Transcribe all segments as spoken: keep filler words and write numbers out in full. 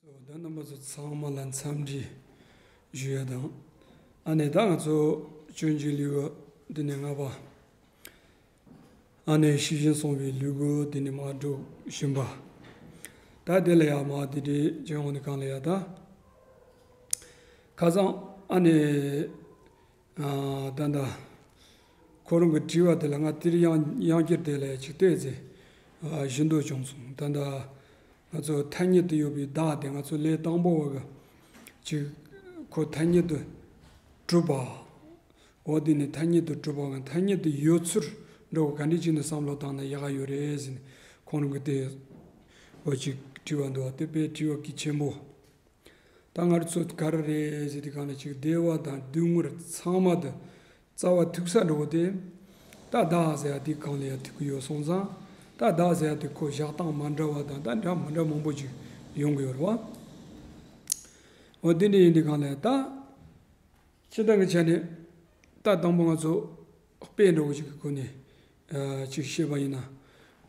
ད་རྣམ་པ་ཚོ་ཚང་མ་ལ་འཚམས་འདྲི་ཞུ་ཡ་དང་། ཨ་ནི་ད་ང་ཚོ་སྤྱོད་འཇུག་ལེའུ་འདི་ནས་ལྔ་པ། ཨ་ནི་ཤེས་བཞིན་སོང་བའི་ལུས་པོ་འདི་ནས་མར་འགྲོ་བཞིན་པ། ད་དེ་ལ་ཡ་མ་དེ་འདྲའི་སྦྱོང་བ་ནི་གང་ལ་ཡ་ད། ཁ་སང་ཨ་ནི། ཨ། ད་ལྟ་ཁོ་རང་གི་དྲི་བ་དེ་ལ་ང་དེར་ཡང་ཡང་བསྐྱར་དེ་ལ་ཅིག་བལྟས་ཚེ། ཨ། ཞུ་འདོད་བྱུང་སོང་། ད་ལྟ་ང་ཚོ་ཐ་སྙད་དུ་ཡོད་པའི་བདག་དེ་ང་ཚོ་ལས་དང་པོ་བ་གི་ཅིག་ཁོ་ཐ་སྙད་དུ་གྲུབ་པ། འོ་དེ་ནི་ཐ་སྙད་དུ་གྲུབ་པ་གི་ཐ་སྙད་དུ་ཡོད་ཚུལ་འདྲ་བོ་ག་འདྲ་ཅིག་ནས་བསམ་བློ་བཏང་ན་ཡག་ག་ཡོད་རེད་ཟེར་ནས་ཁོང་རང་གི་དེ་འོ་ཅིག་དྲི་བ་འདུག་བ། དེ་དཔེ་དྲི་བ་གལ་ཆེན་པོ། ད་ང་ཚོ་ག་རེ་རེད་ཟེར་དུས་གང་ལ་ཅིག་བདེ་བ་དང་སྡུག་བསྔལ་ཚང་མ་དེ་རྩ་བ་ཐུག་ས་འགྲོ་གི་དེ། ད་བདག་ཟེར་ཡ་དེ་གང་ལ་ཡང་ཐུག་གི་ཡོད་སོང་ཙང་། ད་བདག་ཟེར་ཡ་དེ་ཁོ་བཞག་སྟངས་མ་འདྲ་བ་དང་ད་འདྲ་མི་འདྲ་མང་པོ་ཅིག་ཡོང་གི་ཡོད་རེད་བ། འོ་དེ་འདྲ་ཡིན་དུས་གང་ལ་ད། སྤྱིར་བཏང་གི་ཆ་ནས་ད་དང་པོ་ང་ཚོ་དཔེ་འདྲ་བོ་ཞིག་གི་སྒོ་ནས་ཨ་ཅིག་བཤད་པ་ཡིན་ན།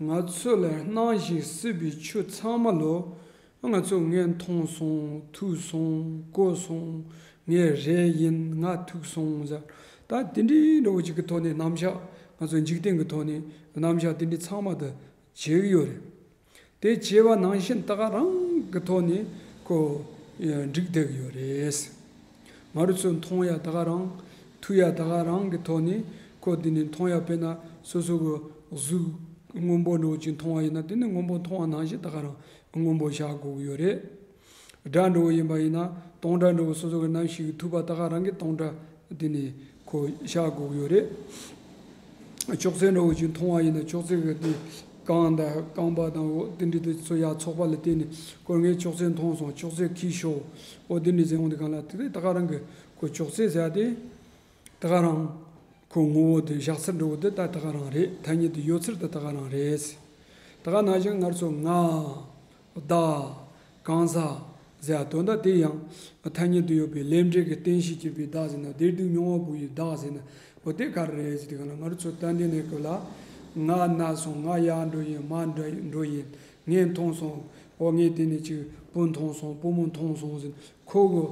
ང་ཚོ་ལ་སྣང་ཞིང་སྲིད་པའི་ཆོས་ཚང་མ་ལོ། ང་ཚོ་ངས་མཐོང་སོང་། ཐོས་སོང་། གོ་སོང་། ངས་རེད་ཡིན། ང་ཐུག་སོང་ཟེར། ད་དེ་འདྲའི་འདྲ་བོ་ཅིག་གི་ཐོག་ནས་རྣམ་གཞག་ང་ཚོ་འཇིག་རྟེན་གྱི་ཐོག་ནས་རྣམ་གཞག་དེ་འདྲའི་ཚང་མ་དེ་བྱེད་ཀྱི་ཡོད་རེད། དེ་བྱས་པ་ནང་བཞིན་ད་ག་རང་གི་ཐོག་ནས་ཁོ་འགྲིག་བསྡད་ཀྱི་ཡོད་རེད། ང་རང་ཚོས་མཐོང་ཡ་ད་ག་རང་། ཐོས་ཡ་ད་ག་རང་གི་ཐོག་ནས་ཁོ་དེ་ནས་མཐོང་ཡ་དཔེར་ན་སོ་སོ་གི་གཟུགས་སྔོན་པོ་འདྲ་བོ་ཅིག་མཐོང་བ་ཡིན་ན་དེ་ནི་སྔོན་པོ་མཐོང་བ་ནང་བཞིན་ད་ག་རང་སྔོན་པོ་བཞག་དགོས་ཀྱི་ཡོད་རེད། སྒྲ་འདྲ་བོ་ཡིན་པ་ཡིན་ན་དོན་སྒྲ་འདྲ་བོ་སོ་སོ་གི་རྣམ་ཤེས་ཀྱིས་ཐོས་པ་ད་ག་རང་གི་དོན་སྒྲ་དེ་ནི་ཁོ་བཞག་དགོས་ཀྱི་ཡོད་རེད། ཅོག་ཙེ་འདྲ་བོ་ཅིག་མཐོང་བ་ཡིན་ན་ཅོག་ཙེ་གི་དེ་རྐང་དང་རྐང་པ་དང་འོ་དེ་འདྲ་དེ་ཚོ་ཡར་ཚོགས་པ་ལ་བརྟེན་ནས་ཁོ་ངས་ཅོག་ཙེ་མཐོང་སོང་། ཅོག་ཙེ་འཁྱེར་ཤོག་འོ་དེ་འདྲ་ཟེར་འོང་དུས་གང་ལ་དེ་དེ་ད་ག་རང་གི་ཁོ་ཅོག་ཙེ་ཟེར་ཡ་དེ་ད་ག་རང་། ཁོ་ངོ་བོ་དེ་བཞག་ཚུལ་འདྲ་བོ་དེ་ད་ད་ག་རང་རེད། ཐ་སྙད་དུ་ཡོད་ཚུལ་དེ་ད་ག་རང་རེད། ད་ག་ནང་བཞིན་ང་ཚོ་ང་། བདག་གང་ཟག་ཟེར་ཡ་དོན་དག་དེ་ཡང་ཐ་སྙད་དུ་ཡོད་པའི་ལས་འབྲས་ཀྱི་རྟེན་གཞི་བྱས་པའི་བདག་ཟེར་ན་བདེ་སྡུག་མྱོང་བ་པོ་ཡི་བདག་ཟེར་ན་འོ་དེ་ག་རེ་རེད་ཟེར་དུས་གང་ལ་ང་རང་ཚོ་ད་འདི་ནས་སྐབས་ལ་ང་ན་སོང་། ང་ཡར་འགྲོ་ཡིན། མར་འགྲོ་ཡིན། ངས་མཐོང་སོང་། འོ་ངས་དེ་ནས་ཅིག་བུ་མཐོང་སོང་། བུ་མོ་མཐོང་སོང་ཟེར། ཁོ་གི་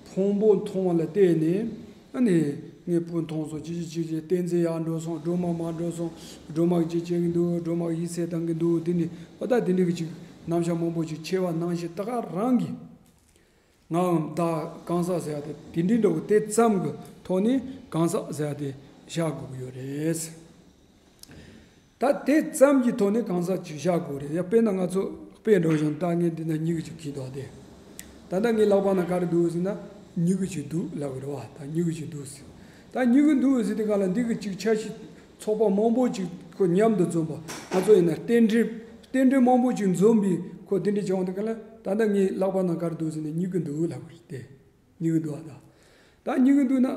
ཕུང་པོ་མཐོང་བ་ལ་བལྟས་ནས་ཨ་ནི་ངས་བུ་མཐོང་སོང་། ཅི་ཅི་ཅི་ཅི་བསྟན་འཛིན་ཡར་འགྲོ་སོང་། སྒྲོལ་མ་མར་འགྲོ་སོང་། སྒྲོལ་མ་གིས་ཅི་བྱེད་ཀྱི་འདུག་སྒྲོལ་མ་གིས་ཡིད་ཚིམ་བཏང་གི་འདུག་དེ་ནི་འོ་ད་དེ་འདྲ་གི་ཅིག་རྣམ་གཞག་མང་པོ་ཅིག་བྱས་པ་ནང་བཞིན་ད་ག་རང་གི་ངའམ་བདག་གང་ཟག་ཟེར་ཡ་དེ་དེ་འདྲའི་འདྲ་བོ་དེ་ཙམ་གྱི་ཐོག་ནས་གང་ཟག་ཟེར་ཡ་དེ་བཞག་དགོས་ཀྱི་ཡོད་རེད། ད་དེ་ཙམ་གྱི་ཐོག་ནས་གང་ཟག་ཅིག་བཞག་དགོས་རེད་ཡ། དཔེར་ན་ང་ཚོ་དཔེ་འགྲོ་བཞིན་ད་ངས་འདི་ན་མྱི་གུ་ཅིག་གིས་འདུག་སྟེ། ད་ལྟ་ངའི་ལག་པ་ན་ག་རེ་འདུག་ཟེར་ན་མྱི་གུ་ཅིག་འདུག་ལབ་དགོས་རེད་བ། ད་མྱི་གུ་ཅིག་འདུག་ཟེར། ད་མྱི་གུ་འདུག་ཟེར་དུས་ག་ལ་འདི་གི་ཅིག་ཆ་ཤས་ཚོགས་པ་མང་པོ་ཅིག་ཁོ་མཉམ་དུ་འཛོམས་པ་ང་ཚོ་ཡིན་ན་རྟེན་འབྲེལ་རྟེན་འབྲེལ་མང་པོ་ཅིག་འཛོམས་པའི་ཁོ་དེ་འདྲ་བྱུང་དུས་ག་ལ་ད་ལྟ་ངའི་ལག་པ་ན་ག་རེ་འདུག་ཟེར་ན་མྱི་གུ་འདུག་ལབ་དགོས་རེད་དེ། མྱི་གུ་འདུག་བ། ད་ད་མྱི་གུ་འདུག་ན།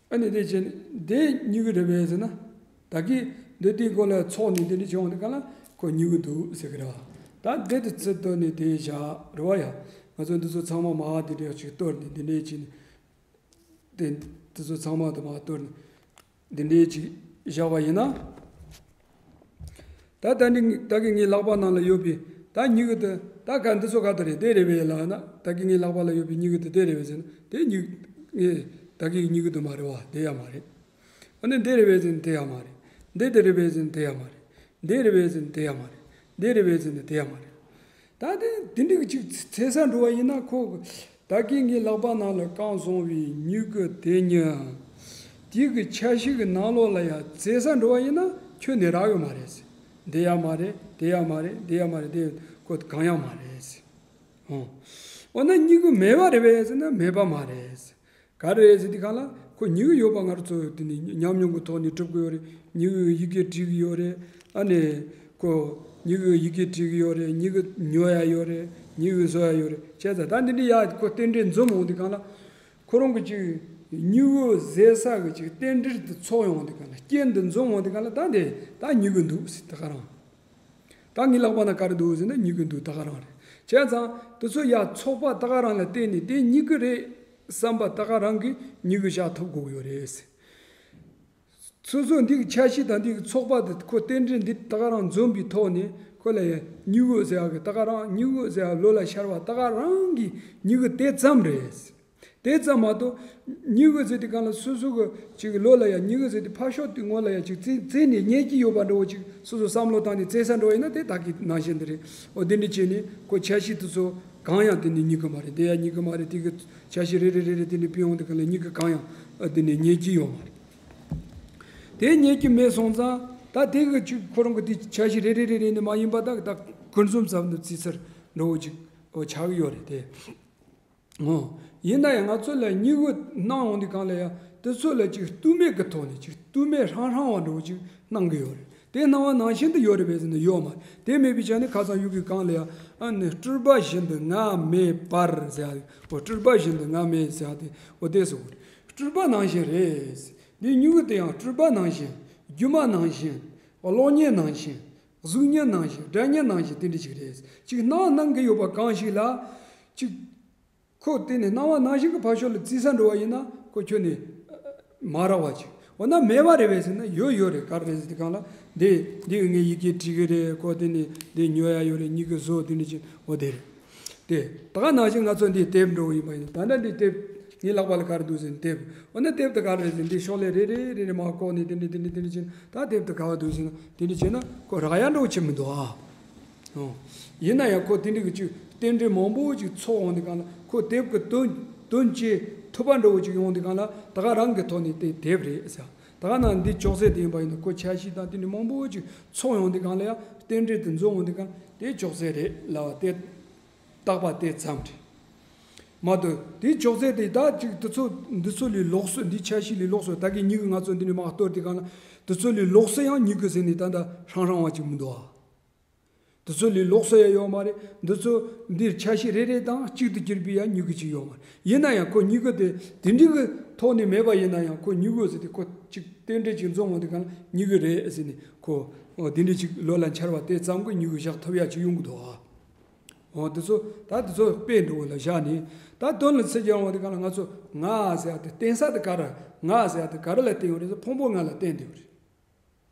ཨ་ནི་དེ་བྱས་ནས་དེ་མྱི་གུ་རེད་པས་ཟེར་ན། ད་གིན་འདི་དེའི་སྐོར་ལ་ཚོགས་ནས་དེ་འདྲ་བྱུང་བ་དེ་ག་ལ་ཁོ་མྱི་གུ་འདུག་ཟེར་གི་རེད་བ། ད་དེ་དེ་ཚོ་བཏོན་ནས་དེ་བཞག་རེད་བ་ཡ། ང་ཚོ་འདི་ཚོ་ཚང་མ་མར་དེ་འདྲ་ཞིག་གཏོར་ནས་དེ་འདྲ་བྱས་ནས་དེ་འདི་ཚོ་ཚང་མ་དེ་མར་གཏོར་ནས་དེ་འདྲ་ཅིག་བཞག་པ་ཡིན་ན། ད་ད་ནི་ད་གིན་ངའི་ལག་པ་ནང་ལ་ཡོད་པའི་ད་མྱི་གུ་དེ་ད་ག་འདི་ཚོ་ག་དེ་རེད། དེ་རེད་པས་ལབ་ན། ད་གིན་ངའི་ལག་པ་ལ་ཡོད་པའི་མྱི་གུ་དེ་དེ་རེད་པས་ཟེར་ན། དེ་མྱི་ངའི་ད་གིན་མྱི་གུ་དེ་མ་རེད་བ། དེ་ཡང་མ་རེད། ཨ་ནི་འདི་རེད་པས་ཟེར་ན་དེ་ཡང་མ་རེད། འདི་དེ་རེད་པས་ཟེར་ན་དེ་ཡང་མ་རེད། འདི་རེད་པས་ཟེར་ན་དེ་ཡང་མ་རེད། འདི་རེད་པས་ཟེར་ན་དེ་ཡང་མ་རེད། ད་དེ་དེ་འདྲ་གི་ཅིག་འཚོལ་ས་འགྲོ་བ་ཡིན་ན་ཁོ་ད་གིན་ངའི་ལག་པ་ནང་ལ་བཀང་སོང་བའི་མྱི་གུ་དེ་ཉིད་དེ་གི་ཆ་ཤས་ཀྱི་ནང་ལོགས་ལ་ཡང་འཚོལ་ས་འགྲོ་བ་ཡིན་ན་ཁྱོན་ནས་རག་གི་མ་རེད། འདི་ཡང་མ་རེད། དེ་ཡང་མ་རེད། འདི་ཡང་མ་རེད། དེ་ཁོ་གང་ཡང་མ་རེད། ཨོ། འོ་ན་མྱི་གུ་མེད་པ་རེད་པས་ཟེར་ན་མེད་པ་མ་རེད། ག་རེ་རེད་ཟེར་དུས་གང་ལ་ཁོ་མྱི་གུ་ཡོད་པ་ང་རང་ཚོ་དེ་ནི་ཉམས་མྱོང་གི་ཐོག་ནས་སྒྲུབ་གི་ཡོད་རེད། མྱི་གུ་ཡི་གེ་བྲིས་གི་ཡོད་རེད། ཨ་ནི་ཁོ་མྱི་གུ་ཡི་གེ་བྲིས་གི་ཡོད་རེད། མྱི་གུ་ཉོ་ཡ་ཡོད་རེད། མྱི་གུ་བཟོ་ཡ་ཡོད་རེད། བྱས་ཙང་ད་འདི་འདྲ་ཡ་ཁོ་རྟེན་འབྲེལ་འཛོམས་འོང་དུས་གང་ལ་ཁོ་རང་གི་ཅིག་མྱི་གུ་བཟོ་ས་གི་ཅིག་རྟེན་འབྲེལ་དེ་ཚོགས་ཡོང་དུས་གང་ལ་རྐྱེན་དེ་འཛོམས་འོང་དུས་གང་ལ་ད་འདི་ད་མྱི་གུ་འདུག་ཟེར་ད་ག་རང་། ད་ངའི་ལག་པ་ན་ག་རེ་འདུག་ཟེར་ན་མྱི་གུ་འདུག་ད་ག་རང་རེད། བྱས་ཙང་དེ་ཚོ་ཡ་ཚོགས་པ་ད་ག་རང་ལ་བརྟེན་ནས་དེ་མྱི་གུ་རེད་བསམ་པ་ད་ག་རང་གིས་མྱི་གུ་བཞག་ཐུབ་དགོས་ཡོད་རེད། སོ་སོ་འདི་གི་ཆ་ཤས་དང་འདི་གི་ཚོགས་པ་དེ་ཁོ་རྟེན་འབྲེལ་འདི་ད་ག་རང་འཛོམས་པའི་ཐོག་ནས་ ཁོ་ལ་ཡ་སྨྱུ་གུ་ཟེར་ཡག་གི་ད་ག་རང་སྨྱུ་གུ་ཟེར་ཡག་ལོ་ལ་ཤར་བ་ད་ག་རང་གི་སྨྱུ་གུ་དེ་ཙམ་རེད། དེ་ཙམ་མ་གཏོགས་སྨྱུ་གུ་ཟེར་དུས་སྒང་ལ་སོ་སོ་གི་ཅིག་ལོ་ལ་ཡ་སྨྱུ་གུ་ཟེར་དུས་ཕར་ཕྱོགས་དུས་ངོ་ལ་ཡ་ཅིག་བཙལ་བཙལ་ནས་རྙེད་ཀྱི་ཡོད་པ་འདྲ་བོ་ཅིག་སོ་སོ་བསམ་བློ་བཏང་ནས་བཙལ་ས་འདྲ་བོ་ཡིན་ན་དེ་ད་གི་ནང་བཞིན་དེ་རེད། འོ་དེ་འདྲ་བྱས་ནས་ཁོ་ཆ་ཤས་དེ་ཚོ་གང་ཡང་དེ་ནི་སྨྱུ་གུ་མ་རེད། དེ་ཡང་སྨྱུ་གུ་མ་རེད། དེ་གི་ཆ་ཤས་རེ་རེ་རེ་རེ་དེ་འདྲ་ཕུལ་ཡོང་དུས་སྒང་ལ་སྨྱུ་གུ་གང་ཡང་དེ་ནི་རྙེད་ཀྱི་ཡོད་མ་རེད། དེ་རྙེད་ཀྱི་མེད་སོང་ཙང་ད་དེ་གི་ཅིག་ཁོ་རང་གི་དེ་ཆ་ཤས་རེ་རེ་རེ་རེ་ནི་མ་ཡིན་པ་ད་ད་ཁུར་འཛོམས་ཙམ་དུ་བརྩི་ཚུལ་འདྲ་བོ་ཅིག་འོ་ཆགས་ཀྱི་ཡོད་རེད་དེ། འོ། ཡིན་ན་ཡང་ང་ཚོ་ལ་སྨྱུ་གུ་གནང་ཡོང་དུས་སྒང་ལ་ཡང་དེ་ཚོ་ལ་ཅིག་ལྟོས་མེད་ཀྱི་ཐོག་ནས་ཅིག་ལྟོས་མེད་ཧྲང་ཧྲང་བ་འདྲ་བོ་ཅིག་གནང་གི་ཡོད་རེད། དེ་གནང་བ་ནང་བཞིན་དུ་ཡོད་རེད་པས་ཟེར་ན་ཡོད་མ་རེད། དེ་མེད་པའི་ཆ་ནས་ཁ་སང་ཡུལ་གྱི་སྒང་ལ་ཡང་ཨ་ནི་སྤྲུལ་པ་བཞིན་དུ་ང་མེད་པར་ཟེར་ཡག་འོ་སྤྲུལ་པ་བཞིན་དུ་ང་མེད་ཟེར་ཡག་དེ་འོ་དེ་ཟེར་བ་རེད། སྤྲུལ་པ་ནང་བཞིན་རེད། འདི་སྨྱུ་གུ་དེ་ཡང་སྤྲུལ་པ་ནང་བཞིན། སྒྱུ་མ་ནང་བཞིན། གློག་བརྙན་ནང་བཞིན། གཟུགས་བརྙན་ནང་བཞིན། སྒྲ་བརྙན་ནང་བཞིན་དེ་འདྲ་ཅིག་རེད། ཅིག་སྣང་སྣང་གི་ཡོད་པ་གང་ཞིག་ལ། ཅིག་ཁོ་དེ་ནི་སྣང་བ་ནང་བཞིན་གྱི་ཕར་ཕྱོགས་ལ་བརྩི་ས་འགྲོ་བ་ཡིན་ན་ཁོ་ཁྱོན་ནས་མ་རག་པ་ཅིག་འོ་ན་མེད་པ་རེད་པས་ཟེར་ན་ཡོད་ཡོད་རེད། ག་རེ་རེད་ཟེར་དུས་སྒང་ལ་འདི་འདི་ངས་ཡི་གེ་བྲིས་གི་རེད། ཁོ་དེ་ནི་འདི་ཉོ་ཡ་ཡོད་རེད། སྨྱུ་གུ་བཟོ་དེ་འདྲ་ཅིག་འོ་དེ་རེད། དེ་ད་ག་ནང་བཞིན་ང་ཚོ་འདི་དེབ་འགྲོ་ཡིན་པ་ཡིན་ན་ད་ལྟ་འདི་དེབ་ངའི་ལག་པ་ལ་ག་རེ་འདུག་ཟེར་ན་དེབ། འོ་ན་དེབ་དེ་ག་རེ་རེད་ཟེར་ན་འདི་ཤོག་ལྷེ་རེ་རེ་རེ་རེ་མར་བཀོག་ནས་དེ་འདྲ་དེ་འདྲ་དེ་འདྲ་བྱས་ན་ད་དེབ་དེ་ག་བ་འདུག་ཟེར་ན་དེ་འདྲ་བྱས་ན་ཁོ་རག་ཡ་འགྲོ་ཆེ་མི་འདུག་ཨ། ཨོ། ཡིན་ན་ཡང་ཁོ་དེ་འདྲ་གི་ཅིག་རྟེན་འབྲེལ་མང་པོ་ཅིག་ཚོགས་ཡོང་དུས་སྒང་ལ་ཁོ་དེབ་ཀྱི་དོན་དོན་བཅད་ཐུབ་པ་འདྲ་བོ་ཅིག་ཡོང་དུས་སྒང་ལ་ད་ག་རང་གི་ཐོག་ནས་དེ་དེབ་རེད་ཟེར། ད་ག་ནང་འདི་ཅོག་ཙེ་དེ་ཡིན་པ་ཡིན་ན་ཁོ་ཆ་ཤས་དང་དེ་འདྲ་མང་པོ་ཅིག་ཚོགས་ཡོང་དུས་སྒང་ལ་ཡང་རྟེན་འབྲེལ་དེ་འཛོམས་ཡོང་དུས་སྒང་དེ་ཅོག་ཙེ་རེད་ལབ་པ་དེ། བརྟག་པ་དེ་ཙམ་རེད། མ་གཏོགས་དེ་ཅོག་ཙེ་དེ་ད་ཅིག་དེ་ཚོ་འདི་ཚོ་ལས་ལོགས་སུ་འདི་ཆ་ཤས་ལས་ལོགས་སུ་ད་གིན་སྨྱུ་གུ་ང་ཚོ་འདི་ནས་མར་གཏོར་དུས་སྒང་ལ་དེ་ཚོ་ལས་ལོགས་སུ་ཡང་སྨྱུ་གུ་ཟེར་ནས་ད་ལྟ་ཧྲང་ཧྲང་བ་ཅིག་མི་འདུག་ཨ། དེ་ཚོ་ལས་ལོགས་སུ་ཡང་ཡོད་མ་རེད། འདི་ཚོ་འདིར་ཆ་ཤས་རེ་རེ་དང་གཅིག་ཏུ་གྱུར་པའི་ཡང་སྨྱུ་གུ་ཅིག་ཡོད་མ་རེད། ཡིན་ན་ཡང་ཁོ་སྨྱུ་གུ་དེ་དེ་འདྲའི་གི་ཐོག་ནས་མེད་པ་ཡིན་ན་ཡང་ཁོ་སྨྱུ་གུ་ཟེར་དེ་ཁོ་ཅིག་རྟེན་འབྲེལ་ཅིག་འཛོམས་ཡོང་དུས་སྒང་ལ་སྨྱུ་གུ་རེད་ཟེར་ནས་ཁོ་འོ་དེ་འདྲ་ཅིག་ལོ་ལ་འཆར་བ་དེ་ཙམ་གྱིས་སྨྱུ་གུ་བཞག་ཐུབ་ཡ་ཅིག་ཡོང་གི་འདུག་ཨ། འོ་དེ་ཚོ་ད་དེ་ཚོ་དཔེ་འདྲ་བོ་ལ་བཞག་ནས་ད་དོན་ལ་ཚིག་རྒྱག་འོང་དུས་སྒང་ལ་ང་ཚོ་ང་ཟེར་ཡ་དེ་བརྟེན་ས་དེ་ག་རེ། ང་ཟེར་ཡ་དེ་ག་རེ་ལ་བརྟེན་ཡོད་རེད་ཟེར་ཕུང་པོ་ལྔ་ལ་བརྟེན་བསྡད་ཡོད་རེད།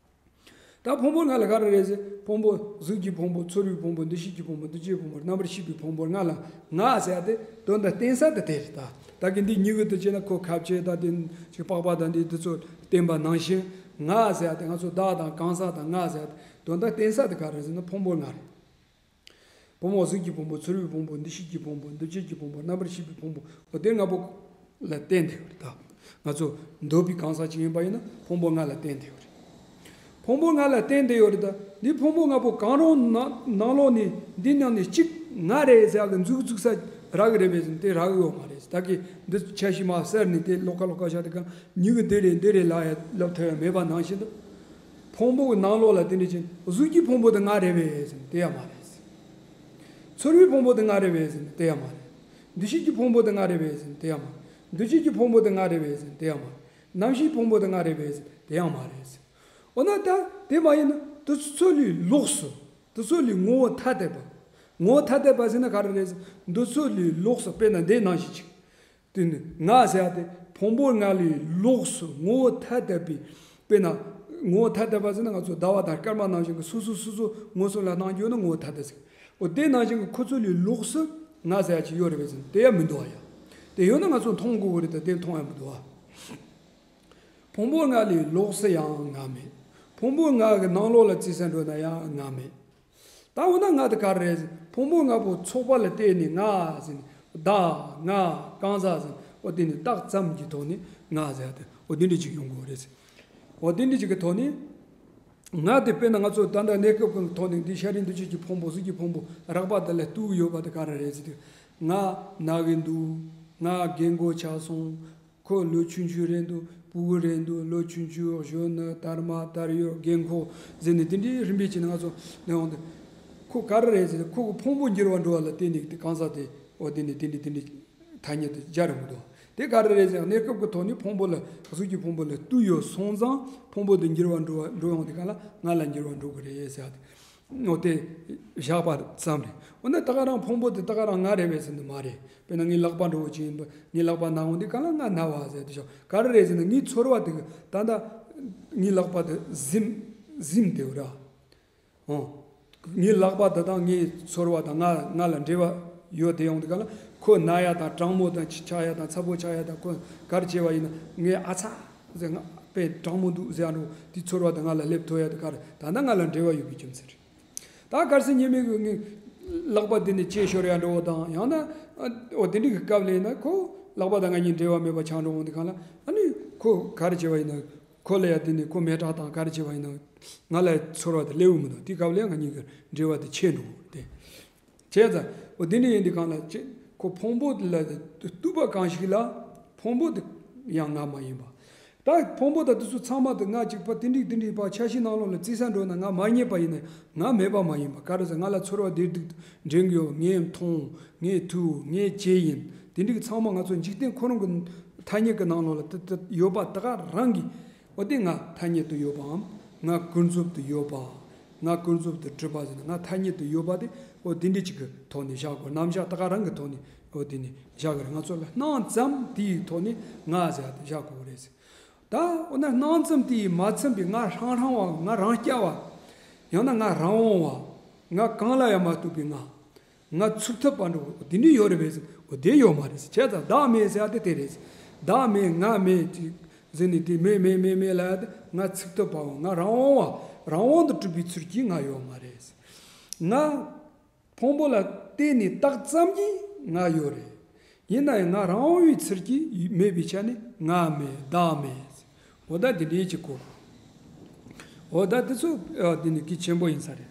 ད་ཕུང་པོ་ལྔ་ལ་ག་རེ་རེད་ཟེར་ཕུང་པོ་གཟུགས་ཀྱི་ཕུང་པོ་ཚོར་བའི་ཕུང་པོ་འདུ་ཤེས་ཀྱི་ཕུང་པོ་འདུ་བྱེད་ཕུང་པོ་རྣམ་པར་ཤེས་པའི་ཕུང་པོ་ལྔ་ལ་ང་ཟེར་ཡ་དེ་དོན་དང་བརྟེན་ས་དེ་དེ་རེད། ད་ད་གིན་འདི་སྨྱུ་གུ་དེ་བྱས་ན་ཁོ་ཁ་བྱེ་དང་དེ་ཅིག་པགས་པ་དང་འདི་དེ་ཚོ་བརྟེན་པ་ནང་བཞིན་ང་ཟེར་ཡ་དེ་ང་ཚོ་བདག་དང་གང་ཟག་དང་ང་ཟེར་ཡ་དེ་དོན་དང་བརྟེན་ས་དེ་ག་རེ་ཟེར་ན་ཕུང་པོ་ལྔ་རེད། ཕུང་པོ་གཟུགས་ཀྱི་ཕུང་པོ་ཚོར་བའི་ཕུང་པོ་འདུ་ཤེས་ཀྱི་ཕུང་པོ་འདུ་བྱེད་ཀྱི་ཕུང་པོ་རྣམ་པར་ཤེས་པའི་ཕུང་པོ་འོ་དེ་ལྔ་པོ་ལ་བརྟེན་ཏེ་ཡོད་རེད་ད། ང་ཚོ་འདོད་པའི་གང་ཟག་ཅིག་ཡིན་པ་ཡིན་ན་ཕུང་པོ་ལྔ་ལ་བརྟེན་ཏེ་ཡོད་རེད། ཕུང་པོ་ལྔ་ལ་བརྟེན་ཏེ་ཡོད་རེད་ད། འདི་ཕུང་པོ་ལྔ་པོ་གང་རུང་ནང་ནང་ལོགས་ནས་འདི་ནང་ནས་གཅིག་ང་རེད་ཟེར་གི་འཛུགས་བཙུགས་ས་རག་གི་རེད་པས་ཟེར་ན་དེ་རག་གི་ཡོད་མ་རེད། ད་གི་འདི་ཆ་ཤས་མར་གསར་ནས་དེ་ལོགས་ཀ་ལོགས་ཀ་བཞག་དེ་ག་མྱུ་གུ་འདི་རེད་འདི་རེད་ལབ་ཡ་ལབ་ཐུབ་ཡ་མེད་པ་ནང་བཞིན་དུ། ཕུང་པོ་གི་ནང་ལོགས་ལ་དེ་འདྲ་ཅན་གཟུགས་ཀྱི་ཕུང་པོ་དེ་ང་རེད་པས་ཟེར་ན་དེ་ཡང་མ་རེད། ཚོར་བའི་ཕུང་པོ་དེ་ང་རེད་པས་ཟེར་ན་དེ་ཡང་མ་རེད། འདུ་ཤེས་ཀྱི་ཕུང་པོ་དེ་ང་རེད་པས་ཟེར་ན་དེ་ཡང་མ་རེད། འདུ་བྱེད་ཀྱི་ཕུང་པོ་དེ་ང་རེད་པས་ཟེར་ན་དེ་ཡང་མ་རེད། རྣམ་ཤེས་ཕུང་པོ་དེ་ང་རེད་པས་ཟེར་ན་དེ་ཡང་མ་རེད་ཟེར། འོ་ན་ད་དེ་མ་ཡིན་ན་དེ་ཚོ་ལས་ལོགས་སུ་དེ་ཚོ་ལས་ངོ་བོ་ཐ་དད་པ། ངོ་བོ་ཐ་དད་པ་ཟེར་ན་ག་རེ་རེད་ཟེར་ན་འདི་ཚོ་ལས་ལོགས་སུ་དཔེར་ན་འདི་ནང་བཞིན་ཅིག་དེ་ནི་ང་ཟེར་ཡ་དེ་ཕུང་པོ་ལྔ་ལས་ལོགས་སུ་ངོ་བོ་ཐ་དད་པའི་དཔེར་ན་ངོ་བོ་ཐ་དད་པ་ཟེར་ན་ང་ཚོ་ཟླ་བ་དང་སྐར་མ་ནང་བཞིན་གྱི་སོ་སོ་སོ་སོ་མངོན་སུམ་ལ་སྣང་རྒྱུ་ནི་ངོ་བོ་ཐ་དད་ཟེར། འོ་དེ་ནང་བཞིན་གྱི་ཁོ་ཚོ་ལས་ལོགས་སུ་ང་ཟེར་ཡ་ཅིག་ཡོད་རེད་པས་ཟེར་ན་དེ་ཡང་མི་འདུག་ཨ་ཡ། དེ་ཡོད་ན་ང་ཚོ་མཐོང་དགོས་ཀྱི་རེད་ད་དེ་མཐོང་ཡ་མི་འདུག་ཨ། ཕུང་པོ་ལྔ་ལས་ལོགས་སུ་ཡང་ང་མེད། ཕུང་པོ་ལྔ་གི་ནང་ལོགས་ལ་བརྩི་ས་འགྲོ་ན་ཡང་ང་མེད། ད་འོ་ན་ང་དེ་ག་རེ་རེད་ཟེར་ཕུང་པོ་ལྔ་པོ་ཚོགས་པ་ལ་བརྟེན་ནས་ང་ཟེར་ནས་བདག་ང་གང་ཟག་ཟེར་ནས་འོ་དེ་ནས་རྟགས་ཙམ་གྱི་ཐོག་ནས་ང་ཟེར་ཡ་དེ་འོ་དེ་འདྲ་ཅིག་ཡོང་དགོས་རེད་ཟེར། འོ་དེ་འདྲ་ཅིག་གི་ཐོག་ནས་ང་དེ་དཔེར་ན་ང་ཚོ་ད་ལྟ་གནས་སྐབས་ཀྱི་ཐོག་ནས་འདི་ཤ་རིགས་འདུ་བྱེད་ཀྱི་ཕུང་པོ་གཟུགས་ཀྱི་ཕུང་པོ་རགས་པ་དེ་ལ་ལྟོས་ཡོད་པ་དེ་ག་རེ་རེད་ཟེར་དུས་ང་ན་གི་འདུག་ང་རྒན་གོག་ཆགས་སོང་། ཁོ་ལོ་ཆུང་ཆུང་རེད་འདུག་སྤུ་གུ་རེད་འདུག་ལོ་ཆུང་ཆུང་གཞོན་ནུ་དར་མ་དར་ཡོལ་རྒན་འཁོགས་ཟེར་ནས་དེ་འདྲའི་རིམ་པས་བྱས་ནས་ང་ཚོ་ནས་འོང་དུས་ཁོ་ག་རེ་རེད་ཟེར་ན་ཁོ་གི་ཕུང་པོ་འགྱུར་བ་འགྲོ་བ་ལ་བརྟེན་ནས་དེ་གང་ཟག་དེ་འོ་དེ་ནས་དེ་འདྲའི་དེ་འདྲའི་ཐ་སྙད་དེ་སྦྱར་ཡོང་གི་འདུག་དེ་ག་རེ་རེད་ཟེར་ན་གནས་སྐབས་ཀྱི་ཐོག་ནས་ཕུང་པོ་ལ་གཟུགས་ཀྱི་ཕུང་པོ་ལ་ལྟོས་ཡོད་སོང་ཙང་ཕུང་པོ་དེ་འགྱུར་བ་འགྲོ་བ་འགྲོ་ཡོང་དུས་གང་ལ་ང་ལ་འགྱུར་བ་འགྲོ་གི་རེད་ཟེར་ཡ་དེ། འོ་དེ་བཞག་པ་ཙམ་རེད། འོ་ན་ད་ག་རང་ཕུང་པོ་དེ་ད་ག་རང་ང་རེད་པས་ཟེར་ན་མ་རེད། དཔེར་ན་ངའི་ལག་པ་འདྲ་བོ་ཅིག་ཡིན་པ་ངའི་ལག་པ་ན་འོང་དུས་གང་ལ་ང་ན་བ་ཟེར་དེ་ཤོག་ག་རེ་རེད་ཟེར་ན་ངའི་ཚོར་བ་དེ་གི་ད་ལྟ་ངའི་ལག་པ་དེ་གཟིམ་གཟིམ་དེ་བ་ར། འོ། ངའི་ལག་པ་དེ་དང་ངའི་ཚོར་བ་དང་ང་ང་ལ་འབྲེལ་བ་ཡོད་དེ་ཡོང་དུས་ག་ལ། ཁོ་ན་ཡ་དང་གྲང་མོ་དང་ཆགས་ཡ་དང་ཚ་པོ་ཆགས་ཡ་དང་ཁོ་ག་རེ་བྱས་པ་ཡིན་ན་ངས་ཨ་ཚ་ཟེར་ང་དཔེ་གྲང་མོ་འདུག་ཟེར་ཡ་འགྲོ་དེ་ཚོར་བ་དང་ང་ལ་སླེབས་ཐུབ་ཡ་དེ་ག་རེ་ད་ལྟ་ང་ལ་འབྲེལ་བ་ཡོད་པའི་རྒྱུ་མཚན་རེད། ད་གལ་སྲིད་ཉི་མའི་གི་ངའི་ལག་པ་དེ་ནས་ལྕེ་ཤོར་ཡ་འགྲོ་བ་དང་ཡང་ན་འོ་དེ་འདྲའི་གི་སྐབས་ལ་ཡིན་ན་ཁོ་ལག་པ་དང་ང་གཉིས་འབྲེལ་བ་མེད་པ་ཆགས་འགྲོ་འོང་དུས་ག་ལ། ཨ་ནི་ཁོ་ག་རེ་བྱས་པ་ཡིན་ན། ཁོ་ལ་ཡ་དེ་ནི་ཁོ་མེ་སྲེག་དང་ག་རེ་བྱས་པ་ཡིན་ན་ང་ལ་ཚོར་བ་དེ་སླེབས་ཡོང་མི་འདུག་དེའི་སྐབས་ལ་ཡང་ང་གཉིས་ཀྱི་འབྲེལ་བ་དེ་ཆད་འགྲོ་གི་རེད། བྱས་ཙང་འོ་དེ་འདྲ་ཡིན་དུས་གང་ལ་ཅེ་ཁོ་ཕུང་པོ་དེ་ལ་བཏུབ་པ་གང་ཞིག་ལ་ཕུང་པོ་དེ་ཡང་ང་མ་ཡིན་པ། ད་ཕུང་པོ་དང་དེ་ཚོ་ཚང་མ་དེ་ང་གཅིག་པ་དེ་འགྲིག་དེ་འགྲིག་པ་འཆར་གཞིའི་ནང་ལོགས་ལ་བརྩི་ས་འགྲོ་ན་ང་མ་རྙེད་པ་ཡིན་ན་ང་མེད་པ་མ་ཡིན་པ་ག་རེ་ཟེར་ང་ལ་ཚོར་བ་བདེ་སྡུག་འདྲེན་གྱི་ཡོད། ངས་མཐོང་། ངས་ཐོས། ངས་བྱས་ཡིན། དེ་འགྲིག་ཚང་མ་ང་ཚོ་འཇིག་རྟེན་ཁོ་རང་གི་ཐ་སྙད་ཀྱི་ནང་ལོགས་ལ་དེ་དེ་ཡོད་པ་དེ་ག་རང་གི་འོ་དེ་ང་ཐ་སྙད་དུ་ཡོད་པའམ། ང་ཀུན་རྫོབ་ཏུ་ཡོད་པ། ང་ཀུན་རྫོབ་ཏུ་གྲུབ་པ་ཟེར་ན་ང་ཐ་སྙད་དུ་ཡོད་པ་དེ་འོ་དེ་འདྲ་ཅིག་གི་ཐོག་ནས་བཞག་དགོས། རྣམ་གཞག་ད་ག་རང་གི་ཐོག་ནས་འོ་དེ་ནས་བཞག་གི་རེད། ང་ཚོ་ལ་སྣང་ཙམ་དེའི་ཐོག་ནས་ང་ཟེར་ཡ་དེ་བཞག་དགོས་གི་རེད་ཟེར། ད་འོ་ན་སྣང་ཙམ་དེ་ཡིས་མ་ཚིམ་པའི་ང་ཧྲང་ཧྲང་བ། ང་རང་རྐྱ་བ། ཡང་ན་ང་རང་དབང་བ། ང་གང་ལ་ཡང་མ་གཏུགས་པའི་ང་། ང་ཚུགས་ཐུབ་པ་འགྲོ་འོ་དེ་འདྲ་ཡོད་རེད་པས་ཟེར། འོ་དེ་ཡོད་མ་རེད་ཟེར། བྱས་ཙང་བདག་མེད་ཟེར་ཡ་དེ་དེ་རེད་ཟེར། བདག་མེད་ང་མེད་ཅིག་ཟེར་ནས་དེ་མེད་མེད་མེད་མེད་ལབ་ཡ་དེ་ང་ཚུགས་ཐུབ་པའོ། ང་རང་དབང་བ། རང་དབང་དུ་གྲུབ་པའི་ཚུལ་གྱིས་ང་ཡོད་མ་རེད་ཟེར། ང་ཕུང་པོ་ལ་བརྟེན་ནས་བཏགས་ཙམ་གྱིས་ང་ཡོད་རེད། ཡིན་ན་ཡང་ང་རང་དབང་བའི་ཚུལ་གྱིས་མེད་པའི་ཆ་ནས་ང་མེད་བདག་མེད། འོ་ད་དེ་འདྲའི་ཅིག་གོ། འོ་ད་དེ་ཚོ་ཨ་དེ་ནི་གལ་ཆེན་པོ་ཡིན་ས་རེད།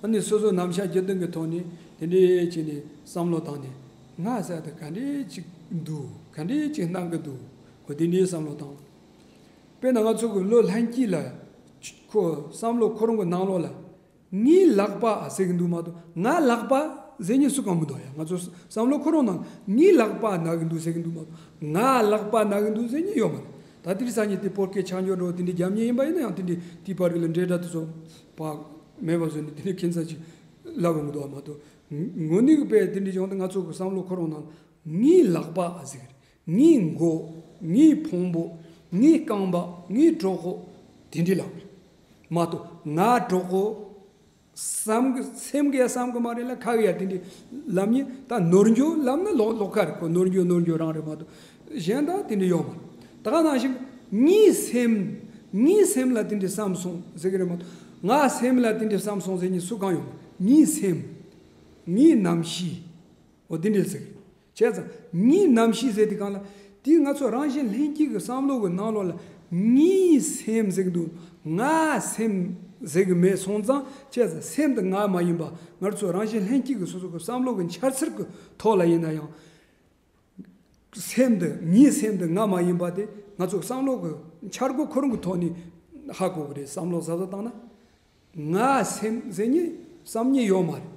ཨ་ནི་སོ་སོ་རྣམ་གཞག་རྒྱུད་དོན་གྱི་ཐོག་ནས་དེ་འདྲའི་བྱས་ནས་བསམ་བློ་བཏང་ནས་ང་ཟེར་དེ་ག་འདྲའི་ཅིག་འདུག་ག་འདྲའི་ཅིག་སྣང་གི་འདུག་འོ་དེ་འདྲའི་བསམ་བློ་བཏང་། དཔེར་ན་ང་ཚོ་གི་བློ་ལྷན་སྐྱེས་ལ་ཁོ་བསམ་བློ་ཁོ་རང་གི་ནང་ལོགས་ལ། ངའི་ལག་པ་ཟེར་གི་འདུག་མ་གཏོགས་ང་ལག་པ་ཟེར་མཁན་སུ་གང་མི་འདུག་ཡ། ང་ཚོ་བསམ་བློ་ཁོ་རང་ནང་ངའི་ལག་པ་ན་གི་འདུག་ཟེར་གི་འདུག་མ་གཏོགས་ང་ལག་པ་ན་གི་འདུག་ཟེར་མཁན་ཡོད་མ་རེད། ད་དེ་རིང་སང་ཉིན་དེ་བོད་སྐད་ཆ་འཇོག་འགྲོ་དེ་འདྲའི་རྒྱབ་མཁན་ཡིན་པ་ཡིན་ན་ཡང་དེ་འདྲའི་དེའི་བར་གི་ལ་འབྲེལ་སྒྲ་དེ་ཚོ་བག་མེད་པ་བཟོས་ནས་དེ་འདྲའི་ཁྱད་མཚར་ཅིག་ལབ་གི་མི་འདུག་མ་གཏོགས་ངོ་ནས་གི་དཔེ་དེ་འདྲའི་བྱུང་སྟེ་ང་ཚོ་གི་བསམ་བློ་ཁོ་རང་ནང་ངའི་ལག་པ་ཟེར་གི་རེད། ངའི་མགོ། ངའི་ཕུང་པོ། ངའི་རྐང་པ། ངའི་གྲོད་ཁོག་དེ་འདྲའི་ལབ་རེད། མ་གཏོགས་ང་གྲོད་ཁོག་བསམ་གི་སེམས་གི་ཡ་བསམ་གི་མ་རེད་ལ་ཁ་གི་ཡ་དེ་འདྲའི་ལབ་མཁན་ད་ནོར་འགྱོ་ལབ་ན་ལོག་ལོག་ཁ་རེད་ཁོ། ནོར་འགྱོ་ནོར་འགྱོ་རང་རེད་མ་གཏོགས་གཞན་དག་དེ་འདྲ་ཡོད་མ་རེད། ད་ག་ནང་བཞིན་ངའི་སེམས། ངའི་སེམས་ལ་དེ་འདྲའི་བསམ་སོང་ཟེར་གི་རེད་མ་གཏོགས་ང་སེམས་ལ་དེ་འདྲའི་བསམ་སོང་ཟེར་མཁན་སུ་གང་ཡོད་མ་རེད། ངའི་སེམས། ངའི་རྣམ་ཤེས། འོ་དེ་འདྲ་ཟེར་གི་རེད། བྱས་ཙང་ངའི་རྣམ་ཤེས་ཟེར་དུས་གང་ལ་དེ་ང་ཚོ་རང་བཞིན་ལྷན་སྐྱེས་ཀྱི་བསམ་བློ་གི་ནང་ལོགས་ལ་ངའི་སེམས་ཟེར་གི་འདུག་ང་སེམས་ཟེར་གི་མེད་སོང་ཙང་བྱས་ཙང་སེམས་དེ་ང་མ་ཡིན་པ་ང་ཚོ་རང་བཞིན་ལྷན་སྐྱེས་ཀྱི་སོ་སོ་གི་བསམ་བློ་གི་འཆར་ཚུལ་གི་ཐོག་ལ་ཡིན་ན་ཡང་སེམས་དེ་ངའི་སེམས་དེ་ང་མ་ཡིན་པ་དེ་ང་ཚོ་བསམ་བློ་གི་འཆར་སྒོ་ཁོ་རང་གི་ཐོག་ནས་ཧ་གོ་གི་རེད། བསམ་བློ་གཟབ་གཟབ་བཏང་ན་ང་སེམས་ཟེར་མཁན་བསམ་མཁན་ཡོད་མ་རེད།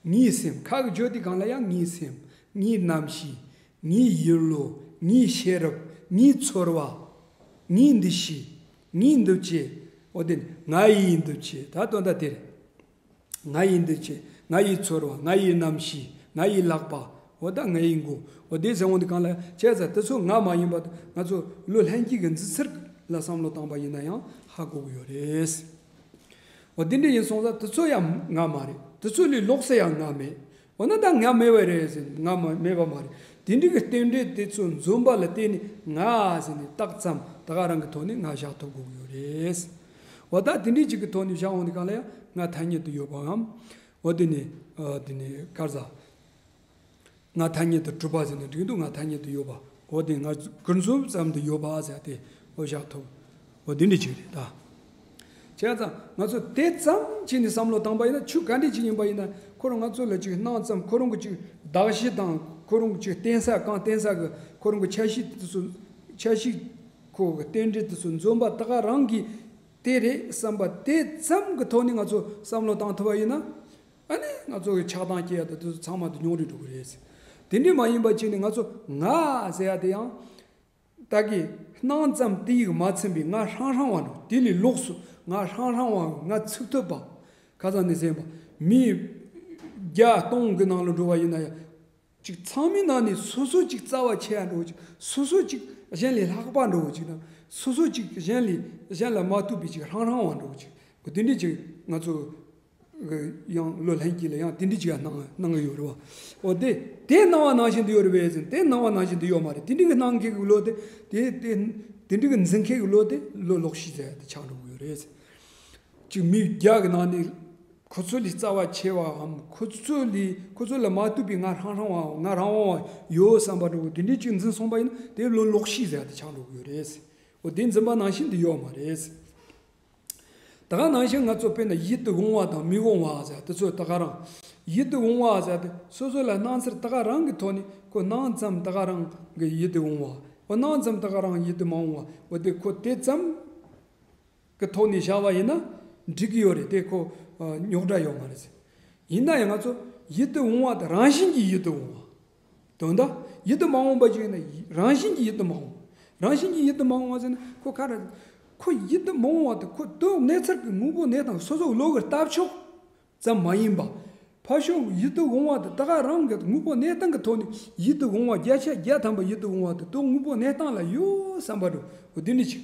ངའི་སེམས། ཁ་གི་བརྗོད་དེ་གང་ལ་ཡང་ངའི་སེམས། ངའི་རྣམ་ཤེས། ངའི་ཡིད་བློ། ངའི་ཤེས་རབ། ངའི་ཚོར་བ། ངའི་འདུ་ཤེས། ངའི་འདུ་བྱེད། འོ་དེ་ནི་ང་ཡི་འདུ་བྱེད། ད་དོན་དག་དེ་རེད། ང་ཡི་འདུ་བྱེད། ང་ཡི་ཚོར་བ། ང་ཡི་རྣམ་ཤེས། ང་ཡི་ལག་པ། འོ་ད་ང་ཡི་མགོ། འོ་དེ་ཟེར་འོང་དེ་གང་ལ་བྱས་ཙང་དེ་ཚོ་ང་མ་ཡིན་པ་ང་ཚོ་བློ་ལྷན་སྐྱེས་ཀྱི་འཛིན་ཚུལ་ལ་བསམ་བློ་བཏང་པ་ཡིན་ན་ཡང་ཧ་གོ་གི་ཡོད་རེད། འོ་དེ་འདྲ་ཡིན་སོང་ཙང་དེ་ཚོ་ཡང་ང་མ་རེད། དེ་ཚོ་ལས་ལོགས་སུ་ཡང་ང་མེད། འོ་ན་ད་ང་མེད་པ་རེད་ཟེར། ང་མ་མེད་པ་མ་རེད། དེ་འདྲ་གི་རྟེན་འབྲེལ་དེ་ཚོ་འཛོམས་པ་ལ་བརྟེན་ནས་ང་ཟེར་ནས་རྟགས་ཙམ་ད་ག་རང་གི་ཐོག་ནས་ང་བཞག་ཐུབ་དགོས་ཀྱི་ཡོད་རེད། འོ་ད་དེ་འདྲའི་ཅིག་གི་ཐོག་ནས་བཞག་འོང་དུས་གང་ལ་ཡང་ང་ཐ་སྙད་དུ་ཡོད་པའམ། འོ་དེ་ནས་ཨ་དེ་ནས་ག་རེ་ཟ། ང་ཐ་སྙད་དུ་གྲུབ་པ་ཟེར་ནས་འགྲིག་འདུག་ང་ཐ་སྙད་དུ་ཡོད་པ། འོ་དེ་ང་ཀུན་རྫོབ་ཙམ་དུ་ཡོད་པ་ཟེར་ཏེ་འོ་བཞག་ཐུབ། འོ་དེ་འདྲ་ཅིག་རེད་ད། བྱས་ཙང་ང་ཚོ་དེ་ཙམ་བྱས་ནས་བསམ་བློ་བཏང་པ་ཡིན་ན་ཆོས་ག་འདྲ་ཅིག་ཡིན་པ་ཡིན་ན་ཁོ་རང་ང་ཚོ་ལ་ཅིག་སྣང་ཙམ་ཁོ་རང་གི་ཅིག་གདགས་གཞི་དང་ཁོ་རང་གི་ཅིག་བརྟེན་ས་གང་བརྟེན་ས་གི་ཁོ་རང་གི་ཆ་ཤས་དེ་ཚོ་ཆ་ཤས་ཁོ་གི་རྟེན་འབྲེལ་དེ་ཚོ་འཛོམས་པ་ད་ག་རང་གི་དེ་རེད་བསམ་པ་དེ་ཙམ་གི་ཐོག་ནས་ང་ཚོ་བསམ་བློ་བཏང་ཐུབ་པ་ཡིན་ན། ཨ་ནི་ང་ཚོ་གི་ཆགས་སྡང་སྐྱེ་ཡ་དང་དེ་ཚོ་ཚང་མ་དེ་ཉུང་རུ་འགྲོ་གི་རེད། དེ་འདྲ་མ་ཡིན་པ་བྱས་ནས་ང་ཚོ་ང་ཟེར་ཡ་དེ་ཡང་ད་གི་སྣང་ཙམ་དེ་ཡིས་མ་ཚིམ་པའི་ང་ཧྲང་ཧྲང་བ་འགྲོ། དེ་ལས་ལོགས་སུ་ང་ཧྲང་ཧྲང་བ་ང་ཚུགས་ཐུབ་པ། ཁ་སང་ནས་ཟེར་བ་མི་བརྒྱ་སྟོང་གི་ནང་ལ་འགྲོ་བ་ཡིན་ན་ཡང་ཅིག་ཚང་མའི་ནང་ནས་སོ་སོ་ཅིག་རྩ་བ་ཆེ་ཡ་འགྲོ་ཅིག་སོ་སོ་ཅིག་གཞན་ལས་ལྷག་པ་འགྲོ་ཅིག་དང་སོ་སོ་ཅིག་གཞན་ལས་གཞན་ལ་མ་ཐུག་པའི་ཅིག་ཧྲང་ཧྲང་བ་འགྲོ་ཅིག་དེ་འདྲ་ཅིག་ང་ཚོ། ཡང་བློ་ལྷན་སྐྱེས་ལ་ཡང་དེ་འདྲ་ཅིག་སྣང་སྣང་གི་ཡོད་རེད་བ། འོ་དེ་དེ་སྣང་བ་ནང་བཞིན་དུ་ཡོད་རེད་པས་ཟེར་ན། དེ་སྣང་བ་ནང་བཞིན་དུ་ཡོད་མ་རེད། དེ་འདྲ་གི་སྣང་མཁན་གྱི་བློ་དེ་དེ་དེ་དེ་འདྲ་གི་འཛིན་མཁན་གྱི་བློ་དེ་བློ་ལོག་ཤེས་ཟེར་ཡ་དེ་ཆགས་འགྲོ་གི་ཡོད་རེད། ཅིག་མི་བརྒྱ་གི་ནང་ནས་ཁོ་ཚོ་ལས་རྩ་བ་ཆེ་བའམ་ཁོ་ཚོ་ལས་ཁོ་ཚོ་ལ་མ་ཐུག་པའི་ང་རང་རང་བ་ང་རང་དབང་བ་ཡོད་བསམ་པ་འདྲ་བོ་དེ་འདྲའི་ཅིག་འཛིན་སོང་པ་ཡིན་ན། དེ་བློ་ལོག་ཤེས་ཟེར་ཡ་དེ་ཆགས་འགྲོ་གི་ཡོད་རེད། འོ་དེ་འཛིན་པ་ནང་བཞིན་དུ་ཡོད་མ་རེད། ད་ག་ནང་བཞིན་ང་ཚོ་དཔེར་ན་ཡིད་དུ་འོང་བ་དང་མི་འོང་བ་ཟེར་དེ་ཚོ་ད་ག་རང་། ཡིད་དུ་འོང་བ་ཟེར་དེ་སོ་སོ་ལ་སྣང་ཚུལ་ད་ག་རང་གི་ཐོག་ནས་ཁོ་སྣང་ཙམ་ད་ག་རང་གི་ཡིད་དུ་འོང་བ། འོ་སྣང་ཙམ་ད་ག་རང་ཡིད་དུ་མ་འོང་བ། འོ་དེ་ཁོ་དེ་ཙམ་གི་ཐོག་ནས་བཞག་པ་ཡིན་ན་འགྲིག་གི་ཡོད་རེད། དེ་ཁོ་རྙོག་དྲ་ཡོད་མ་རེད། ཡིན་ན་ཡང་ང་ཚོ་ཡིད་དུ་འོང་བ་དེ་རང་བཞིན་གྱིས་ཡིད་དུ་འོང་བ། དོན་དག་ཡིད་དུ་མ་འོང་བ་ཅིག་ཡིན་ན་རང་བཞིན་གྱིས་ཡིད་དུ་མ་འོང་། རང་བཞིན་གྱིས་ཡིད་དུ་མ་འོང་བ་ཟེར་ན་ཁོ་ག་རེ། ཁོ་ཡིད་དུ་མ་འོང་བ་དེ་ཁོ་དོན་གནས་ཚུལ་གྱི་དངོས་པོ་གནས་སྟངས་སོ་སོའི་བློ་གི་ལྟ་ཕྱོགས་ཙམ་མ་ཡིན་པ། ཕར་ཕྱོགས་ཡིད་དུ་འོང་བ་དེ་ད་ག་རང་གི་དངོས་པོ་གནས་སྟངས་ཀྱི་ཐོག་ནས་ཡིད་དུ་འོང་བ་བརྒྱ་ཆ་བརྒྱ་ཐམ་པ་ཡིད་དུ་འོང་བ་དེ་དོན་དངོས་པོ་གནས་སྟངས་ལ་ཡོད་བསམ་པ་འདྲ་བོ་དེ་འདྲ་ཅིག་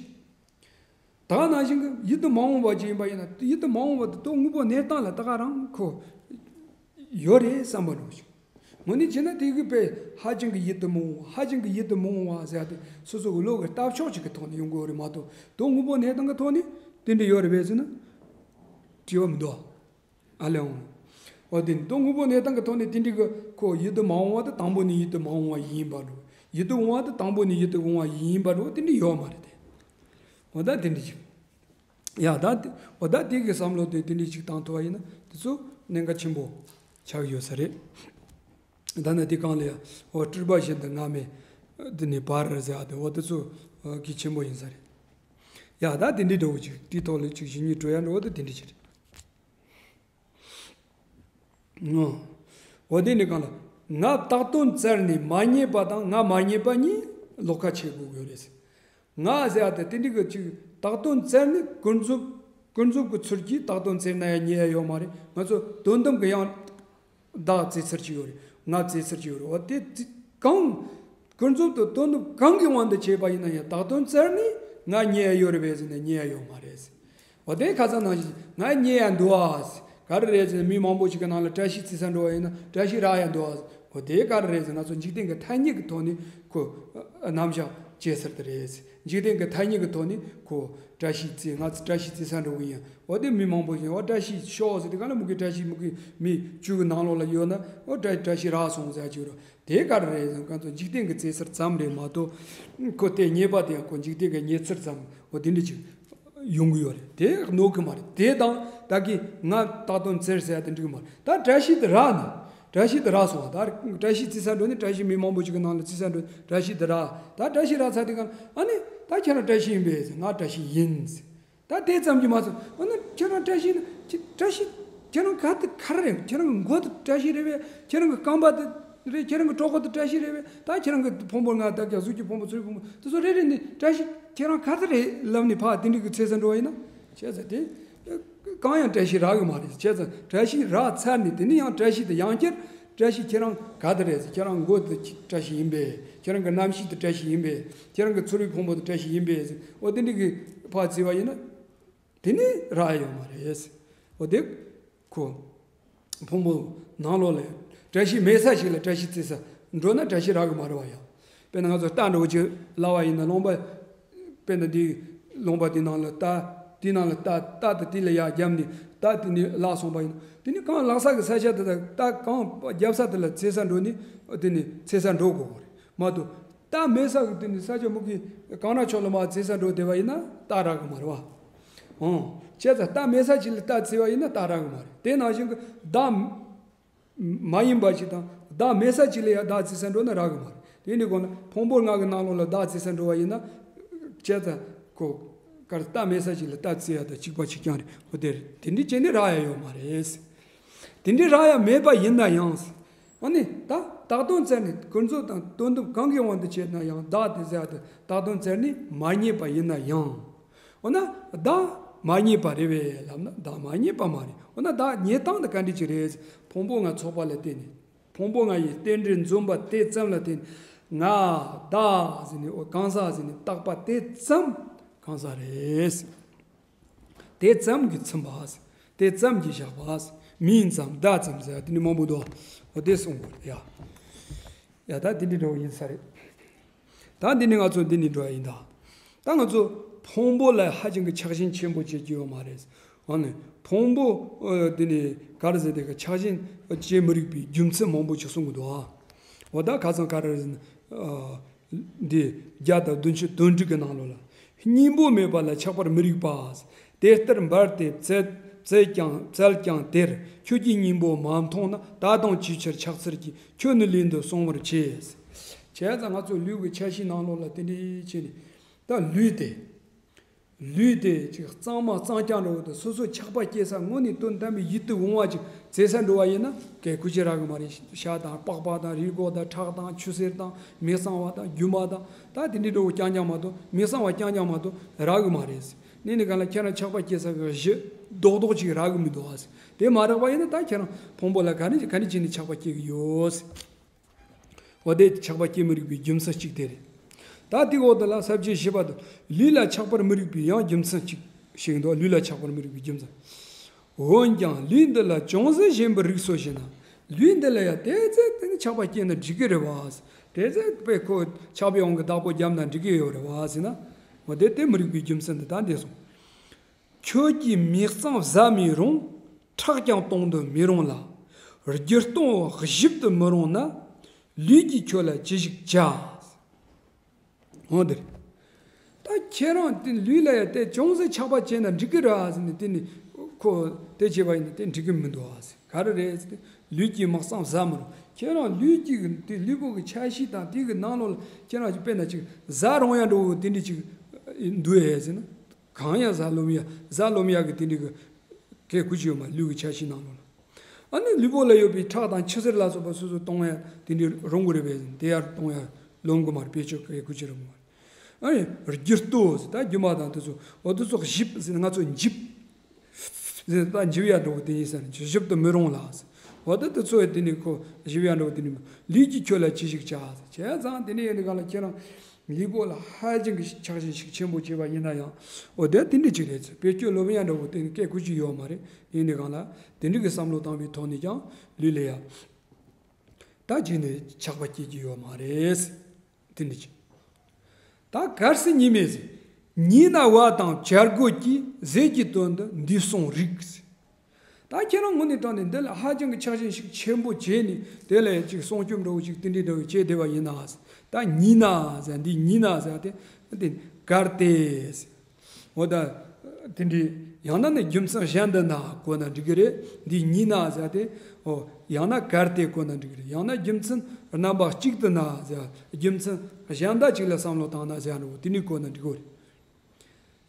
ད་ག་ནང་བཞིན་གྱི་ཡིད་དུ་མ་འོང་བ་ཅིག་ཡིན་པ་ཡིན་ན། ཡིད་དུ་མ་འོང་བ་དེ་དོན་དངོས་པོ་གནས་སྟངས་ལ་ད་ག་རང་ཁོ་ཡོད་རེད་བསམ་པ་འདྲ་བོ་ཞིག་དངོས་གནས་བྱས་ན་དེ་གི་དཔེ་ཧ་ཅང་གི་ཡིད་དུ་མི་འོང་བ། ཧ་ཅང་གི་ཡིད་དུ་མི་འོང་བ་ཟེར་ཡ་དེ་སོ་སོ་གི་བློ་གི་ལྟ་ཕྱོགས་ཅིག་གི་ཐོག་ནས་ཡོང་གི་ཡོད་རེད་མ་གཏོགས། དོན་དངོས་པོ་གནས་སྟངས་ཀྱི་ཐོག་ནས་དེ་འདྲ་ཡོད་རེད་པས་ཟེར་ན་དྲི་བ་མི་འདུག་ཨ་ལེ་འོང་། འོ་དེ་དོན་དངོས་པོ་གནས་སྟངས་ཀྱི་ཐོག་ནས་དེ་འདྲ་གི་ཁོ་ཡིད་དུ་མ་འོང་བ་དེ་དང་པོ་ནས་ཡིད་དུ་མ་འོང་བ་ཡིན་པ་འདྲ། ཡིད་དུ་འོང་བ་དེ་དང་པོ་ནས་ཡིད་དུ་འོང་བ་ཡིན་པ་འདྲ་དེ་འདྲ་ཡོད་མ་རེད་དེ། འོ་ད་དེ་འདྲ་ཅིག་ཡ་ད་དེ་འོ་ད་དེ་གི་བསམ་བློ་དེ་དེ་འདྲ་ཅིག་བཏང་ཐུབ་པ་ཡིན་ན་དེ་ཚོ་གནད་འགག་ཆེན་པོ་ཆགས་ཡོད་ས་རེད། ད་ནི་དེ་གང་ལ་ཡ་འོ་སྤྲུལ་པ་བཞིན་དུ་སྔ་མས་དེ་ནས་བར་ཟེར་ཡ་དེ་འོ་དེ་ཚོ་གལ་ཆེན་པོ་ཡིན་ས་རེད། ཡ་ད་དེ་འདྲའི་འདྲ་བོ་ཅིག་དེའི་ཐོག་ལ་ཅིག་གཞི་ཉིད་སྤྲོད་ཡ་འདྲ་བོ་དེ་དེ་འདྲ་ཅིག་རེད། ངོ་། འོ་དེ་ནི་གང་ལ། ང་བཏགས་དོན་བཙལ་ནས་མ་རྙེད་པ་དང་ང་མ་རྙེད་པ་གཉིས་ལོགས་ཀ་ཕྱེ་དགོས་ཀྱི་ཡོད་རེད། ང་ཟེར་ཡ་དེ་དེ་འདྲ་གི་ཅིག་བཏགས་དོན་བཙལ་ནས་ཀུན་རྫོབ། ཀུན་རྫོབ་ཀྱི་ཚུལ་གྱིས་བཏགས་དོན་བཙལ་ན་ཡང་རྙེད་ཡ་ཡོད་མ་རེད། ང་ཚོ་དོན་དམ་གྱི་ཡང་བདག་བཙལ་ཚུལ་གྱི་ཡོད་རེད། ང་བཙལ་ཚུལ་གྱི་ཡོད་རེད། འོ་དེ་ཅི་གང་། ཀུན་རྫོབ་ཏུ་དོན་དམ་གང་གི་དབང་དུ་བྱས་པ་ཡིན་ན་ཡང་བཏགས་དོན་བཙལ་ནས་ང་རྙེད་ཡ་ཡོད་རེད་པས་ཟེར་ན་རྙེད་ཡ་ཡོད་མ་རེད། འོ་དེ་ཁ་སང་ནང་བཞིན་ང་རྙེད་ཡ་འདུག་ཨ། ག་རེ་རེད་ཟེར་ན་མི་མང་པོ་ཞིག་གི་ནང་ལ་བཀྲ་ཤིས་བརྩི་ས་འགྲོ་བ་ཡིན་ན་བཀྲ་ཤིས་རག་ཡ་འདུག་ཨ། འོ་དེ་ག་རེ་རེད་ཟེར་ན་ང་ཚོ་འཇིག་རྟེན་གྱི་ཐ་སྙད་ཀྱི་ཐོག་ནས་ཁོ་རྣམ་གཞག་བྱེད་ཟེར་དེ་རེད། འཇིག་རྟེན་གྱི་ཐ་སྙད་ཀྱི་ཐོག་ནས་ཁོ་བཀྲ་ཤིས་བརྩི་ང་བཀྲ་ཤིས་བརྩི་ས་འགྲོ་གི་ཡིན། འོ་དེ་མི་མང་པོ་ཞིག་འོ་བཀྲ་ཤིས་ཤོག་ཟེར་དེ་ག་ལ་མུ་གེ་བཀྲ་ཤིས་མུ་གེ་མི་བཅུ་གི་ནང་ལོགས་ལ་ཡོད་ན་འོ་བཀྲ་བཀྲ་ཤིས་རག་སོང་ཟེར་གྱི་རོ། དེ་ག་རེ་རེད་ཟེར་ན་ང་ཚོ་འཇིག་རྟེན་གྱི་བརྩི་ཚུལ་ཙམ་རེད་མ་གཏོགས། ཁོ་དེ་རྙེད་པ་དེ་ཡང་ཁོ་འཇིག་རྟེན་གྱི་རྙེད་ཚུལ་ཙམ་འོ་དེ་འདྲ་ཅིག་ཡོང་གི་ཡོད་རེད། དེ་གནོད་གི་མ་རེད། དེ་དང་ད་གི་ང་བཏགས་དོན་བཙལ་ཟེར་ཡ་དེ་འགྲིག་གི་མ་རེད། ད་བཀྲ་ཤིས་དེ་རག་ནས་བཀྲ་ཤིས་དེ་རག་སོང་བ། ད་བཀྲ་ཤིས་བརྩི་ས་འགྲོ་ནས་བཀྲ་ཤིས་མི་མང་པོ་ཅིག་གི་ནང་ལ་བརྩི་ས་འགྲོ་བཀྲ་ཤིས་དེ་རག་ད་བཀྲ་ཤིས་རག་ཚར་དེ་ག་ཨ་ནི་ད་ཁྱེད་རང་བཀྲ་ཤིས་ཡིན་པས་ཟེར། ང་བཀྲ་ཤིས་ཡིན་ཟེར། ད་དེ་ཙམ་གྱིས་མ་ཚད། འོ་ན་ཁྱེད་རང་བཀྲ་ཤིས་ནི་ཁྱེད་བཀྲ་ཤིས་ཁྱེད་རང་ག་དེ་ག་རེ་རེད། ཁྱེད་རང་གི་མགོ་དེ་བཀྲ་ཤིས་རེད་པས། ཁྱེད་རང་གི་རྐང་པ་དེ་རེད། ཁྱེད་རང་གི་གྲོད་ཁོག་དེ་བཀྲ་ཤིས་རེད་པས། ད་ཁྱེད་རང་གི་ཕུང་པོ་ལྔ་དག་ཀྱང་གཟུགས་ཀྱི་ཕུང་པོ་ཚོར་བའི་ཕུང་པོ་དེ་ཚོ་རེ་རེ་ནི་བཀྲ་ཤིས་ཁྱེད་རང་ག་དེ་རེད་ལབ་ནས་ཕར་དེ་འདྲ་གི་ཚེ་ས་འགྲོ་བ་ཡིན་ན་བྱས་ཙང་དེ་གང་ཡང་བཀྲ་ཤིས་རག་གི་མ་རེད། བྱས་ཙང་བཀྲ་ཤིས་རག་ཚར་ནས་དེ་ནི་ཡང་བཀྲ་ཤིས་དེ་ཡང་བསྐྱར་བཀྲ་ཤིས་ཁྱེད་རང་ག་དེ་རེད་ཟེར། ཁྱེད་རང་མགོ་དེ་བཀྲ་ཤིས་ཡིན་པས། ཁྱེད་རང་གི་རྣམ་ཤེས་དེ་བཀྲ་ཤིས་ཡིན་པས། ཁྱེད་རང་གི་ཚོར་བའི་ཕུང་པོ་དེ་བཀྲ་ཤིས་ཡིན་པས་ཟེར། འོ་དེ་འདྲ་གི་ཕར་བརྩི་བ་ཡིན་ན། དེ་ནི་རག་ཡོད་མ་རེད། འོ་དེ་ཁོ་ཕུང་པོ་ནང་ལོགས་ལ་བཀྲ་ཤིས་མེད་ས་ཞིག་ལ་བཀྲ་ཤིས་བརྩི་ས་འགྲོ་ན་བཀྲ་ཤིས་རག་གི་མ་རེད་བ་ཡ། དཔེར་ན་ང་ཚོ་རྟ་འདྲ་བོ་ཅིག་བརླག་པ་ཡིན་ན་ལུང་པ། དཔེར་ན་འདི་ལུང་པ་འདི་ནང་ལ་རྟ། འདི་ནང་ལ་རྟ་རྟ་དེ་དེ་ལ་ཡར་བརྒྱབ་ནས་རྟ་དེ་ནི་བརླག་སོང་པ་ཡིན་ན་དེ་ནི་གང་བརླག་ས་གི་ས་ཆ་དེ་དང་རྟ་གང་བརྒྱབ་ས་དེ་ལ་འཚོལ་ས་འགྲོ་ནི་དེ་ནི་འཚོལ་ས་འགྲོ་དགོས་པ་རེད་མ་གཏོགས། རྟ་མེད་ས་གི་དེ་ནི་ས་ཆ་མུ་གེ་གངས་ར་ཕྱོགས་ལ་མར་འཚོལ་ས་འགྲོ་བསྡད་པ་ཡིན་ན་རྟ་རག་གི་མ་རེད་བ། འོང་། བྱས་ཙང་རྟ་མེད་ས་ཅིག་ལ་རྟ་འཚོལ་བ་ཡིན་ན་རྟ་རག་གི་མ་རེད། དེ་ནང་བཞིན་གྱི་བདག་མ་ཡིན་པ་ཅིག་དང་བདག་མེད་ས་ཅིག་ལ་ཡང་བདག་འཚོལ་ས་འགྲོ་ན་རག་གི་མ་རེད། དེ་ནི་གོང་ན་ཕུང་པོ་ལྔ་གི་ནང་ལོགས་ལ་བདག་འཚོལ་ས་འགྲོ་བ་ཡིན་ན། བྱས་ཙང་ཁོ་གར་རྟ་མེད་ས་ཅིག་ལ་རྟ་འཚོལ་ཡ་དང་གཅིག་པ་གཅིག་རྐྱང་རེད། འོ་དེ་རེད། དེ་འདྲའི་བྱས་ནས་རག་ཡ་ཡོད་མ་རེད། དེ་འདྲའི་རག་ཡ་མེད་པ་ཡིན་ན་ཡང་། ཨ་ནི་ད་བཏགས་དོན་བཙལ་ནས་ཀུན་རྫོབ་དང་དོན་དམ་གང་གི་དབང་དུ་བྱས་ན་ཡང་བདག་དེ་ཟེར་ཡ་དེ་བཏགས་དོན་བཙལ་ནས་མ་རྙེད་པ་ཡིན་ན་ཡང་། འོ་ན་བདག་མ་རྙེད་པ་རེད་པས་ལབ་ན་བདག་མ་རྙེད་པ་མ་རེད། འོ་ན་བདག་རྙེད་སྟངས་དེ་ག་འདྲ་ཅིག་རེད། ཕུང་པོ་ལྔ་ཚོགས་པ་ལ་བརྟེན་ནས། ཕུང་པོ་ལྔ་ཡི་རྟེན་འབྲེལ་འཛོམས་པ་དེ་ཙམ་ལ་བརྟེན་ནས་ང་བདག་ཟེར་ནས་འོ་གང་ཟག་ཟེར་ནས་བཏགས་པ་དེ་ཙམ་གང་ཟག་རེད། དེ་ཙམ་གྱིས་ཚིམ་པ། དེ་ཙམ་གྱིས་བཞག་པ། མིང་ཙམ་བརྡ་ཙམ་ཟེར་དེ་ནི་མང་པོ་འདུག་འོ་དེ་གསུངས་པ་རེད་ཡ། ཡ་ད་དེ་འདྲ་འགྲོ་ཡིན་ས་རེད། ད་འདི་ནི་ང་ཚོ་འདི་ནི་འགྲོ་ཡ་ཡིན་ད། ད་ང་ཚོ་ཕུང་པོ་ལ་ཧ་ཅང་གི་ཆགས་ཞེན་ཆེན་པོ་བྱེད་ཀྱི་ཡོད་མ་རེད། འོ་ནི་ཕུང་པོ་ཨ་འདི་ནི་ག་རེ་ཟེར་དེ་ག་ཆགས་ཞེན་བྱེད་མི་རིགས་པའི་རྒྱུ་མཚན་མང་པོ་ཞིག་གསུང་གི་འདུག་ཨ། འོ་ད་ཁ་སང་ག་རེ་ཟེར་ན་ཨ། འདི་བརྒྱ་དང་བདུན་ཅུ་དོན་དྲུག་གི་ནང་ལོགས་ལ། སྙིང་པོ་མེད་པ་ལ་ཆགས་པར་མི་རིགས་པ། དེ་ལྟར་འབར་ཏེ་བཙལ་བཙལ་ཀྱང་བཙལ་ཀྱང་དེར་ཁྱོད་ཀྱི་སྙིང་པོ་མ་མཐོང་ན། ད་དུང་ཅིའི་ཕྱིར་ཆགས་ཚུལ་གྱིས་ཁྱོད་ནི་ལུས་འདི་བསྲུང་བར་བྱེད། བྱས་ཙང་ང་ཚོ་ལུས་ཀྱི་ཆ་ཤས་ནང་ལོགས་ལ་དེ་འདྲའི་བྱས་ནས་ད་ལུས་དེ། ལུས་དེ་ཅིག་གཙང་མ་གཙང་རྐྱང་འགྲོ་བ་དང་སོ་སོ་ཆགས་པ་སྐྱེ་ས་དངོས་ནས་དོན་དམ་པའི་ཡིད་དུ་འོང་བ་ཅིག་བཙལ་ས་འགྲོ་བ་ཡིན་ན་གལ་ཁུ་ཅི་རག་གི་མ་རེད། ཤ་དང་པགས་པ་དང་རུས་ཁོག་དང་ཁྲག་དང་ཆུ་སེར་དང་མི་གཙང་བ་དང་རྒྱུ་མ་དང་ད་དེ་འདྲའི་འགྲོ་བ་རྐྱང་རྐྱང་མ་གཏོགས་མི་གཙང་བ་རྐྱང་རྐྱང་མ་གཏོགས་རག་གི་མ་རེད། ནི་ནི་ག་ལ་ཁྱེད་རང་ཆགས་པ་སྐྱེ་ས་གི་གཞི་རྡོག་རྡོག་ཅིག་རག་གི་མི་འདུག་ཨ། དེ་མ་རག་པ་ཡིན་ན་ད་ཁྱེད་རང་ཕུང་པོ་ལ་ག་ནས་ག་ནས་བྱས་ནས་ཆགས་པ་སྐྱེ་གི་ཡོད། འོ་དེ་ཆགས་པ་སྐྱེ་མི་རིགས་པའི་རྒྱུ་མཚན་གཅིག་དེ་རེད། ད་དེའི་འོག་ཏུ་ལ་ས་བཅད་བཞི་པ་དུ་ལུས་ལ་ཆགས་པར་མི་རིགས་པའི་ཡང་རྒྱུ་མཚན་གཅིག་ཞིག་འདུག་ལུས་ལ་ཆགས་པར་མི་རིགས་པའི་རྒྱུ་མཚན། འོན་ཀྱང་ལུས་འདི་ལ་ཅུང་ཟད་ཞེན་པར་རིགས་སོ་ཞེ་ན། ལུས་འདི་ལ་ཡང་དེ་ཚེ་དེ་ནི་ཆགས་པ་སྐྱེས་ན་འགྲིག་གི་རེད་བ། དེ་ཚེ་དཔེ་ཁོ་ཆགས་པའི་དབང་གིས་བདག་པོ་བརྒྱབ་ན་འགྲིག་གི་ཡོད་རེད་བ་ཟེར་ན། འོ་དེ་དེ་མི་རིགས་པའི་རྒྱུ་མཚན་འདི་ད་འདས་སོང་། ཁྱོད་ཀྱིས་མི་གཙང་བཟའ་མི་རུང་། ཁྲག་ཀྱང་གཏོང་དུ་མི་རུང་ལ། རྒྱུ་སྟོང་གཞིབ་ཏུ་མི་རུང་ན། ལུས་ཀྱིས་ཁྱོད་ལ་ཅི་ཞིག་བྱ། འོ་འདིར། ད་ཁྱེད་རང་དེ་ལུས་ལ་ཡ་དེ་ཅུང་ཟད་ཆགས་པ་བྱས་ན་འགྲིག་གི་རེད་ཟེར་ནས་དེ་ནི་ཁོ་དེ་བྱས་པ་ཡིན་ན་དེ་འགྲིག་གི་མི་འདུག་ཨ་ཟེར། ག་རེ་རེད་ཟེར་ཏེ་ལུས་ཀྱིས་མི་གཙང་བཟའ་མི་རུང་། ཁྱེད་རང་ལུས་ཀྱི་དེ་ལུས་པོ་གི་ཆ་ཤས་དང་དེ་གི་ནང་ལོགས་ལ་ཁྱེད་རང་ཅིག་དཔེར་ན་ཅིག་བཟའ་རུང་ཡ་འགྲོ་གི་དེ་འདྲ་ཅིག་འདུག་ཨེ་ཟེར་ན། གང་ཡང་བཟའ་ལོམ་ཡ་བཟའ་ལོམ་ཡ་གི་དེ་འདྲ་གི་གལ་ཁུ་ཅི་ཡོད་མ་ལུས་ཀྱི་ཆ་ཤས་ནང་ལོགས་ལ། ཨ་ནི་ལུས་པོ་ལ་ཡོད་པའི་ཁྲག་དང་ཆུ་སེར་ལ་སོགས་པ་སོ་སོ་གཏོང་ཡ་དེ་འདྲ་རུང་གི་རེད་པས་དེ་ཡར་གཏོང་ཡ་ལོམ་གི་མ་རེད་དཔེ་ཆོས་གལ་ཁུ་ཅི་རུང་གི་མ་རེད། ཨ་ནི་རྒྱུ་ལྟོ་ཟེར་ད་རྒྱུ་མ་དང་དེ་ཚོ་འོ་དེ་ཚོ་གཞིབ་ཟེར་ན་ང་ཚོ་འཇིབ། ཟེར་ད་འཇིབ་ཡ་འགྲོ་གི་དེ་ཡིན་ཟེར་ན་གཞིབ་ཏུ་མི་རུང་ལ་ཟེར། འོ་ད་དེ་ཚོ་ཡ་དེ་ནི་ཁོ་གཞིབ་ཡ་འགྲོ་གི་དེ་ནི་ལུས་ཀྱིས་ཁྱོད་ལ་ཅི་ཞིག་བྱ་ཟེར་བྱས་ཙང་དེ་ནི་ཡ་འདི་ག་ལ་ཁྱེད་རང་། ལུས་པོ་ལ་ཧ་ཅང་གི་ཆགས་ཞེན་ཤུགས་ཆེན་པོ་བྱས་པ་ཡིན་ན་ཡང་། འོ་དེ་དེ་འདྲ་ཅིག་རེད་ཟེར། བེད་སྤྱོད་ལོབས་ཡ་འདྲ་བོ་དེ་སྐད་ཁུ་ཅི་ཡོད་མ་རེད། ཡིན་ནའི་གང་ལ་དེ་འདྲ་གི་བསམ་བློ་བཏང་བའི་ཐོག་ནས་ཀྱང་ལུས་ལ་ཡ། ད་ཅིག་ནས་ཆགས་པ་སྐྱེ་རྒྱུ་ཡོད་མ་རེད་ཟེར། དེ་འདྲ་ཅིག་ད་གལ་སྲིད་ཉི་མས་ཟེར། ཉི་ན་བ་དང་བྱ་རྒོད་ཀྱི་ཟས་ཀྱི་དོན་དུ་འདི་གསུང་རིགས་ཟེར། ད་ཁྱེད་རང་ངོས་ནས་དྲངས་ནས་འདི་ལ་ཧ་ཅང་གི་ཆགས་ཞེན་ཤུགས་ཆེན་པོ་བྱས་ནས་དེ་ལ་ཅིག་སྲུང་སྐྱོབ་འདྲ་བོ་ཅིག་དེ་འདྲའི་འདྲ་བོ་བྱས་བསྡད་པ་ཡིན་ན་ཟེར། ད་ཉི་ན་ཟེར་འདི་ཉི་ན་ཟེར་དེ་འདི་གལ་ཏེ་ཟེར། འོ་ད་དེ་འདྲའི་ཡང་ན་ནི་རྒྱུ་མཚན་གཞན་དུ་ན་གོ་ན་འགྲིག་གི་རེད། འདི་ཉི་ན་ཟེར་དེ་འོ་ཡང་ན་གལ་ཏེ་གོ་ན་འགྲིག་གི་རེད། ཡང་ན་རྒྱུ་མཚན་རྣམ་པ་གཅིག་ཏུ་ན་ཟེར་རྒྱུ་མཚན་གཞན་དག་ཅིག་ལ་བསམ་བློ་བཏང་ན་ཟེར་འདྲ་བོ་དེ་འདྲའི་གོ་ན་འགྲིག་གི་རེད།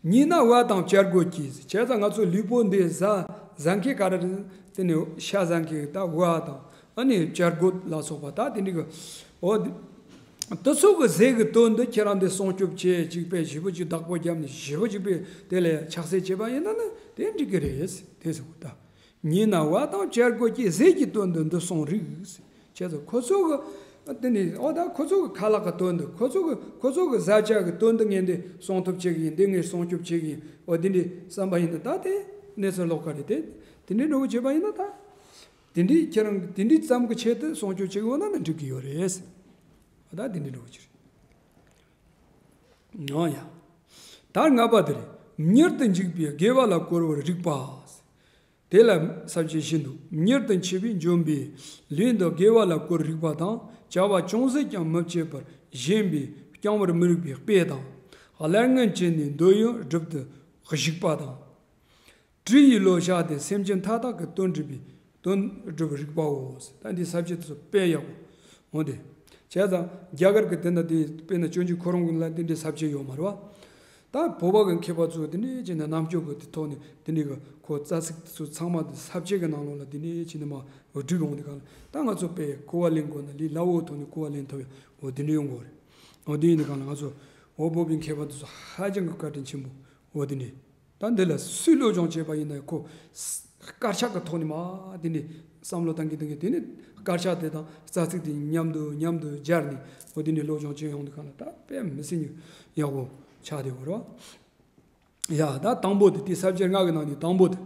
ཉི་ན་བ་དང་བྱ་རྒོད་ཀྱིས་བྱས་ཙང་ང་ཚོ་ལུས་པོ་འདི་བཟའ་བཟའ་མཁན་ག་རེ་རེད། དེ་ནི་ཤ་བཟའ་མཁན་ད་བ་དང་ཨ་ནི་བྱ་རྒོད་ལ་སོགས་པ་ད་དེ་འདྲ་གི་འོ་དེ་དེ་ཚོ་གི་ཟས་ཀྱི་དོན་དུ་ཁྱེད་རང་འདི་སྲུང་སྐྱོབ་བྱེད་ཅིག་པས་ཞེ་པོ་ཅིག་བདག་པོ་བརྒྱབ་ནས་ཞེ་པོ་ཅིག་པས་དེ་ལ་ཆགས་སྲེད་བྱེད་པ་ཡིན་ན་ནི་དེ་འགྲིག་གི་རེད་དེ་ཟེར་གོ་ད། ཉི་ན་བ་དང་བྱ་རྒོད་ཀྱི་ཟས་ཀྱི་དོན་དུ་འདི་གསུང་རིགས། བྱས་ཙང་ཁོ་ཚོ་གི་དེ་ནི་འོ་ད་ཁོ་ཚོ་གི་ཁ་ལག་གི་དོན་དུ་ཁོ་ཚོ་གི་ཁོ་ཚོ་གི་བཟའ་བཅའ་གི་དོན་དུ་ངས་འདི་སྲུང་ཐུབ་བྱེད་གི་ཡིན། འདི་ངས་སྲུང་སྐྱོབ་བྱེད་གི་ཡིན། འོ་དེ་འདྲའི་བསམ་པ་ཡིན་ན་ད་དེ་གནས་ཚུལ་ལོགས་ཀ་རེད་དེ། དེ་འདྲའི་འགྲོ་བྱེད་པ་ཡིན་ན་ད་དེ་འདྲའི་ཁྱེད་རང་གི་དེ་འདྲའི་ཙམ་གི་ཆེད་དུ་སྲུང་སྐྱོབ་བྱེད་གི་འོ་ན་ནི་འགྲིག་གི་ཡོད་རེད། འོ་ད་དེ་འདྲའི་འགྲོ་བྱེད་རེད། ཨོ་ཡ། ད་ལྔ་པ་དེ་རེད། མྱུར་དུ་འཇིག་པའི་དགེ་བ་ལ་བཀོལ་བར་རིགས་པ། དེ་ལ་ས་བཅད་བཞི་འདུག་མྱུར་དུ་འཆི་བས་འཇོམས་པའི་ལུས་འདི་དགེ་བ་ལ་བཀོལ་རིགས་པ་དང་། བྱ་བ་ཅུང་ཟད་ཀྱང་མི་བྱེད་པར་བཞིན་པས་བསྐྱང་བར་མི་རིགས་པའི་དཔེ་དང་། ཀླད་ངན་བྱས་ནས་འདོད་ཡོན་སྒྲུབ་ཏུ་གཞུག་པ་དང་། གྲི་ཡིས་བློ་བཞག་སྟེ་སེམས་ཅན་མཐའ་དག་གི་དོན་སྒྲུབ་པའི་དོན་སྒྲུབ་རིགས་པའོ། ད་འདི་ས་བཅད་དེ་ཚོ་དཔེ་ཡག་པོ་འོང་དེ། བྱས་ཙང་རྒྱ་གར་གྱི་དེ་འདྲ་དེ་དཔེར་ན་སྤྱོད་འཇུག་ཁོ་རང་གི་ལ་དེ་འདྲའི་ས་བཅད་ཡོད་མ་རེད་བ། ད་བོད་པ་གི་མཁས་པ་ཚོས་དེ་འདྲའི་བྱས་ནས་རྣམ་དཔྱོད་ཀྱི་དེ་ཐོག་ནས་དེ་འདྲའི་གི་ཁོ་རྩ་ཚིག་དེ་ཚོ་ཚང་མ་དེ་ས་བཅད་ཀྱི་ནང་ལོགས་ལ་དེ་འདྲའི་བྱས་ནས་མ་འོ་བསྒྲིགས་འོང་དེ་ག་ལ་ད་ང་ཚོ་དཔེ་གོ་བ་ལེན་དགོས་ན་ལས་སླ་བོའི་ཐོག་ནས་གོ་བ་ལེན་ཐུབ་ཡ་འོ་དེ་འདྲ་ཡོང་དགོས་རེད། འོ་དེ་ཡིན་དེ་ག་ལ་ང་ཚོ་འོ་བོད་པའི་མཁས་པ་དེ་ཚོ་ཧ་ཅང་གི་བཀའ་དྲིན་ཆེན་པོ་འོ་དེ་འདྲའི། ད་འདི་ལ་སུས་སློབ་སྦྱོང་བྱས་པ་ཡིན་ན་ཁོ་དཀར་ཆག་གི་ཐོག་ནས་མ་དེ་ནས་བསམ་བློ་བཏང་གི་བཏང་གི་དེ་ནས་དཀར་ཆག་དེ་དང་རྩ་ཚིག་དེ་མཉམ་དུ་མཉམ་དུ་སྦྱར་ནས་འོ་དེ་ནས་སློབ་སྦྱོང་བྱེད་ཡོང་དུས་གང་ལ་ད་དཔེ་མི་སྲིད་ཉུ་ཡག་པོ་ཆགས་བསྡད་པ་རེད་བ། ཡ་ད་དང་པོ་དེ་དེ་ས་བཅད་ལྔ་གི་ནང་ནས་དང་པོ་དེ།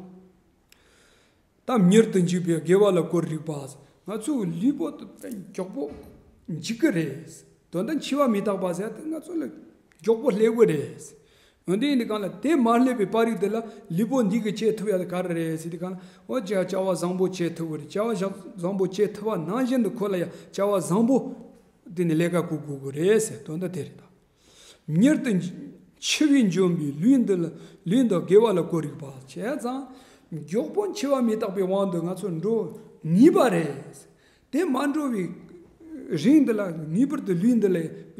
ད་མྱུར་དུ་འཇིག་པའི་དགེ་བ་ལ་གོ་རིག་པ། ང་ཚོའི་ལུས་པོ་དེ་མགྱོགས་པོ་འཇིག་གི་རེད། དོན་དག་འཆི་བ་མི་རྟག་པ་ཟེར་དེ་ང་ཚོ་ལ་མགྱོགས་པོ་སླེབས་གི་རེད། འོན་ཏེ་ཡིན་དུས་གང་ལ་དེ་མ་སླེབས་པའི་པར་རིས་དེ་ལ་ལུས་པོ་འདི་གིས་བྱེད་ཐུབ་ཡ་དེ་ག་རེ་རེད་ཟེར་དུས་གང་ལ། འོ་བྱ་བྱ་བ་བཟང་པོ་བྱེད་ཐུབ་གི་རེད། བྱ་བ་བཟང་པོ་བྱེད་ཐུབ་པ་ནང་བཞིན་དུ་ཁོ་ལ་ཡ་བྱ་བ་བཟང་པོ་དེ་ནི་ལས་ཀ་གོ་དགོས་གི་རེད་ཟེར། དོན་དག་དེ་རེད་ད། མྱུར་དུ་འཆི་བས་འཇོམས་པའི་ལུས་འདི་ལ་ལུས་འདི་དགེ་བ་ལ་གོ་རིག་པ། བྱས་ཙང་མགྱོགས་པོ་འཆི་བ་མི་རྟག་པའི་དབང་དུ་ང་ཚོ་འགྲོ་ངེས་པ་རེད། དེ་མ་འགྲོ་བའི་རིང་འདི་ལ་ངེས་པར་དུ་ལུས་འདི་ལ་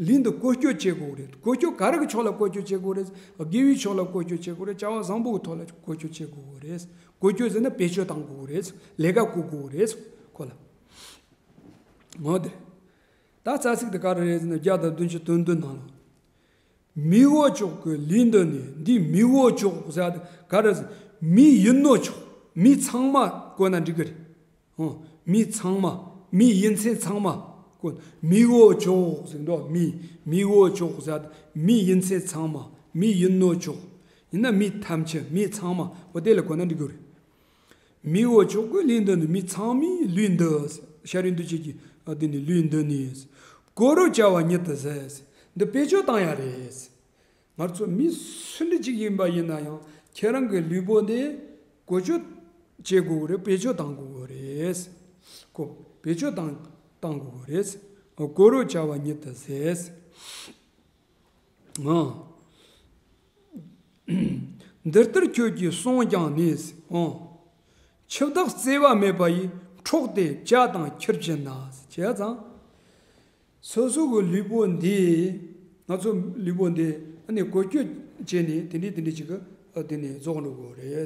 ལུས་འདི་བཀོལ་སྤྱོད་བྱེད་དགོས་རེད། བཀོལ་སྤྱོད་ག་རེ་གི་ཕྱོགས་ལ་བཀོལ་སྤྱོད་བྱེད་དགོས་རེད། དགེ་བའི་ཕྱོགས་ལ་བཀོལ་སྤྱོད་བྱེད་དགོས་རེད། བྱ་བ་བཟང་པོ་གི་ཐོག་ལ་བཀོལ་སྤྱོད་བྱེད་དགོས་རེད། བཀོལ་སྤྱོད་ཟེར་ན་བེད་སྤྱོད་བཏང་དགོས་རེད། ལས་ཀ་བཀོལ་དགོས་རེད། ཁོ་ལ་འོ་དེ། ད་རྩ་ཚིག་དེ་ག་རེ་རེད་ཟེར་ན་བརྒྱ་དང་བདུན་ཅུ་དོན་བདུན་ནང་ལ། མི་བོ་ཅོག་གི་ལུས་འདི་ནི། འདི་མི་བོ་ཅོག་ཟེར་ག་རེ་ཟེར། མི་ཡིན་ནོ་ཅོག་མི་ཚང་མ་བཀོད་ན་འགྲིག་གི་རེད། ཨོ། མི་ཚང་མ། མི་ཡིན་ཚད་ཚང་མ་བཀོད། མི་བོ་ཅོག་ཟེར་འདུག་མི། མི་བོ་ཅོག་ཟེར་མི་ཡིན་ཚད་ཚང་མ། མི་ཡིན་ནོ་ཅོག་ཡིན་ན་མི་ཐམས་ཅད་མི་ཚང་མ་འོ་དེ་ལ་བཀོད་ན་འགྲིག་གི་རེད། མི་བོ་ཅོག་གི་ལུས་འདི་ནི། མི་ཚང་མའི་ལུས་འདི། ཤཱ་རིའི་འདུས་བྱས་ཀྱི་ཨ་དེ་ནི་ལུས་འདི་ནི། དགོས་རབ་བྱ་བ་ཉིད་དུ་ཟད། འདི་བེད་སྤྱོད་བཏང་ཡ་རེད། ང་ཚོ་མི་སུ་འདྲ་ཅིག་ཡིན་པ་ཡིན་ན་ཡང་ཁྱེད་རང་གི་ལུས་པོ་འདི་བཀོལ་སྤྱོད་བྱེད་དགོས་ཀྱི་རེད། བེད་སྤྱོད་བཏང་དགོས་ཀྱི་རེད། ཁོ་བེད་སྤྱོད་བཏང་བཏང་དགོས་ཀྱི་རེད། དགོས་རབ་བྱ་བ་ཉིད་དུ་ཟད། ཨང་། འདི་ལྟར་ཁྱོད་ཀྱིས་གསུངས་ཀྱང་ནི། ཨང་། འཆི་བདག་བརྩེ་བ་མེད་པ་ཡིས། འཕྲོག་སྟེ་བྱ་དང་ཁྱིར་བྱིན་ན། བྱས་ཙང་། སོ་སོ་གི་ལུས་པོ་འདི། ང་ཚོ་ལུས་པོ་འདི་ཨ་ནི་བཀོལ་སྤྱོད་བྱས་ནས་དེ་འདྲའི་དེ་འདྲའི་ཅིག་གི་ཨ་དེ་ནས་རྫོགས་འགྲོ་དགོས་རེད།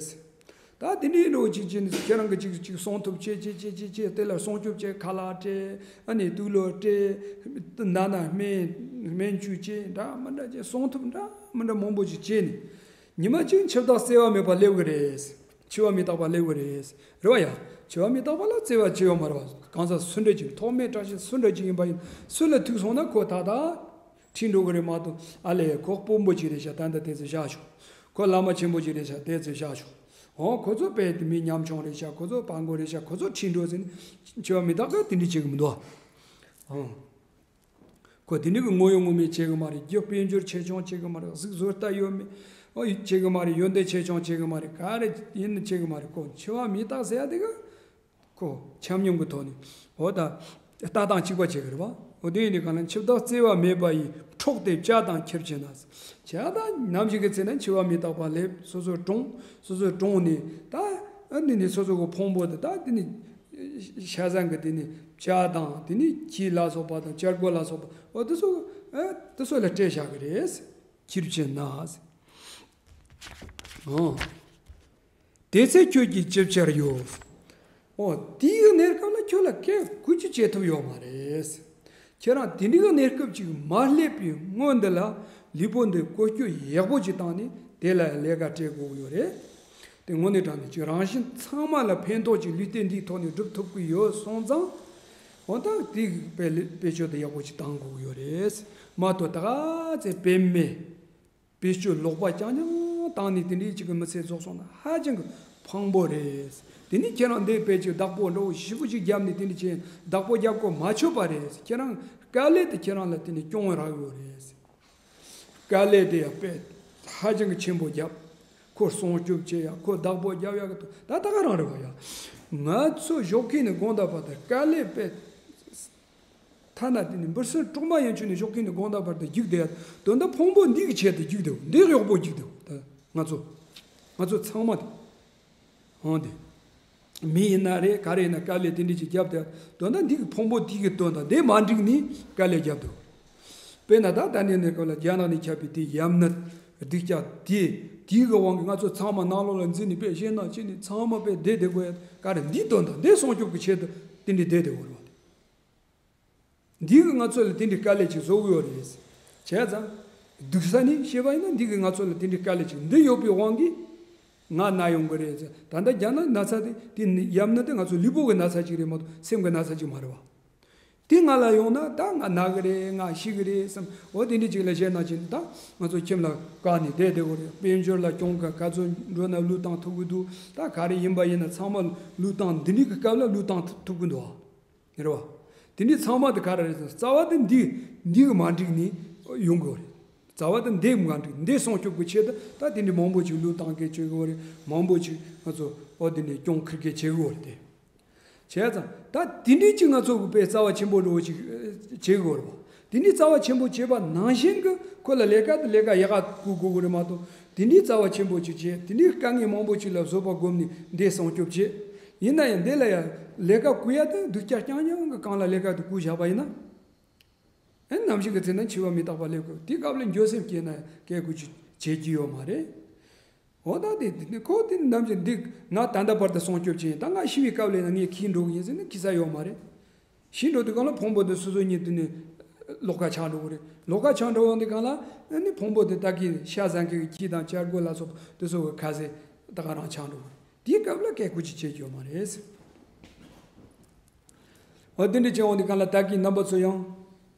ད་དེ་འདྲའི་འགྲོ་ཅིག་བྱས་ནས་ཁྱེད་རང་གི་ཅིག་ཅིག་སྲུང་ཐུབ་བྱས་བྱས་བྱས་བྱས་བྱས་དེ་ལ་སྲུང་སྐྱོབ་བྱས། ཁ་ལག་སྤྲད། ཨ་ནི་དུག་ལོག་སྤྲད། ནང་ན་སྨན་སྨན་བཅོས་བྱས། འདྲ་མི་འདྲ་བྱས། སྲུང་ཐུབ་འདྲ་མི་འདྲ་མང་པོ་ཅིག་བྱས་ནས། ཉི་མ་གཅིག་འཆི་བདག་བརྩེ་བ་མེད་པ་སླེབས་ཀྱི་རེད། འཆི་བ་མི་རྟག་པ་སླེབས་ཀྱི་རེད། རེད་བ་ཡ། འཆི་བ་མི་རྟག་པ་ལ་བརྩེ་བ་ཅི་ཡོད་མ་རེད་བ། གང་ཟག་སུ་འདྲ་ཅིག་ཐོག་མའི་བཀྲ་ཤིས་སུ་འདྲ་ཅིག་ཡིན་པ་ཡིན། སུ་ལ་ཐུག་སོང་ན་ཁོ་ད་ལྟ་ཁྲིད་འགྲོ་གི་རེད་མ་གཏོགས། ཨ་ལས་ཁོ་དཔོན་པོ་ཅིག་རེད་ཤག་ད་ལྟ་དེ་ཚོ་བཞག་ཆོག་ཁོ་བླ་མ་ཆེན་པོ་ཅིག་རེད་ཤག་དེ་ཚོ་བཞག་ཆོག་འོ་ཁོ་ཚོ་དཔེ་དེ་མི་ཉམ་ཆུང་རེད་ཤག་ཁོ་ཚོ་སྤྲང་པོ་རེད་ཤག་ཁོ་ཚོ་ཁྲིད་འགྲོ་ཟེར་ནས་འཆི་བ་མི་རྟག་པ་དེ་འདྲ་བྱེད་གི་མི་འདུག་ཨང་། ཁོ་དེ་འདྲ་གི་ངོ་ཡོང་ངོ་མེད་བྱེད་གི་མ་རེད། རྒྱུ་དཔལ་འབྱོར་ཆེ་ཆུང་བྱེད་གི་མ་རེད། གཟུགས་བཟོ་ལྟ་ཡོད་མེད་ཨོ་བྱེད་གི་མ་རེད། ཡོན་ཏན་ཆེ་ཆུང་བྱེད་གི་མ་རེད། ག་རེ་ཡིན་ན་བྱེད་གི་མ་རེད། ཁོ་འཆི་བ་མི་རྟག་ཟེར་ཡ་དེ་ག་ཁོ་ཆམ་སྙོམས་གི་ཐོག་ནས་འོ་ད་ལྟ་སྟངས་གཅིག་པ་བྱེད་གི་རེད་བ། འོ་དེ་ཡིན་དུས་གང་ལ་འཆི་བདག་བརྩེ་བ་མེད་པ་ཡིས། འཕྲོག་སྟེ་བྱ་དང་ཁྱིར་བྱིན་ན། བྱ་དང་ནམ་ཞིག་གི་ཚེ་ན་འཆི་བ་མི་རྟག་པ་སླེབས། སོ་སོ་གྲོངས། སོ་སོ་གྲོངས་ནས་ད་ཨ་ནི་ནི་སོ་སོ་གི་ཕུང་པོ་དེ་ད་དེ་ནི་ཤ་ཟན་གི་དེ་ནི་བྱ་དང་དེ་ནི་ཁྱི་ལ་སོགས་པ་དང་བྱ་རྒོད་ལ་སོགས་པ་འོ་དེ་ཚོ་ཨ་དེ་ཚོ་ལ་སྤྲད་བཞག་གི་རེད། ཁྱིར་བྱིན་ན། ཨོ། དེ་ཚེ་ཁྱོད་ཀྱིས་ཅི་བྱར་ཡོད། ཨོ་དེའི་གནས་སྐབས་ལ་ཁྱོད་ལ་སྐད་གུ་ཅི་བྱེད་ཐུབ་ཡོད་མ་རེད། ཁྱེད་རང་དེ་འདྲའི་གནས་སྐབས་ཅིག་མ་སླེབས་པའི་སྔོན་འདི་ལ་ལུས་པོ་འདི་བཀོལ་སྤྱོད་ཡག་པོ་ཅིག་བཏང་ནས་དེ་ལ་ལས་ཀ་སྤྲད་དགོས་ཀྱི་ཡོད་རེད། དེ་དངོས་གནས་དྲང་གནས་ཅིག་རང་བཞིན་ཚང་མ་ལ་ཕན་ཐོགས་ཅིག་ལུས་རྟེན་འདིའི་ཐོག་ནས་སྒྲུབ་ཐུབ་ཀྱི་ཡོད་སོང་ཙང་། འོ་ད་དེ་བེད་བེད་སྤྱོད་དེ་ཡག་པོ་ཅིག་བཏང་དགོས་ཀྱི་ཡོད་རེད། མ་གཏོགས་ད་ག་ཚད་བེད་མེད། བེད་སྤྱོད་ལོག་པ་རྐྱང་རྐྱང་བཏང་ནས་དེ་འདྲའི་ཅིག་གི་མི་ཚེ་རྫོགས་སོང་ན་ཧ་ཅང་གི་ཕངས་པོ་རེད། དེ་ནི་ཁྱེད་རང་འདི་དཔེ་ཅིག་བདག་པོ་འདྲ་བོ་ཞེ་པོ་ཅིག་བརྒྱབ་ནས་དེ་འདྲ་བྱས་བདག་པོ་རྒྱབ་དགོས་མ་ཆོད་པ་རེད། ཁྱེད་རང་དཀའ་ལས་དེ་ཁྱེད་རང་ལ་དེ་ནི་སྐྱོན་རག་ཡོད་རེད། དཀའ་ལས་དེ་ཡང་དཔེ་ཧ་ཅང་གི་ཆེན་པོ་བརྒྱབ། ཁོ་སྲུང་སྐྱོབ་བྱེད་ཡ་ཁོ་བདག་པོ་རྒྱབ་ཡ་གི་ད་ད་ག་རང་རེད་བ་ཡ། ང་ཚོ་ཞོགས་ཀས་ནས་དགོང་དག་བར་དུ་དཀའ་ལས་དཔེ། ཐ་ན་དེ་ནི་འབུ་སྲིན་གྲོག་མ་ཡན་ཆད་ནས་ཞོགས་ཀས་ནས་དགོང་དག་བར་དུ་རྒྱུག་བསྡད་ཡ། དོན་དག་ཕུང་པོ་འདི་གི་ཆེད་དུ་རྒྱུག་བསྡད་འདི་གཡོག་པོ་རྒྱུག་བསྡད་ད་ང་ཚོ། ང་ཚོ་ཚང་མ་དེ། ཧང་དེ། མི་ཡིན་ན་རེད་ག་རེ་ཡིན་ན་དཀའ་ལས་དེ་འདྲ་ཅིག་བརྒྱབ་བསྡད་ཡ། དོན་དག་འདི་གི་ཕུང་པོ་འདི་གི་དོན་དག་འདི་མ་འགྲིག་ནས་དཀའ་ལས་བརྒྱབ་འདུག་དཔེར་ན་ད་ད་ནི་ནས་གོ་ལ་རྒྱ་ནག་ནས་ཁྱབ་པའི་དེ་ཡམས་ནད་སྡུག་ཅག་དེ་དེའི་གི་དབང་གིས་ང་ཚོ་ཚང་མ་ནང་ལོགས་ལ་འཛུལ་ནས་དཔེ་ཞེད་སྣང་བྱས་ནས་ཚང་མ་དཔེ་བསྡད་བསྡད་དགོས་ཡ་ག་རེ་འདིའི་དོན་དག་འདི་སྲུང་སྐྱོབ་ཀྱི་ཆེད་དུ་དེ་འདྲ་བསྡད་བསྡད་དགོས་རེད་བ། འདི་གིས་ང་ཚོ་ལ་དེ་འདྲའི་དཀའ་ལས་ཅིག་བཟོ་གི་ཡོད་རེད། བྱས་ཙང་། སྡུག་ས་ནི་བཤད་པ་ཡིན་ན་འདི་གིས་ང་ཚོ་ལ་དེ་འདྲའི་དཀའ་ལས་ཅིག་འདི་ཡོད་པའི་དབང་གིས་ང་ན་ཡོང་གི་རེད་ཟེར། ད་ལྟ་རྒྱ་ནག་ན་ཚ་དེ་དེ་ནི་ཡམས་ནད་དེ་ང་ཚོ་ལུས་པོ་གི་ན་ཚ་ཅིག་རེད་མ་གཏོགས་སེམས་ཀྱི་ན་ཚ་ཅིག་མ་རེད་བ། དེ་ང་ལ་ཡོང་ན་ད་ང་ན་གི་རེད། ང་ཤི་གི་རེད་བསམ། འོ་དེ་འདྲ་ཅིག་ལ་བཤད་ན་ཅི་ད་ང་ཚོ་ཁྱིམ་ལ་བཀག་ནས་བསྡད་བསྡད་དགོས་རེད། དཔལ་འབྱོར་ལ་གྱོང་ག་ག་ཚོད་འགྲོ་ན་བློས་བཏང་ཐུབ་ཀྱི་འདུག་ད་ག་རེ་ཡིན་པ་ཡིན་ན་ཚང་མ་བློས་བཏང་། འདི་འདྲའི་གི་སྐབས་ལ་བློས་བཏང་ཐུབ་ཀྱི་འདུག་ཨ། རེད་བ། དེ་འདྲའི་ཚང་མ་དེ་ག་རེ་རེད་ཟེར་ན་རྩ་བ་དེ་འདི་འདི་གི་མ་འགྲིག་ནས་ཡོང་གི་རེད། རྩ་བ་དེ་འདི་མ་འགྲིག་འདི་སྲུང་སྐྱོབ་ཀྱི་ཆེད་དུ་ད་དེ་འདྲའི་མང་པོ་ཅིག་བློས་བཏང་གི་བྱེད་དགོས་རེད། མང་པོ་ཅིག་ང་ཚོ་འོ་དེ་འདྲའི་གྱོང་ཁུར་གི་བྱེད་དགོས་རེད་དེ། བྱས་ཙང་ད་དེ་འདྲའི་ཅིག་ང་ཚོ་གི་དཔེ་རྩ་བ་ཆེན་པོ་འདྲ་བོ་ཅིག་བྱེད་དགོས་རེད་བ། དེ་འདྲའི་རྩ་བ་ཆེན་པོ་བྱེད་པ་ནང་བཞིན་གི་ཁོ་ལ་ལས་ཀ་དེ་ལས་ཀ་ཡག་ག་བསྐུར་དགོས་གི་རེད་མ་གཏོགས། དེ་འདྲའི་རྩ་བ་ཆེན་པོ་ཅིག་བྱས། དེ་འདྲའི་དཀའ་ངལ་མང་པོ་ཅིག་ལ་བཟོད་པ་སྒོམ་ནས་འདི་སྲུང་སྐྱོབ་བྱས། ཡིན་ན་ཡང་འདི་ལ་ཡང་ལས་ཀ་བསྐུར་ཡ་དེ་སྡུག་ཅག་རྐྱང་རྐྱང་གི་སྒང་ལ་ལས་ཀ་དེ་བསྐུར་བཞག་པ་ཡིན་ན། ཨེ་ནམ་ཞིག་གི་ཚེ་ན་འཆི་བ་མི་རྟག་པ་སླེབས་དགོས། དེའི་སྐབས་ལ་འགྱོད་སེམས་སྐྱེས་ན་སྐད་དགོས་ཀྱི་བྱེད་ཀྱི་ཡོད་མ་རེད། འོ་ད་དེ་དེ་ཁོ་དེ་ནམ་ཞིག་འདི་ང་ད་ལྟ་བར་དུ་སྲུང་སྐྱོབ་བྱས་ཡིན། ད་ང་ཤི་བའི་སྐབས་ལ་ཡིན་ན་ངས་ཁྱེར་འགྲོ་གི་ཡིན་ཟེར་ན་ཁྱེར་ས་ཡོད་མ་རེད། ཤི་འགྲོ་དུས་སྒང་ལ་ཕུང་པོ་དེ་སོ་སོ་ཉིད་དུ་ནས་ལོགས་ཀ་ཆགས་འགྲོ་གི་རེད། ལོགས་ཀ་ཆགས་འགྲོ་ཡོང་དུས་སྒང་ལ་ཨ་ནི་ཕུང་པོ་དེ་ད་གིན་ཤ་ཟ་མཁན་གྱི་ཁྱི་དང་གཅར་རྒོད་ལ་སོགས་དེ་ཚོ་གི་ཁ་ཟས་ད་ག་རང་ཆགས་འགྲོ་གི་རེད། དེའི་སྐབས་ལ་སྐད་དགོས་ཀྱི་བྱེད་ཀྱི་ཡོད་མ་རེད། འོ་དེ་འདྲ་བྱས་ཡོང་དུས་སྒང་ལ་ད་གིན་རྣམ་པ་ཚོ་ཡང་།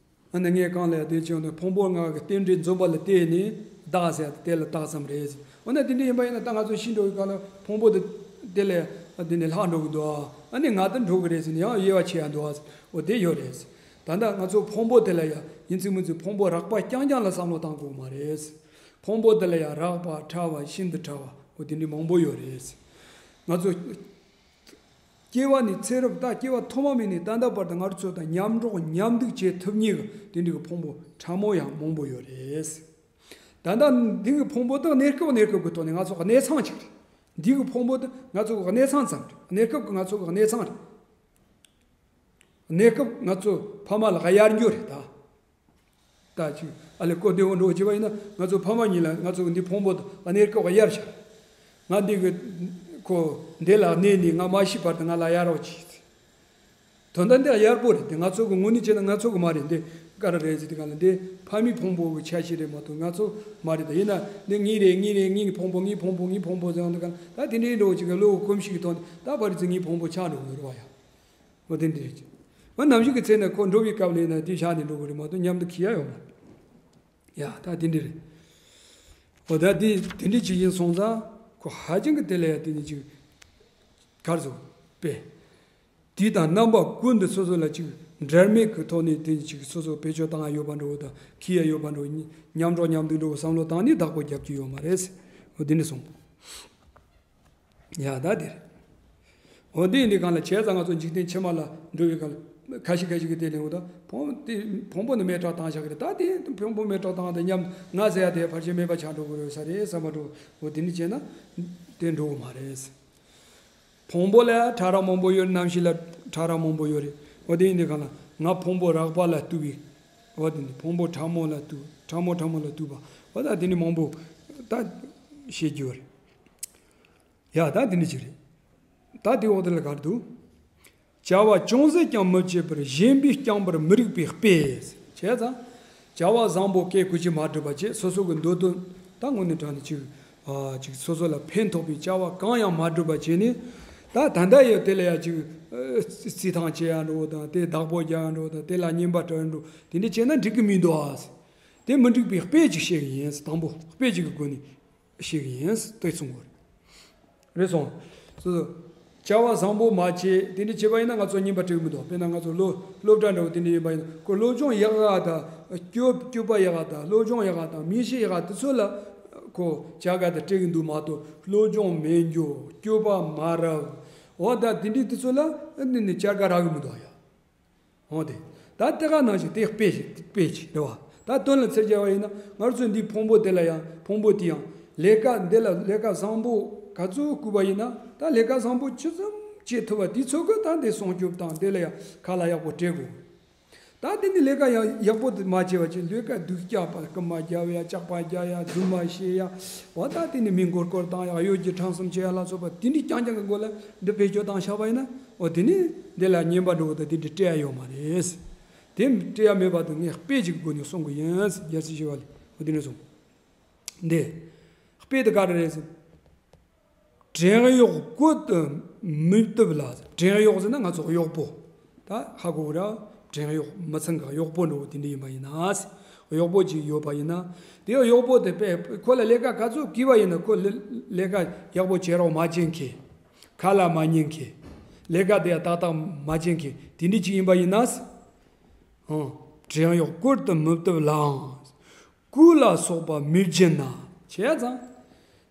ཨ་ནི་ངས་གང་ལ་ཡང་དེ་བྱས་ཡོང་དུས་ཕུང་པོ་ལྔ་གི་རྟེན་འབྲེལ་འཛོམས་པ་ལ་བརྟེན་ནས་བདག་ཟེར་ཡ་དེ་ལ་བདག་ཙམ་རེད་ཟེར། འོ་ན་དེ་འདྲ་ཡིན་པ་ཡིན་ན་ད་ང་ཚོ་ཤི་འགྲོ་བའི་སྐབས་ལ་ཕུང་པོ་དེ་དེ་ལས་དེ་ནས་ལྷག་འགྲོ་གི་འདུག་ཨ་ནི་ང་དེ་འགྲོ་གི་རེད་ཟེར་ནས་ཡང་དབྱེ་བ་ཕྱེ་ཡ་འདུག་ཨ། འོ་དེ་ཡོད་རེད། ད་ལྟ་ང་ཚོ་ཕུང་པོ་དེ་ལ་ཡང་ཡིན་ཚིག་མིན་ཚིག་ཕུང་པོ་རགས་པ་རྐྱང་རྐྱང་ལ་བསམ་བློ་བཏང་དགོས་མ་རེད། ཕུང་པོ་དེ་ལ་ཡང་རགས་པ་ཕྲ་བ་ཤིན་ཏུ་ཕྲ་བ་འོ་དེ་འདྲ་མང་པོ་ཡོད་རེད། ང་ཚོ། སྐྱེ་བ་ནས་ཚེ་རབས་ད་སྐྱེ་བ་ཐོག་མ་མེད་ནས་ད་ལྟ་བར་དུ་ང་ཚོ་དང་མཉམ་འགྲོགས་མཉམ་འདུག་བྱེད་ཐུབ་མཁན་གྱི་དེ་འདྲའི་གི་ཕུང་པོ་ཕྲ་མོ་ཡང་མང་པོ་ཡོད་རེད། ད་ལྟ་འདི་གི་ཕུང་པོ་དེ་གནས་སྐབས་གནས་སྐབས་ཀྱི་ཐོག་ནས་ང་ཚོ་གི་གནས་ཚང་གཅིག་རེད། འདི་གི་ཕུང་པོ་དེ་ང་ཚོ་གི་གནས་ཚང་ཙམ་རེད། གནས་སྐབས་ཀྱི་ང་ཚོ་གི་གནས་ཚང་རེད། གནས་སྐབས་ང་ཚོ་ཕ་མ་ལ་གཡར་རྒྱུ་རེད་ད། ད་ཅིག་ཨ་ལས་ཀོ་བདེ་བོ་འགྲོ་བྱས་པ་ཡིན་ན་ང་ཚོ་ཕ་མ་གཉིས་ལ་ང་ཚོ་གི་འདི་ཕུང་པོ་དང་གནས་སྐབས་གཡར་བཞག་ང་འདི་གི་ཁོ་འདི་ལ་གནས་ནས་ང་མ་ཤི་བར་དུ་ང་ལ་གཡར་རོགས་གྱིས། དོན་དག་འདི་གཡར་པོ་རེད་དེ། ང་ཚོ་གི་དངོས་གནས་བྱས་ན་ང་ཚོ་གི་མ་རེད། འདི་ག་རེ་རེད་ཟེར་དུས་སྒང་ལ་འདི་ཕ་མའི་ཕུང་པོ་གི་ཆ་ཤས་རེད་མ་གཏོགས་ང་ཚོ་མ་རེད་ད། ཡིན་ན་འདི་ངའི་རེད། ངའི་རེད། ངའི་ཕུང་པོ། ངའི་ཕུང་པོ། ངའི་ཕུང་པོ་ཟེར་ཡོང་དུས་སྒང་ལ་ད་དེ་འདྲའི་འགྲོ་བ་ཅིག་གི་བློ་གོམས་གཤིས་ཀྱི་ཐོག་ནས་ད་བར་ཙི་ངའི་ཕུང་པོ་ཆགས་འགྲོ་གི་རེད་བ་ཡ། འོ་དེ་འདྲ་རེད། འོ་ནམ་ཞིག་གི་ཚེ་ན་ཁོ་འགྲོ་བའི་སྐབས་ལ་ཡིན་ན་དེ་བཞག་ནས་འགྲོ་གི་རེད་མ་གཏོགས་མཉམ་དུ་འཁྱེར་ཡ་ཡོད་མ་རེད། ཡ་ད་དེ་འདྲ་རེད། འོ་ད་དེ་དེ་འདྲ་ཅིག་ཡིན་སོང་ཙང་ཁོ་ཧ་ཅང་གི་དེ་ལ་ཡ་དེ་ནི་ཅིག་གར་སོང་པས། དུས་དང་རྣམ་པ་ཀུན་ཏུ་སོ་སོ་ལ་ཅིག་འབྲལ་མེད་ཀྱི་ཐོག་ནས་དེ་ནི་ཅིག་སོ་སོ་བེད་སྤྱོད་བཏང་ཡ་ཡོད་པ་འགྲོ་བ་དང་འཁྱེར་ཡ་ཡོད་པ་འགྲོ་བ་མཉམ་འགྲོགས་མཉམ་འདུག་འགྲོ་བ་བསམ་བློ་བཏང་ནས་བདག་པོ་རྒྱབ་ཀྱི་ཡོད་མ་རེད། འོ་དེ་ནི་སོང་། ཡ་ད་དེ་རེད། འོ་དེ་ཡིན་དུས་སྒང་ལ་བྱས་ཙང་ང་ཚོ་འཇིག་རྟེན་ཕྱི་མ་ལ་འགྲོ་བའི་སྒང་ལ་ཁ་ཤས་ཁ་ཤས་ཀྱིས་དེ་ལེན་འོ་ད་ཕུང་དེ་ཕུང་པོ་ནི་མེ་སྲེག་བཏང་བཞག་གི་རེད། ད་དེ་ཕུང་པོ་མེ་སྲེག་བཏང་དེ་མཉམ་ང་ཟེར་ཡ་དེ་ཕལ་ཆེར་མེད་པ་ཆགས་འགྲོ་གི་རེད་ས་རེད་བསམ་པ་འགྲོ། འོ་དེ་ནི་བྱས་ན་དེ་འགྲོ་གི་མ་རེད། ཕུང་པོ་ལ་ཕྲ་རགས་མང་པོ་ཡོད་རེད། རྣམ་ཤེས་ལ་ཕྲ་རགས་མང་པོ་ཡོད་རེད། འོ་དེ་ཡིན་དུས་སྒང་ལ་ང་ཕུང་པོ་རགས་པ་ལ་ལྟོས་པའི་འོ་དེ་ནི་ཕུང་པོ་ཕྲ་མོ་ལ་ལྟོས། ཕྲ་མོ་ཕྲ་མོ་ལ་ལྟོས་པ་འོ་ད་དེ་ནི་མང་པོ་ད་བཤད་རྒྱུ་ཡོད་རེད། ཡ་ད་དེ་འདྲ་ཅིག་རེད། ད་དེ་འོག་དེ་ལ་ག་རེ་འདུག་བྱ་བ་ཅུང་ཟད་ཀྱང་མི་བྱེད་པར་གཞན་པས་བསྐྱངས་པར་མི་རིགས་པའི་དཔེ། བྱས་ཙང་། བྱ་བ་བཟང་པོ་སྐད་གོ་ཅི་མ་སྒྲུབ་པ་བྱས་སོ་སོ་གི་འདོད་དོན་ད་དངོས་གནས་དྲང་ནས་ཅིག་ཨ་ཅིག་སོ་སོ་ལ་ཕན་ཐོགས་པའི་བྱ་བ་གང་ཡང་མ་སྒྲུབ་པ་བྱས་ནས་ད་ད་ལྟ་ཡང་དེ་ལ་ཡང་ཅིག་ཨ་རྩིས་ཐང་བྱེད་ཡ་འགྲོ་དང་དེ་བདག་པོ་རྒྱག་ཡ་འགྲོ་དང་དེ་ལ་ཉེས་པ་སྤྲོད་ཡ་འགྲོ་དེ་འདྲ་བྱས་ན་འགྲིག་གི་མི་འདུག་ཨ། དེ་མི་འགྲིག་པའི་དཔེ་ཅིག་བཤད་གི་ཡིན། དང་པོ་དཔེ་ཅིག་གི་སྒོ་ནས། ཤེས་ཀྱི་ཡིན་ལྟོས་གསུང་གི་རེད། རེད་སོང་། སོ་སོ། བྱ་བ་བཟང་པོ་མ་བྱས་དེ་འདྲ་བྱས་པ་ཡིན་ན་ང་ཚོ་ཉེས་པ་སྤྲོད་མི་འདུག་དཔེར་ན་ང་ཚོ་སློབ་སློབ་གྲྭ་འདྲ་བོ་དེ་འདྲ་ཡིན་པ་ཡིན་ན་ཁོ་སློབ་སྦྱོང་ཡག་ག་དང་སྤྱོད་སྤྱོད་པ་ཡག་ག་དང་སློབ་སྦྱོང་ཡག་ག་དང་མི་གཤིས་ཡག་ག་དེ་ཚོ་ལ་ཁོ་བྱ་དགའ་དེ་སྤྲད་གི་འདུག་མ་གཏོགས་སློབ་སྦྱོང་མེད་རྒྱུ་སྤྱོད་པ་མ་རབས་འོ་ད་དེ་འདྲ་དེ་ཚོ་ལ་ནི་ནི་བྱ་དགའ་རག་གི་མི་འདུག་ཡ། འོ་དེ། ད་དེ་ག་ནང་བཞིན་དེ་དཔེ་ཞིག་དཔེ་ཞིག་རེད་བ། ད་དོན་ལ་ཚིག་རྒྱག་པ་ཡིན་ན་ང་ཚོས་འདིའི་ཕུང་པོ་དེ་ལ་ཡང་ཕུང་པོ་དེ་ཡང་ལས་ཀ་འདི་ལ་ལས་ཀ་བཟང་པོ་ག་ཚོད་བསྐུལ་བ་ཡིན་ན་ད་ལས་ཀ་བཟང་པོ་ཅི་ཙམ་བྱེད་ཐུབ་པ་དེ་ཚོ་གི་ད་འདི་སྲུང་སྐྱོབ་དང་འདི་ལ་ཡང་ཁ་ལག་ཡག་པོ་སྤྲད་དགོས། ད་དེ་ནི་ལས་ཀ་ཡང་ཡག་པོ་དེ་མ་བྱས་པ་ཅིག་ལས་ཀ་སྡུག་ཅག་པ་རྐུན་མ་རྒྱབ་ཡ་ཇག་པ་རྒྱག་ཡ་རྫུན་མ་བཤད་ཡ་བ་ད་དེ་ནི་མི་མགོ་སྐོར་བཏང་ཡ་གཡོ་སྒྱུ་ཁྲམ་གསུམ་བྱེད་ཡ་ལ་སོགས་པ་དེ་འདྲའི་རྐྱང་རྐྱང་གི་སྒོ་ལ་འདི་བེད་སྤྱོད་བཏང་བཞག་པ་ཡིན་ན། འོ་དེ་ནི་འདི་ལ་ཉན་པ་འགྲོ་བ་དང་དེ་འདྲ་སྤྲད་ཡ་ཡོད་མ་རེད། དེ་སྤྲད་ཡ་མེད་པ་དང་ངས་དཔེ་ཅིག་སྒོ་ནས་གསུང་གི་ཡིན། རྒྱལ་སྲས་ཞི་བ་ལྷས་འོ་དེ་ནས་གསུངས། འདི་དཔེ་དེ་ག་རེ་རེད་ཟེར། བྲན་གཡོག་བཀོད་དུ་མི་བཏུབ་ལ། བྲན་གཡོག་ཟེར་ན་ང་ཚོ་གཡོག་པོ་ད་ཧ་གོ་གི་ར། བྲན་གཡོག་མི་ཚང་གི་གཡོག་པོ་འདྲ་བོ་དེ་འདྲ་ཡིན་པ་ཡིན་ན། གཡོག་པོ་ཅིག་ཡོད་པ་ཡིན་ན། དེ་གཡོག་པོ་དེ་དཔེ་ཁོ་ལ་ལས་ཀ་ག་ཚོད་བསྐུལ་བ་ཡིན་ན་ཁོ་ལས་ལས་ཀ་ཡག་པོ་བྱེད་རོགས་མ་བྱེད་མཁན། ཁ་ལག་མ་ཉན་མཁན། ལས་ཀ་དེ་ཡང་ཏག་ཏག་མ་བྱེད་མཁན་དེ་འདྲ་ཅིག་ཡིན་པ་ཡིན་ན། ཨང་། བྲན་གཡོག་བཀུར་དུ་མི་བཏུབ་ལའང་། སྐུ་ལ་སོགས་པ་མི་བྱེད་ན། བྱས་ཙང་།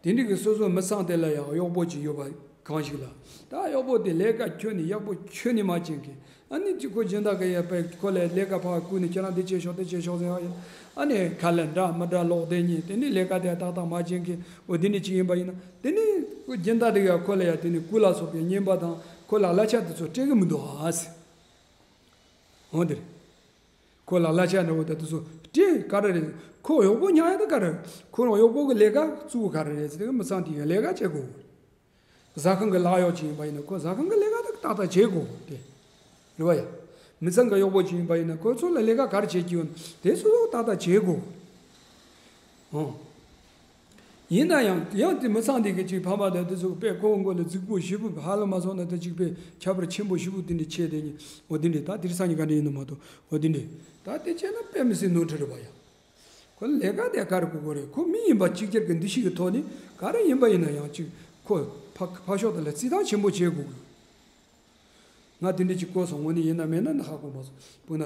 དེ་འདྲ་གི་སོ་སོ་མི་ཚང་དེ་ལ་ཡང་གཡོག་པོ་ཅིག་ཡོད་པ་གང་ཞིག་ལ། ད་གཡོག་པོ་དེ་ལས་ཀ་ཁྱོན་ནས་ཡག་པོ་ཁྱོན་ནས་མ་བྱེད་མཁན། ཨ་ནི་ཅིག་ཁོ་སྦྱིན་བདག་གི་ཡ་པའི་ཁོ་ལ་ལས་ཀ་ཕར་བསྐུལ་ནས་ཁྱེད་རང་འདི་བྱེད་ཤོག་དེ་བྱེད་ཤོག་ཟེར་བ་ཡིན། ཨ་ནི་ཁ་ལ་འདྲ་མི་འདྲ་ལོག་བསྡད་ཉིན་དེ་ནི་ལས་ཀ་དེ་ཏག་ཏག་མ་བྱེད་མཁན་འོ་དེ་འདྲ་ཅིག་ཡིན་པ་ཡིན་ན། དེ་ནི་སྦྱིན་བདག་དེ་ག་ཁོ་ལ་ཡ་དེ་ནི་སྐུ་ལ་སོགས་པའི་བསྙེན་པ་དང་ཁོ་ལ་གླ་ཆ་དེ་ཚོ་སྤྲད་གི་མི་འདུག་ཨ་ཟེར། འོ་དེ་རེད། ཁོ་ལ་གླ་ཆ་འདྲ་བོ་དང་དེ་ཚོ་སྤྲད་ག་རེ་རེད། ཁོ་གཡོག་པོ་ཉར་ཡ་ད་ག་རེ། ཁོ་རང་གཡོག་པོ་གི་ལས་ཀ་བཙུགས་ག་རེ་རེད་ཟེར་དུས་མི་ཚང་དེ་གི་ལས་ཀ་བྱེད་དགོས། ཟ་ཁང་གི་ལག་གཡོག་ཅིག་ཡིན་པ་ཡིན་ན་ཁོ་ཟ་ཁང་གི་ལས་ཀ་ད་ཏག་ཏག་བྱེད་དགོས་དེ། རེད་བ་ཡ། མི་ཚང་གི་གཡོག་པོ་ཅིག་ཡིན་པ་ཡིན་ན་ཁོ་ཚོ་ལ་ལས་ཀ་ག་རེ་བྱེད་ཀྱི་ཡོད་ན་དེ་ཚོ་ཏག་ཏག་བྱེད་དགོས། ཨོ། ཡིན་ན་ཡང་ཡང་དེ་མི་ཚང་དེ་གི་ཅིག་ཕ་མ་དང་དེ་ཚོ་དཔེ་ཁོ་མགོ་ལ་རྫིག་པོ་ཞེ་པོ་ཧ་ལམ་མ་སོང་ན་དེ་ཅིག་དཔེ་ཁྱད་པར་ཆེན་པོ་ཞེ་པོ་དེ་འདྲ་ཆེ་དེ་ཉིད་འོ་དེ་འདྲ་ད་དེ་རིང་སང་ཉིན་ག་འདྲ་ཡིན་ནོ་མ་གཏོགས་འོ་དེ་འདྲ་ད་དེ་བྱས་ན་དཔེ་མི་སྲིད་ནོར་འཁྲུལ་རེད་བ་ཡ། ཁོ་ལས་ཀ་དེ་ག་རེ་དགོས་དགོས་རེད། ཁོ་མི་ཡིན་པ་གཅིག་གྱུར་གྱི་འདུ་ཤེས་ཀྱི་ཐོག་ནས་ག་རེ་ཡིན་པ་ཡིན་ན་ཡང་ཅིག་ཁོ་ཕ་ཕ་ཕྱོགས་དེ་ལ་བརྩི་སྟངས་ཆེན་པོ་བྱེད་དགོས་གི། ང་དེ་འདྲ་ཅིག་གོ་སོང་། དངོས་གནས་ཡིན་ན་མིན་ན་ཧ་གོ་མ་སོང་། སྤུ་ན་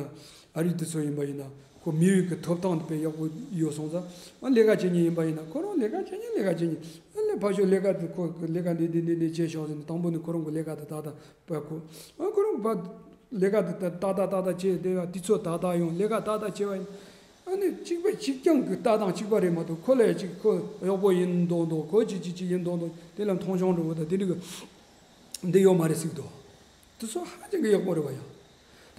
ཨ་རི་དེ་ཚོ་ཡིན་པ་ཡིན་ན་ཁོ་མི་རིགས་ཀྱི་ཐོབ་ཐང་དེ་དཔེ་ཡག་པོ་ཡོད་སོང་ཙང་ཨ་ལས་ཀ་བྱེད་མཁན་ཡིན་པ་ཡིན་ན་ཁོ་རང་ལས་ཀ་བྱེད་མཁན་ལས་ཀ་བྱེད་མཁན་ཨ་ལས་ཕ་ཤོག་ལས་ཀ་དེ་ཁོ་ལས་ཀ་འདི་འདི་འདི་འདི་བྱེད་ཤོག་ཟེར་ནས་དང་པོ་ནས་ཁོ་རང་གི་ལས་ཀ་དེ་ཏག་ཏག་པ་ཁོ་ཨ་ཁོ་རང་གི་ཕ་ལས་ཀ་དེ་ཏག་ཏག་ཏག་ཏག་བྱས་དེ་ཡང་དུས་ཚོད་ཏག་ཏག་ཡོང་ལས་ཀ་ཏག་ཏག་བྱས་པ་ཡིན། ཨ་ནི་གཅིག་པ་གཅིག་རྐྱང་གི་ལྟ་སྟངས་གཅིག་པ་རེད་མ་གཏོགས་ཁོ་ལ་ཡང་གཅིག་ཁོ་གཡོག་པོ་ཡིན་མདོག་མདོག་ཁོ་གཅིག་གཅིག་གཅིག་ཡིན་མདོག་མདོག་དེ་ལ་མཐོང་ཆུང་འགྲོ་བ་དང་དེ་འདྲ་གི་འདི་ཡོད་མ་རེད་ཟེར་གི་འདུག་དེ་ཚོ་ཧ་ཅང་གི་ཡག་པོ་རེད་བ་ཡ།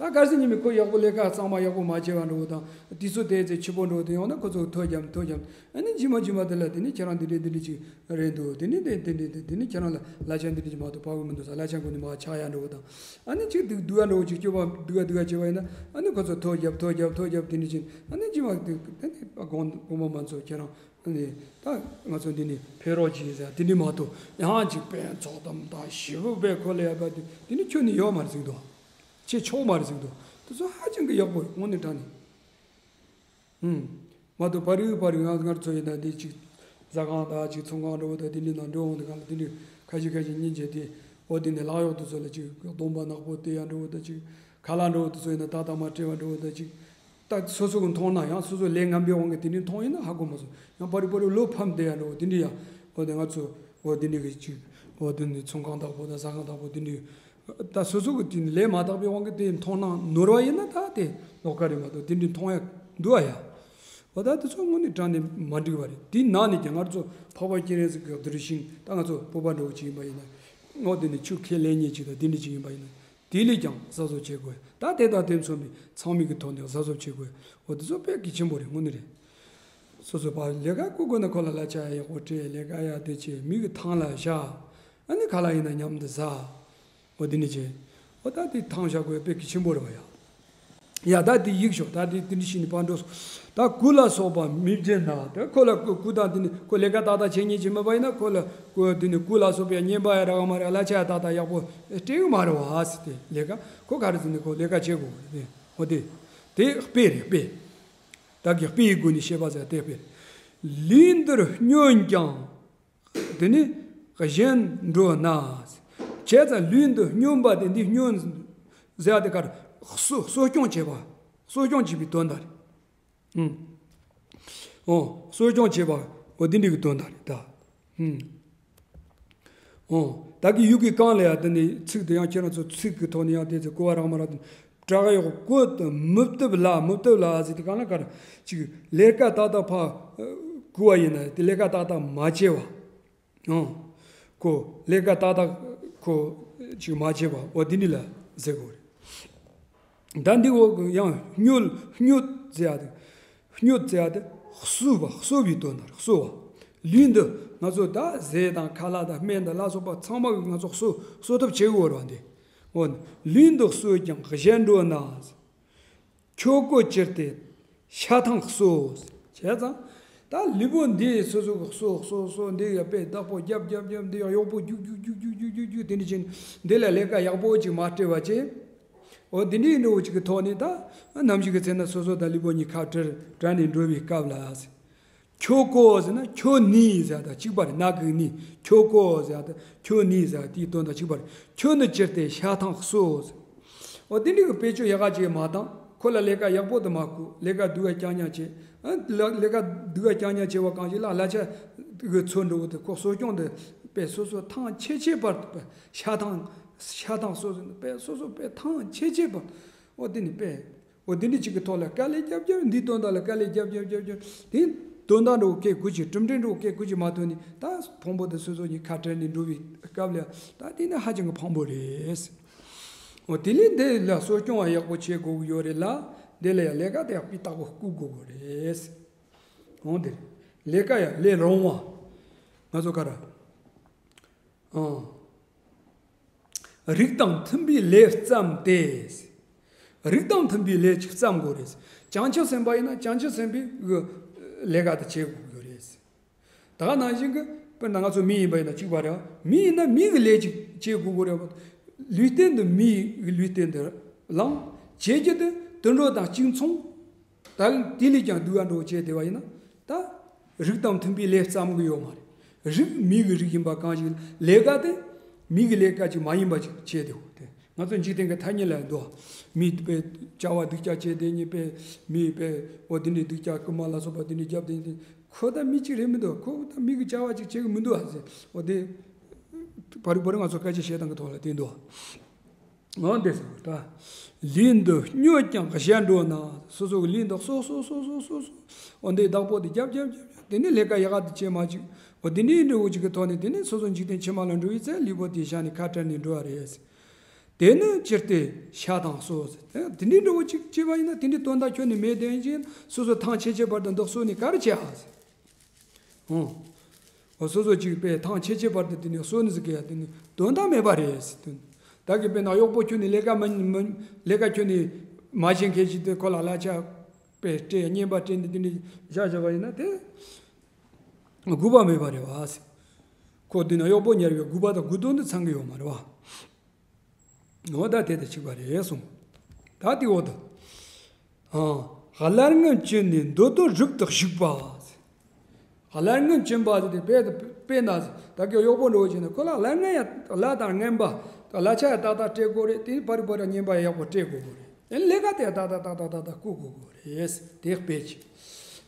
ད་གལ་སྲིད་ཉི་མ་ཁོ་ཡག་པོ་ལས་ཀ་གཙང་མ་ཡག་པོ་མ་བྱས་པ་འགྲོ་བ་དང་དུས་ཚོད་དེ་ཚེ་ཕྱི་པོ་འགྲོ་བ་དེ་ཡོང་ན་ཁོ་ཚོ་ཐོ་རྒྱབ་ཐོ་རྒྱབ་ཨ་ནི་རྗེས་མ་རྗེས་མ་དེ་ལ་དེ་ནི་ཁྱེད་རང་འདི་འདྲ་འདི་འདྲ་ཅིག་རེད་འདུག་དེ་ནི་དེ་དེ་འདྲ་དེ་དེ་ནི་ཁྱེད་རང་ལ་གླ་ཆ་འདི་འདྲ་ཅིག་མ་གཏོགས་ཕ་གི་མི་འདུག་ས་གླ་ཆ་ཁོ་ནི་མ་ཆག་ཡ་འགྲོ་བ་དང་ཨ་ནི་ཅིག་སྡུག་སྡུག་ཡ་འགྲོ་བ་ཅིག་སྐྱོ་བ་སྡུག་ཡ་སྡུག་ཡ་བྱས་པ་ཡིན་ན་ཨ་ནི་ཁོ་ཚོ་ཐོ་རྒྱབ་ཐོ་རྒྱབ་ཐོ་རྒྱབ་དེ་འདྲ་ཅིག་ཨ་ནི་རྗེས་མ་དེ་དེ་ནི་ཕ་གོང་གོང་མ་མ་ཚོ་ཁྱེད་རང་ཨ་ནི་ད་ང་ཚོ་འདི་ནི་ཕེབས་རོགས་གྱིས་ཟེར་དེ་འདྲ་མ་གཏོགས་ཡང་ཅིག་དཔེ་ཚོགས་གཏམ་དང་ཞེ་པོ་དཔེ་ཁོ་ལ་ཡ་པ་དེ་དེ་ནི་ཁྱོད་ནི་ཡོད་མ་རེད་ཟེར་གི་འདུག་བྱེད་ཆོག་མ་རེད་ཟེར་གི་འདུག་དེ་ཚོ་ཧ་ཅང་གི་ཡག་པོ་རེད་དངོས་གནས་དྲང་གནས། ཨུམ། མ་གཏོགས་པ་རིག་པ་རིག་ང་ང་ཚོ་ཡིན་ན་འདི་ཅིག་ཟ་ཁང་དང་ཅིག་ཚོང་ཁང་འགྲོ་བ་དང་དེ་འདྲའི་ནང་འགྲོ་འོང་དུས་སྒང་ལ་དེ་འདྲའི་ཁ་ཤས་ཁ་ཤས་སྙིང་རྗེ་དེ་འོ་དེ་ནས་ལག་གཡོག་དེ་ཚོ་ལ་ཅིག་གདོང་པ་ནག་པོ་བལྟས་ཡ་འགྲོ་བ་དང་ཅིག་ཁ་ལག་འགྲོ་བ་དེ་ཚོ་ཡིན་ན་ཏག་ཏག་མ་སྤྲད་པ་འགྲོ་བ་དང་ཅིག་ད་སོ་སོ་གི་མཐོང་ན་ཡང་སོ་སོ་ལས་ངན་པའི་དབང་གིས་དེ་འདྲའི་མཐོང་ཡིན་ན་ཧ་གོ་མ་སོང་ཡང་པ་རི་པ་རི་བློ་ཕམ་བསྡད་ཡ་འགྲོ་བ་དེ་འདྲའི་ཡ་འོ་དེ་ང་ཚོ་འོ་དེ་འདྲའི་གི་ཅིག་འོ་དེ་འདྲའི་ཚོང་ཁང་དག་པོ་དང་ཟ་ཁང་དག་པོ་དེ་འདྲའི། ད་སོ་སོ་གི་དེ་ལས་མ་དག་པའི་དབང་གིས་དེ་མཐོང་སྣང་ནོར་བ་ཡིན་ན་ད་དེ་ལོགས་ཀ་རེད་མ་གཏོགས་དེ་འདྲའི་མཐོང་ཡ་འདུག་ཨ་ཡ། འོ་ད་དེ་ཚོ་དངོས་གནས་དྲང་གནས་མ་འགྲིག་པ་རེད། དེའི་ནང་ནས་ཀྱང་ང་ཚོ་འཕགས་པ་སྤྱན་རས་གཟིགས་ཀྱི་གདུལ་ཞིང་ད་ང་ཚོ་བོད་པ་འདྲ་བོ་ཅིག་ཡིན་པ་ཡིན་ན་ངོ་དེ་ནས་ཆུ་ཁས་ལེན་མཁན་ཅིག་དང་དེ་འདྲ་ཅིག་ཡིན་པ་ཡིན་ན་དེ་ལས་ཀྱང་གཟབ་གཟབ་བྱེད་དགོས། ད་དེ་དང་དེ་མཚོན་པའི་ཚང་མའི་གི་ཐོག་ནས་གཟབ་གཟབ་བྱེད་དགོས། འོ་དེ་ཚོ་དཔེ་གལ་ཆེན་པོ་རེད་དངོས་གནས་རེད། སོ་སོ་ཕར་ལས་ཀ་བསྐུར་དགོས་ན་ཁོ་ལ་གླ་ཆ་ཡག་པོ་སྤྲད་ལས་ཀ་ཡག་དེ་བྱས་མི་གི་ཐང་ལ་བཞག་ཨ་ནི་ཁ་ལག་ཡིན་ན་མཉམ་དུ་ཟ། འོ་དེ་ནི་བྱས། འོ་ད་དེ་ཐང་བཞག་དགོས་དཔེ་གལ་ཆེན་པོ་རེད་བ་ཡ། ཡ་ད་དེ་ཡིག་ཤོག་ད་དེ་དེ་འདྲ་ཞིག་ནི་ཕར་འགྲོ་སོང་། ད་སྐུ་ལ་སོགས་པ་མི་བྱེད་ན་དེ་ཁོ་ལ་སྐུ་སྐུ་དང་དེ་ནི་ཁོ་ལས་ཀ་ཏག་ཏག་བྱེད་མཁན་ཅིག་མེད་པ་ཡིན་ན་ཁོ་ལ་སྐུ་དེ་ནི་སྐུ་ལ་སོགས་པའི་བསྙེན་པ་ཡ་རག་མ་རེད་གླ་ཆ་ཡ་ཏག་ཏག་ཡག་པོ་སྤྲད་གི་མ་རེད་བ་ཟེར་ཏེ་ལས་ཀ་ཁོ་ག་རེ་ཟེར་ནི་ཁོ་ལས་ཀ་བྱེད་དགོས་རེད། འོ་དེ་དེ་དཔེ་རེད་དཔེ། བདག་གིས་དཔེ་ཡི་སྒོ་ནས་བཤད་པ་ཟེར་དེ་དཔེ། ལུས་འདིར་སྨྱོན་ཀྱང་། དེ་ནི་གཞན་འགྲོ་ན། བྱས་ཙང་ལུས་འདི་སྨྱོན་པ་དེ་འདི་སྨྱོན་ཟེར་དེ་གར་གསོ་གསོ་སྐྱོང་བྱེད་པ། གསོ་སྐྱོང་བྱེད་པའི་དོན་དག་རེད། ཨང་། ཨོ། གསོ་སྐྱོང་བྱེད་པ། འོ་དེ་འདྲ་གི་དོན་དག་རེད་ད། ཨང་། ཨོ། ད་གི་ཡུལ་གྱི་གང་ལ་ཡང་དེ་ནི་ཚིག་དེ་ཡང་ཁྱེད་རང་ཚོ་ཚིག་གི་ཐོག་ནས་ཡང་དེ་ཚོ་གོ་བ་རག་མ་རག་དེ། བྲག་གཡོག་བཀུར་དུ་མི་བཏུབ་ལ་མི་བཏུབ་ལ་ཟེར་དེ་གང་ལ་གར་ཅིག་ལས་ཀ་ཏག་ཏག་ཕ་བསྐུལ་བ་ཡིན་ན་དེ་ལས་ཀ་ཏག་ཏག་མ་བྱས་བ། ཨང་། ཁོ་ལས་ཀ་ཏག་ཏག་ཁོ་ཅིག་མ་བྱས་པ་འོ་དེ་འདྲ་ལ་ཟེར་དགོས་རེད། ད་འདི་འོག་གི་ཡང་སྨྱོ་སྨྱོ་ཟེར་ཡ་དེ་སྨྱོ་ཟེར་ཡ་དེ་གསོ་བ་གསོ་བའི་དོན་དག་གསོ་བ། ལུས་འདི་ང་ཚོ་ད་ཟས་དང་ཁ་ལག་དང་སྨན་དང་ལ་སོགས་པ་ཚང་མ་གི་ང་ཚོ་གསོ་གསོ་ཐབས་བྱེད་དགོས་རེད་བ་འདི། འོ་ལུས་འདི་གསོས་ཀྱང་གཞན་འགྲོ་ན། ཁྱོད་སྒོ་ཕྱིར་ཏེ་ཤ་ཐང་གསོ། བྱས་ཙང་། ད་ལུས་པོ་འདི་སོ་སོ་གི་གསོ་གསོ་གསོ་འདི་ཡ་དཔེ་བདག་པོ་རྒྱབ་རྒྱབ་རྒྱབ་འདི་ཡང་གཡོག་པོ་རྒྱུག་རྒྱུག་རྒྱུག་རྒྱུག་རྒྱུག་རྒྱུག་རྒྱུག་དེ་འདྲ་བྱས་ནས་འདི་ལ་ལས་ཀ་ཡག་པོ་ཅིག་མ་སྤྲད་པ་བྱས། འོ་འདི་འདྲའི་འདྲ་བོ་ཅིག་གི་ཐོག་ནས་ད་ནམ་ཞིག་གི་ཚེ་ན་སོ་སོ་དང་ལུས་པོ་གཉིས་ཁ་བྲལ་བྲལ་ནས་འགྲོ་བའི་སྐབས་ལ། ཁྱོ་གོ་ཟེར་ན་ཁྱོ་ནི་ཟེར་དང་གཅིག་པ་རེད། ན་གི་ནི། ཁྱོ་གོ་ཟེར་དང་ཁྱོ་ནི་ཟེར་དེའི་དོན་དང་གཅིག་པ་རེད། ཁྱོ་ནི་ཅི་སྟེ་ཤ་ཐང་གསོ་ཟེར། འོ་དེ་འདྲའི་གི་དཔེ་བརྗོད་ཡག་ག་ཅིག་མ་བཏང་། ཁོ་ལ་ལས་ཀ་ཡག་པོ་དུ་མ་བསྐུར། ལས་ཀ་སྡུག་ག་རྐྱང་རྐྱང་བྱེད། ཨ་ལ་ལས་ཀ་སྡུག་ག་རྐྱང་རྐྱང་བྱེད་པ་གང་ཞིག་ལ་གླ་ཆ་གི་ཚོ་འགྲོ་གི་དེ་ཁོ་གསོ་སྐྱོང་དེ་དཔེ་སོ་སོ་ཐང་ཆད་ཆད་བར་དུ་དཔེ་ཤ་ཐང་ཤ་ཐང་གསོ་ཟེར་དཔེ་སོ་སོ་དཔེ་ཐང་ཆད་ཆད་བར། འོ་དེ་ནི་དཔེ། འོ་དེ་འདྲ་ཅིག་གི་ཐོག་ལ་དཀའ་ལས་རྒྱབ་རྒྱབ། འདིའི་དོན་དག་ལ་དཀའ་ལས་རྒྱབ་རྒྱབ་རྒྱབ་རྒྱབ། དེ་དོན་དག་འགྲོ་སྐད་དགུ་ཅིག་གྲུབ་འབྲས་འགྲོ་སྐད་དགུ་ཅིག་མ་ཐོན་ནས་ད་ཕུང་པོ་དེ་སོ་སོ་གཉིས་ཁ་བྲལ་ནས་འགྲོ་བའི་སྐབས་ལ་ད་དེ་ནི་ཧ་ཅང་གི་ཕངས་པོ་རེད། འོ་དེ་ལས་འདི་ལ་གསོ་སྐྱོང་བ་ཡག་པོ་བྱེད་དགོས་ཀྱི་ཡོད་རེད་ལ། འདི་ལ་ཡང་ལས་ཀ་དེ་ཡག་པོ་བསྐུར་དགོས་ཀྱི་རེད། འོ་དེ་ལས་ཀ་ཡང་ལས་རུང་བ། ང་ཚོ་ག་ར། ཨང་། རིགས་དང་མཐུན་པའི་ལས་བརྩམས་ཏེ། རིགས་དང་མཐུན་པའི་ལས་ཅིག་བརྩམས་དགོས་རེད། བྱང་ཆུབ་སེམས་དཔའ་ཡིན་ན་བྱང་ཆུབ་སེམས་དཔའི་ལས་ཀ་དེ་བྱེད་དགོས་ཀྱི་ཡོད་རེད། ད་ག་ནང་བཞིན་གྱི་དཔེར་ན་ང་ཚོ་མི་ཡིན་པ་ཡིན་ན་གཅིག་པ་རེད། མི་ཡིན་ན་མི་གི་ལས་ཅིག་བྱེད་དགོས་ཀྱི་རེད། ལུས་རྟེན་དུ་མི་ཡི་ལུས་རྟེན་དུ་བླངས། བྱེད་རྒྱུ་དེ་དུད་འགྲོ་དང་གཅིག་མཚུངས། ད་དེ་ལས་ཀྱང་སྡུག་ག་འགྲོ་བྱས་བསྡད་པ་ཡིན་ན་ད་རིགས་དང་མཐུན་པའི་ལས་བརྩམས་ཀྱི་ཡོད་མ་རེད། རིགས་མི་གི་རིགས་ཡིན་པ་གང་ཞིག་ལས་ཀ་དེ་མི་གི་ལས་ཀ་ཅིག་མ་ཡིན་པ་ཅིག་བྱས་བསྡད་ཡོད་དེ། ང་ཚོ་འཇིག་རྟེན་གྱི་ཐ་སྙད་ལ་འདུག་མི་དཔེ་བྱ་བ་སྡུག་ཅག་བྱས་བསྡད་ཉིན་དཔེ་མི་དཔེ་འོ་དེ་འདྲའི་སྡུག་ཅག་རྐུན་མ་ལ་སོགས་པ་དེ་འདྲའི་རྒྱབ་བསྡད་ཉིན་ཁོ་ད་མི་གཅིག་རེད་མི་འདུག་ཁོ་ད་མི་གི་བྱ་བ་ཅིག་བྱེད་ཀྱི་མི་འདུག་ཨ་ཟེར། འོ་དེ་བར་བར་ང་ཚོ་སྐད་ཆ་བཤད་སྟངས་ཀྱི་ཐོག་ལ་བསྟན་འདུག་འོ་འདི་ཟེར་བ་ད། ལུས་འདི་སྨྱོས་ཀྱང་གཞན་འགྲོ་ན། སོ་སོ་གི་ལུས་འདི་གསོ་གསོ་གསོ་གསོ་གསོ་གསོ། འོ་འདི་བདག་པོ་འདི་རྒྱབ་རྒྱབ་རྒྱབ་རྒྱབ། དེ་ནི་ལས་ཀ་ཡག་ག་འདི་བྱེད་མ་བཅུག་འོ་འདི་འདྲའི་འབྲས་བུ་ཅིག་གི་ཐོག་ནས་དེ་ནི་སོ་སོ་འཇིག་རྟེན་ཕྱི་མ་ལ་འགྲོ་བའི་ཚེ་ལུས་པོ་དེ་བཞག་ནས་ཁ་བྲལ་ནས་འགྲོ་བ་རེད། དེ་ནི་ཅི་སྟེ་ཤ་དང་གསོ་ཟེར། དེ་འདྲའི་འབྲས་བུ་ཅིག་བྱེད་པ་ཡིན་ན་དེ་འདྲའི་དོན་དག་ཁྱོན་ནས་མེད། དེ་ཡིན་ཕྱིན་སོ་སོ་ཐང་ཆད་ཆད་བར་དུ་འདི་གསོ་ནས་ག་རེ་བྱེད་ཨ་ཟེར། ཨོ། འོ་སོ་སོ་གཅིག་པས་ཐང་ཆད་ཆད་བར་དུ་དེ་ནས་གསོ་ནི་ཟིག་གི་ཡ་དེ་ནི་དོན་དག་མེད་པ་རེད་ཟེར་དོན། ད་གི་དཔེར་ན་གཡོག་པོ་ཁྱོད་ནི་ལས་ཀ་མི་མི་ལས་ཀ་ཁྱོད་ནི་མ་བྱེད་མཁན་ཞིག་དེ་ཁོ་ལ་གླ་ཆ་པས་སྤྲད་རྔན་པ་སྤྲད་ནི་དེ་འདྲ་བཞག་བཞག་པ་ཡིན་ན་དེ་དགོས་པ་མེད་པ་རེད་བ་ཟེར། ཁོ་དེ་ན་གཡོག་པོ་ཉར་བའི་དགོས་པ་དང་དགོས་དོན་དུ་ཚང་གི་ཡོད་མ་རེད་བ། འོ་ད་དེ་དང་གཅིག་པ་རེད་གསུངས། ད་དེ་འོ་ད། ཨང་། སླར་ངན་བྱིན་ནས་འདོད་དོན་རིག་ཏུ་གཞུག་པ། སླར་ངན་བྱིན་པ་ཟེར་དེ་དཔེ་དཔེ་ན་ད་གི་གཡོག་པོ་འགྲོ་བྱས་ནས་ཁོ་ལ་སླར་ངན་ཡ་གླ་དང་རྔན་པ་གླ་ཆ་ཡ་ཏག་ཏག་སྤྲད་དགོས་རེད། དེ་བར་བར་རྔན་པ་ཡ་ཡག་པོ་སྤྲད་དགོས་དགོས་རེད། ཨེ་ལས་ཀ་དེ་ཏག་ཏག་ཏག་ཏག་ཏག་ཏག་བསྐུར་དགོས་དགོས་རེད། དེ་དཔེ་ཅིག་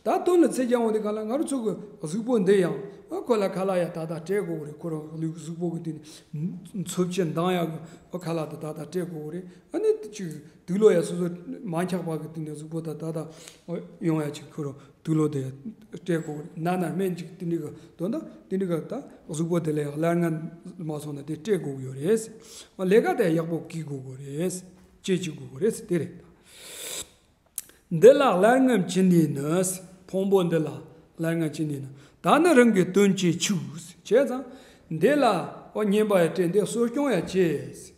ད་དོན་ལ་ཚེ་རྒྱལ་བ་འདི་ག་ལ་ང་རང་ཚོ་གི་གཟུགས་པོ་འདི་ཡང་ཨ་ཁོ་ལ་ཁ་ལག་ཡ་ཏག་ཏག་སྤྲད་དགོས་རེད། ཁོ་རང་ལུས་གཟུགས་པོ་གི་དེ་ནི་འཚོ་བཅུད་འདང་ཡག་གི་ཨ་ཁ་ལག་དེ་ཏག་ཏག་སྤྲད་དགོས་རེད། ཨ་ནི་དེ་ཅིག་དུག་ལོག་ཡ་སོ་སོ་མ་འཁྱག་པ་གི་དེ་ནི་གཟུགས་པོ་ད་ཏག་ཏག་ཡོང་ཡ་ཅིག་ཁོ་རང་དུག་ལོག་དེ་སྤྲད་དགོས་རེད། ན་ན་སྨན་ཅིག་དེ་འདྲི་གི་དོན་དག་དེ་འདྲི་གི་ད་གཟུགས་པོ་དེ་ལ་ཡང་སླར་ངན་མ་སོང་ན་དེ་སྤྲད་དགོས་ཀྱི་ཡོད་རེད། ལས་ཀ་དེ་ཡག་པོ་བགྱིད་དགོས་ཀྱི་རེད། བྱེད་བཅུག་དགོས་ཀྱི་རེད། དེ་རེད། འདི་ལ་སླར་ངན་བྱིན་ནས་ནི། ཕུང་པོ་འདི་ལ་སླར་ངན་བྱིན་ནས་ནི། ད་ནི་རང་གི་དོན་བྱེད་ཆུག་བྱས་ཙང་། འདི་ལ་འོ་རྔན་པ་ཡང་སྤྲད། འདི་གསོ་སྐྱོང་ཡང་བྱེད།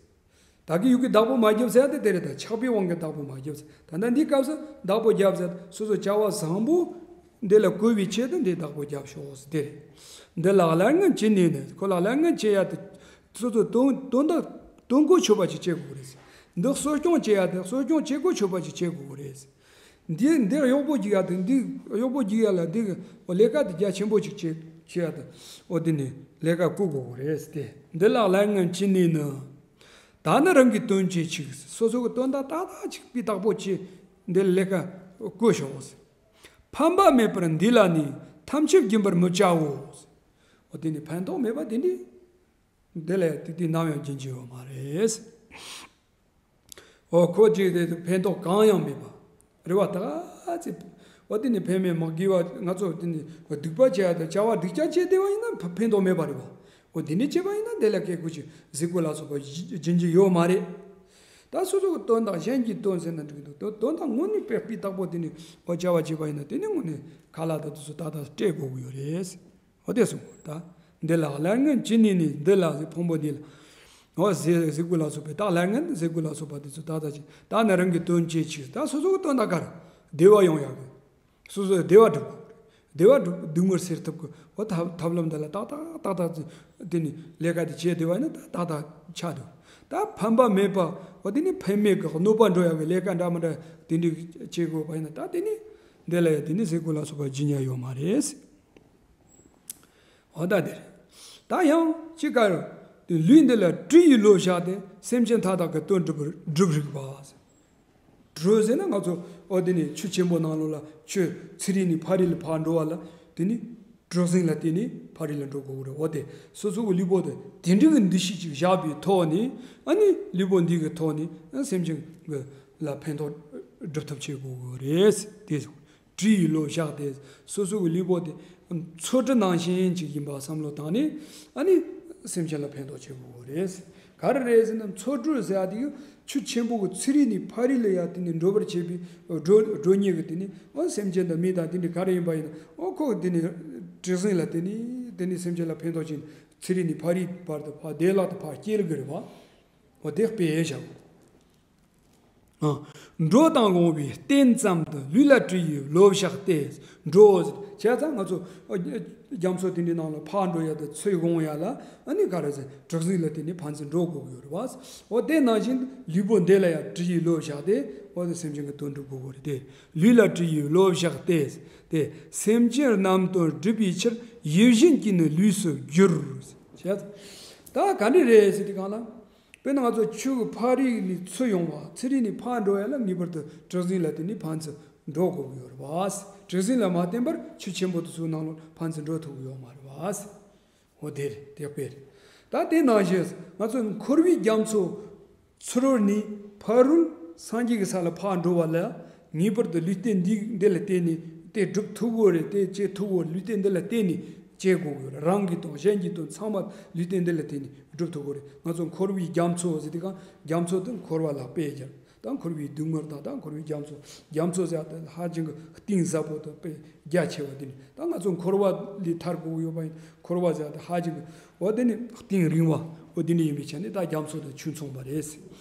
ད་གི་ཡུལ་གྱི་བདག་པོ་མ་རྒྱབ་ཟེར་དེ་དེ་རེད། ད་ཆགས་པའི་དབང་གིས་བདག་པོ་མ་རྒྱབ་ཟེར། ད་ནི་འདིའི་སྐབས་སུ་བདག་པོ་རྒྱབ་ཟེར། སོ་སོ་བྱ་བ་བཟང་པོ་འདི་ལ་བཀོལ་བའི་ཆེད་དུ་འདི་བདག་པོ་རྒྱབ་ཤོག་ཟེར་དེ་རེད། འདི་ལ་སླར་ངན་བྱིན་ནས་ནི། ཁོ་ལ་སླར་ངན་བྱེད་ཡ་དེ། སོ་སོ་དོན་དོན་དག་དོན་གོ་ཆོད་པ་ཞིག་བྱེད་དགོས་རེད། འདི་གསོ་སྐྱོང་བྱེད་ཡ་དེ་གསོ་སྐྱོང་བྱེད་གོ་ཆོད་པ་ཞིག་བྱེད་དགོས་རེད། འདི་འདི་གཡོག་པོ་རྒྱུག་ཡ་དེ་འདི་གཡོག་པོ་རྒྱུག་ཡ་ལ་འདི་ལས་ཀ་དེ་རྒྱ་ཆེན་པོ་ཞིག་བྱེད་བྱེད་ཡ་དེ་འོ་དེ་ནི་ལས་ཀ་བསྐུར་དགོས་རེད་དེ། འདི་ལ་སླར་ངན་བྱིན་ནས་ནི། ད་ནི་རང་གི་དོན་བྱེད་ཆུག་སོ་སོ་གི་དོན་དག་ཏག་ཏག་ཅིག་སྤུས་དག་པོ་བྱེད། འདི་ལས་ཀ་བསྐུར་ཤོག་ཕན་པ་མེད་པར་འདི་ལ་ནི་ཐམས་ཅད་སྦྱིན་པར་མི་བྱའོ། འོ་དེ་ནི་ཕན་ཐོགས་མེད་པ་དེ་འདྲའི། འདི་ལ་ཡང་ཏིག་ཏིག་ནམ་ཡང་སྦྱིན་རྒྱུ་ཡོད་མ་རེད། འོ་ཁོ་ཅིག་དེ་ཕན་ཐོགས་གང་ཡང་མེད་པ་རེད་བ། ད་ཚེ་འོ་དེ་ནི་ཕན་མེད་མ་དགེ་བ་ང་ཚོ་དེ་ནི་སྡིག་པ་བྱས་ཡ་དང་བྱ་བ་སྡིག་ཅག་བྱས་བསྡད་པ་ཡིན་ན་ཕན་ཐོགས་མེད་པ་རེད་བ། འོ་དེ་ནི་བྱས་པ་ཡིན་ན་དེ་ལ་སྐད་དགུ་ཅིག་གཟིགས་སྐུ་ལ་སོགས་པ་སྦྱིན་རྒྱུ་ཡོད་མ་རེད། ད་སོ་སོ་གི་དོན་དག་གཞན་གྱི་དོན་ཟེར་ན་འགྲིག་གི་འདུག་དོན་དོན་དག་དངོས་གནས་དཔེ་སྤུས་དག་པོ་དེ་ནི་འོ་བྱ་བ་བྱས་པ་ཡིན་ན་དེ་ནི་དངོས་གནས་ཁ་ལག་དང་དེ་ཚོ་ཏག་ཏག་སྤྲད་དགོས་ཀྱི་ཡོད་རེད། འོ་དེ་གསུངས་པ་རེད། ད་འདི་ལ་སླར་ངན་བྱིན་ནས་ནི། འདི་ལ་ཟེར་ཕུང་པོ་འདི་ལ། འོ་ཟེ་ཟེ་གུ་ལ་སོགས་པའི་ད་སླར་ངན་ཟེ་གུ་ལ་སོགས་པ་དེ་ཚོ་ད་ད་ཅི་ད་ནི་རང་གི་དོན་བྱེད་ཆུག་ད་སོ་སོ་གི་དོན་དག་ག་རེ་བདེ་བ་ཡོང་ཡག་གི། སོ་སོའི་བདེ་བ་སྒྲུབ་དགོས་རེད། བདེ་བ་སྒྲུབ་སྡུག་བསྔལ་སེལ་ཐུབ་གི། འོ་ཐབས་ཐབས་ལམ་འདི་ལ་ཏག་ཏག་ཏག་ཏག་དེ་ནི་ལས་ཀ་དེ་བྱས་བསྡད་པ་ཡིན་ན་ད་ཏག་ཏག་ཆགས་འདུག་ད་ཕན་པ་མེད་པ། འོ་དེ་ནི་ཕན་མེད་ཀྱི་གནོད་པ་འགྲོ་ཡག་གི་ལས་ཀ་འདྲ་མི་འདྲ་དེ་འདྲ་བྱེད་དགོས་པ་ཡིན་ན། ད་དེ་ནི་འདི་ལ་ཡང་དེ་ནི་ཟས་གོས་ལ་སོགས་པ་བྱིན་ཡག་ཡོད་མ་རེད། འོ་ད་དེ་རེད། ད་ཡང་གཅིག་ག་རེ། ལུས་འདི་ལ་དྲི་ཡི་བློ་བཞག་སྟེ། སེམས་ཅན་མཐའ་དག་གི་དོན་སྒྲུབ་སྒྲུབ་རིགས་པ། དྲི་ཟེར་ན་ང་ཚོ་འོ་དེ་ནི་ཆུ་ཆེན་པོ་ནང་ལོགས་ལ་ཆུ་ཚན་རིག་ནས་ཕ་རི་ལ་ཕར་འགྲོ་བ་ལ། དེ་ནི་གྲུ་གཟིངས་ལ་བརྟེན་ནས་ཕ་རི་ལ་འགྲོ་དགོས་ཀྱི་རེད། འོ་དེ་སོ་སོ་གི་ལུས་པོ་དེ་དེ་འདྲ་གི་འདུ་ཤེས་ཅིག་བཞག་པའི་ཐོག་ནས། ཨ་ནི་ལུས་པོ་འདི་གི་ཐོག་ནས་སེམས་ཅན་གི་ལ་ཕན་ཐོགས་སྒྲུབ་ཐབས་བྱེད་དགོས་ཀྱི་རེད། དེ་དྲི་ཡི་བློ་བཞག་སྟེ། སོ་སོ་གི་ལུས་པོ་དེ་མཚོ་གྲུ་ནང་བཞིན་ཅིག་ཡིན་པ་བསམ་བློ་བཏང་ནས། ཨ་ནི་སེམས་ཅན་ལ་ཕན་ཐོགས་བྱེད་དགོས་ཀྱི་རེད། ག་རེ་རེད་ཟེར་ན། མཚོ་གྲུ་ཟེར་ཡ་དེ་ཆུ་ཆེན་པོ་གི་ཚན་རིག་ནས་ཕ་རི་ལ་ཡ་དེ་ནི་འགྲོ་བར་བྱེད་པའི་འགྲོ་འགྲོ་མཁན་གྱི་དེ་ནི། འོ་སེམས་ཅན་དང་མི་དང་དེ་འདྲ་ག་རེ་ཡིན་པ་ཡིན་ན། འོ་ཁོ་དེ་ནི་གྲུ་གཟིངས་ལ་བརྟེན་ནས་དེ་ནི་སེམས་ཅན་ལ་ཕན་ཐོགས་ཕྱིན། ཚན་རིག་ནས་ཕ་རིའི་བར་དུ་ཕར་བདེ་བླག་ཏུ་ཕར་སྐྱེལ་གྱི་རེད་པ། འོ་དེ་དཔེ་བཞག་འགྲོ་དང་འོང་བའི་རྟེན་ཙམ་དུ། ལུས་ལ་དྲི་ཡི་བློ་བཞག་སྟེ། འགྲོ། བྱས་ཙང་ང་ཚོ་རྒྱ་མཚོ་དེ་འདྲའི་ནང་ལ་ཕར་འགྲོ་ཡ་དང་ཚུར་འོང་ཡ་ལ། ཨ་ནི་ག་རེ་ཟེར། གྲུ་གཟིངས་ལ་བརྟེན་ནས་ཕན་ཚུན་འགྲོ་དགོས་ཀྱི་ཡོད་རེད་པ། འོ་དེ་ནང་བཞིན་ལུས་པོ་འདི་ལ་ཡང་དྲི་ཡི་བློ་བཞག་སྟེ། འོ་དེ་སེམས་ཅན་གྱི་དོན་སྒྲུབ་དགོས་ཀྱི་རེད་དེ། ལུས་ལ་དྲི་ཡི་བློ་བཞག་སྟེ། དེ་སེམས་ཅན་རྣམས་དོན་སྒྲུབ་པའི་ཕྱིར། ཡིད་བཞིན་གྱིས་ནི་ལུས་སུ་བསྒྱུར། བྱས་ཙང་ད་ག་འདྲ་རེད་ཟེར་དུས་སྒང་ལ། དཔེར་ན་ང་ཚོ་ཆུ་གི་ཕ་རི་ནས་ཚུར་ཡོང་བ། ཚན་རིག་ནས་ཕར་འགྲོ་ཡ་ལ་ངེས་པར་དུ་གྲུ་གཟིངས་ལ་བརྟེན་ནས་ཕན་ཚུན་འགྲོ་དགོས་ཀྱི་ཡོད་རེད་པ། གྲུ་གཟིངས་ལ་མ་བརྟེན་པར་ཆུ་ཆེན་པོ་དེ་ཚོའི་ནང་ལ་ཕན་ཚུན་འགྲོ་ཐུབ་ཀྱི་ཡོད་མ་རེད་པ། འོ་དེ་རེད། དེ་དཔེ་རེད། ད་དེ་ནང་བཞིན་ང་ཚོ་འཁོར་བའི་རྒྱ་མཚོ་ཚུ་རོལ་ནས་ཕ་རོལ་སངས་རྒྱས་ཀྱི་ས་ལ་ཕར་འགྲོ་བ་ལ། ངེས་པར་དུ་ལུས་རྟེན་འདི་འདི་ལ་བརྟེན་ནས་དེ་སྒྲུབ་ཐུབ་དགོས་རེད། དེ་བྱེད་ཐུབ་དགོས། ལུས་རྟེན་འདི་ལ་བརྟེན་ནས་བྱེད་དགོས་ཀྱི་རེད། རང་གི་དང་གཞན་གྱི་དོན་ཚང་མ་ལུས་རྟེན་འདི་ལ་བརྟེན་ནས་སྒྲུབ་ཐུབ་དགོས་རེད། ང་ཚོ་འཁོར་བའི་རྒྱ་མཚོ་ཟེར་དུས་སྒང་རྒྱ་མཚོ་དེ་འཁོར་བ་ལ་དཔེ་སྦྱར། ད་འཁོར་བའི་སྡུག་བསྔལ་དང་། ད་འཁོར་བའི་རྒྱ་མཚོ། རྒྱ་མཚོ་ཟེར་ཡ་དེ་ཧ་ཅང་གི་གཏིང་ཟབ་པོ་དང་དཔེ་རྒྱ་ཆེ་བ་དེ་ནི། ད་ང་ཚོ་འཁོར་བ་ལས་ཐར་དགོས་ཡོད་པ་ཡིན། འཁོར་བ་ཟེར་ཡ་དེ་ཧ་ཅང་གི་འོ་དེ་ནི་གཏིང་རིང་བ། འོ་དེ་འདྲ་ཡིན་པའི་ཆ་ནས་ད་རྒྱ་མཚོ་དང་ཆུ་མཚུངས་པ་རེད།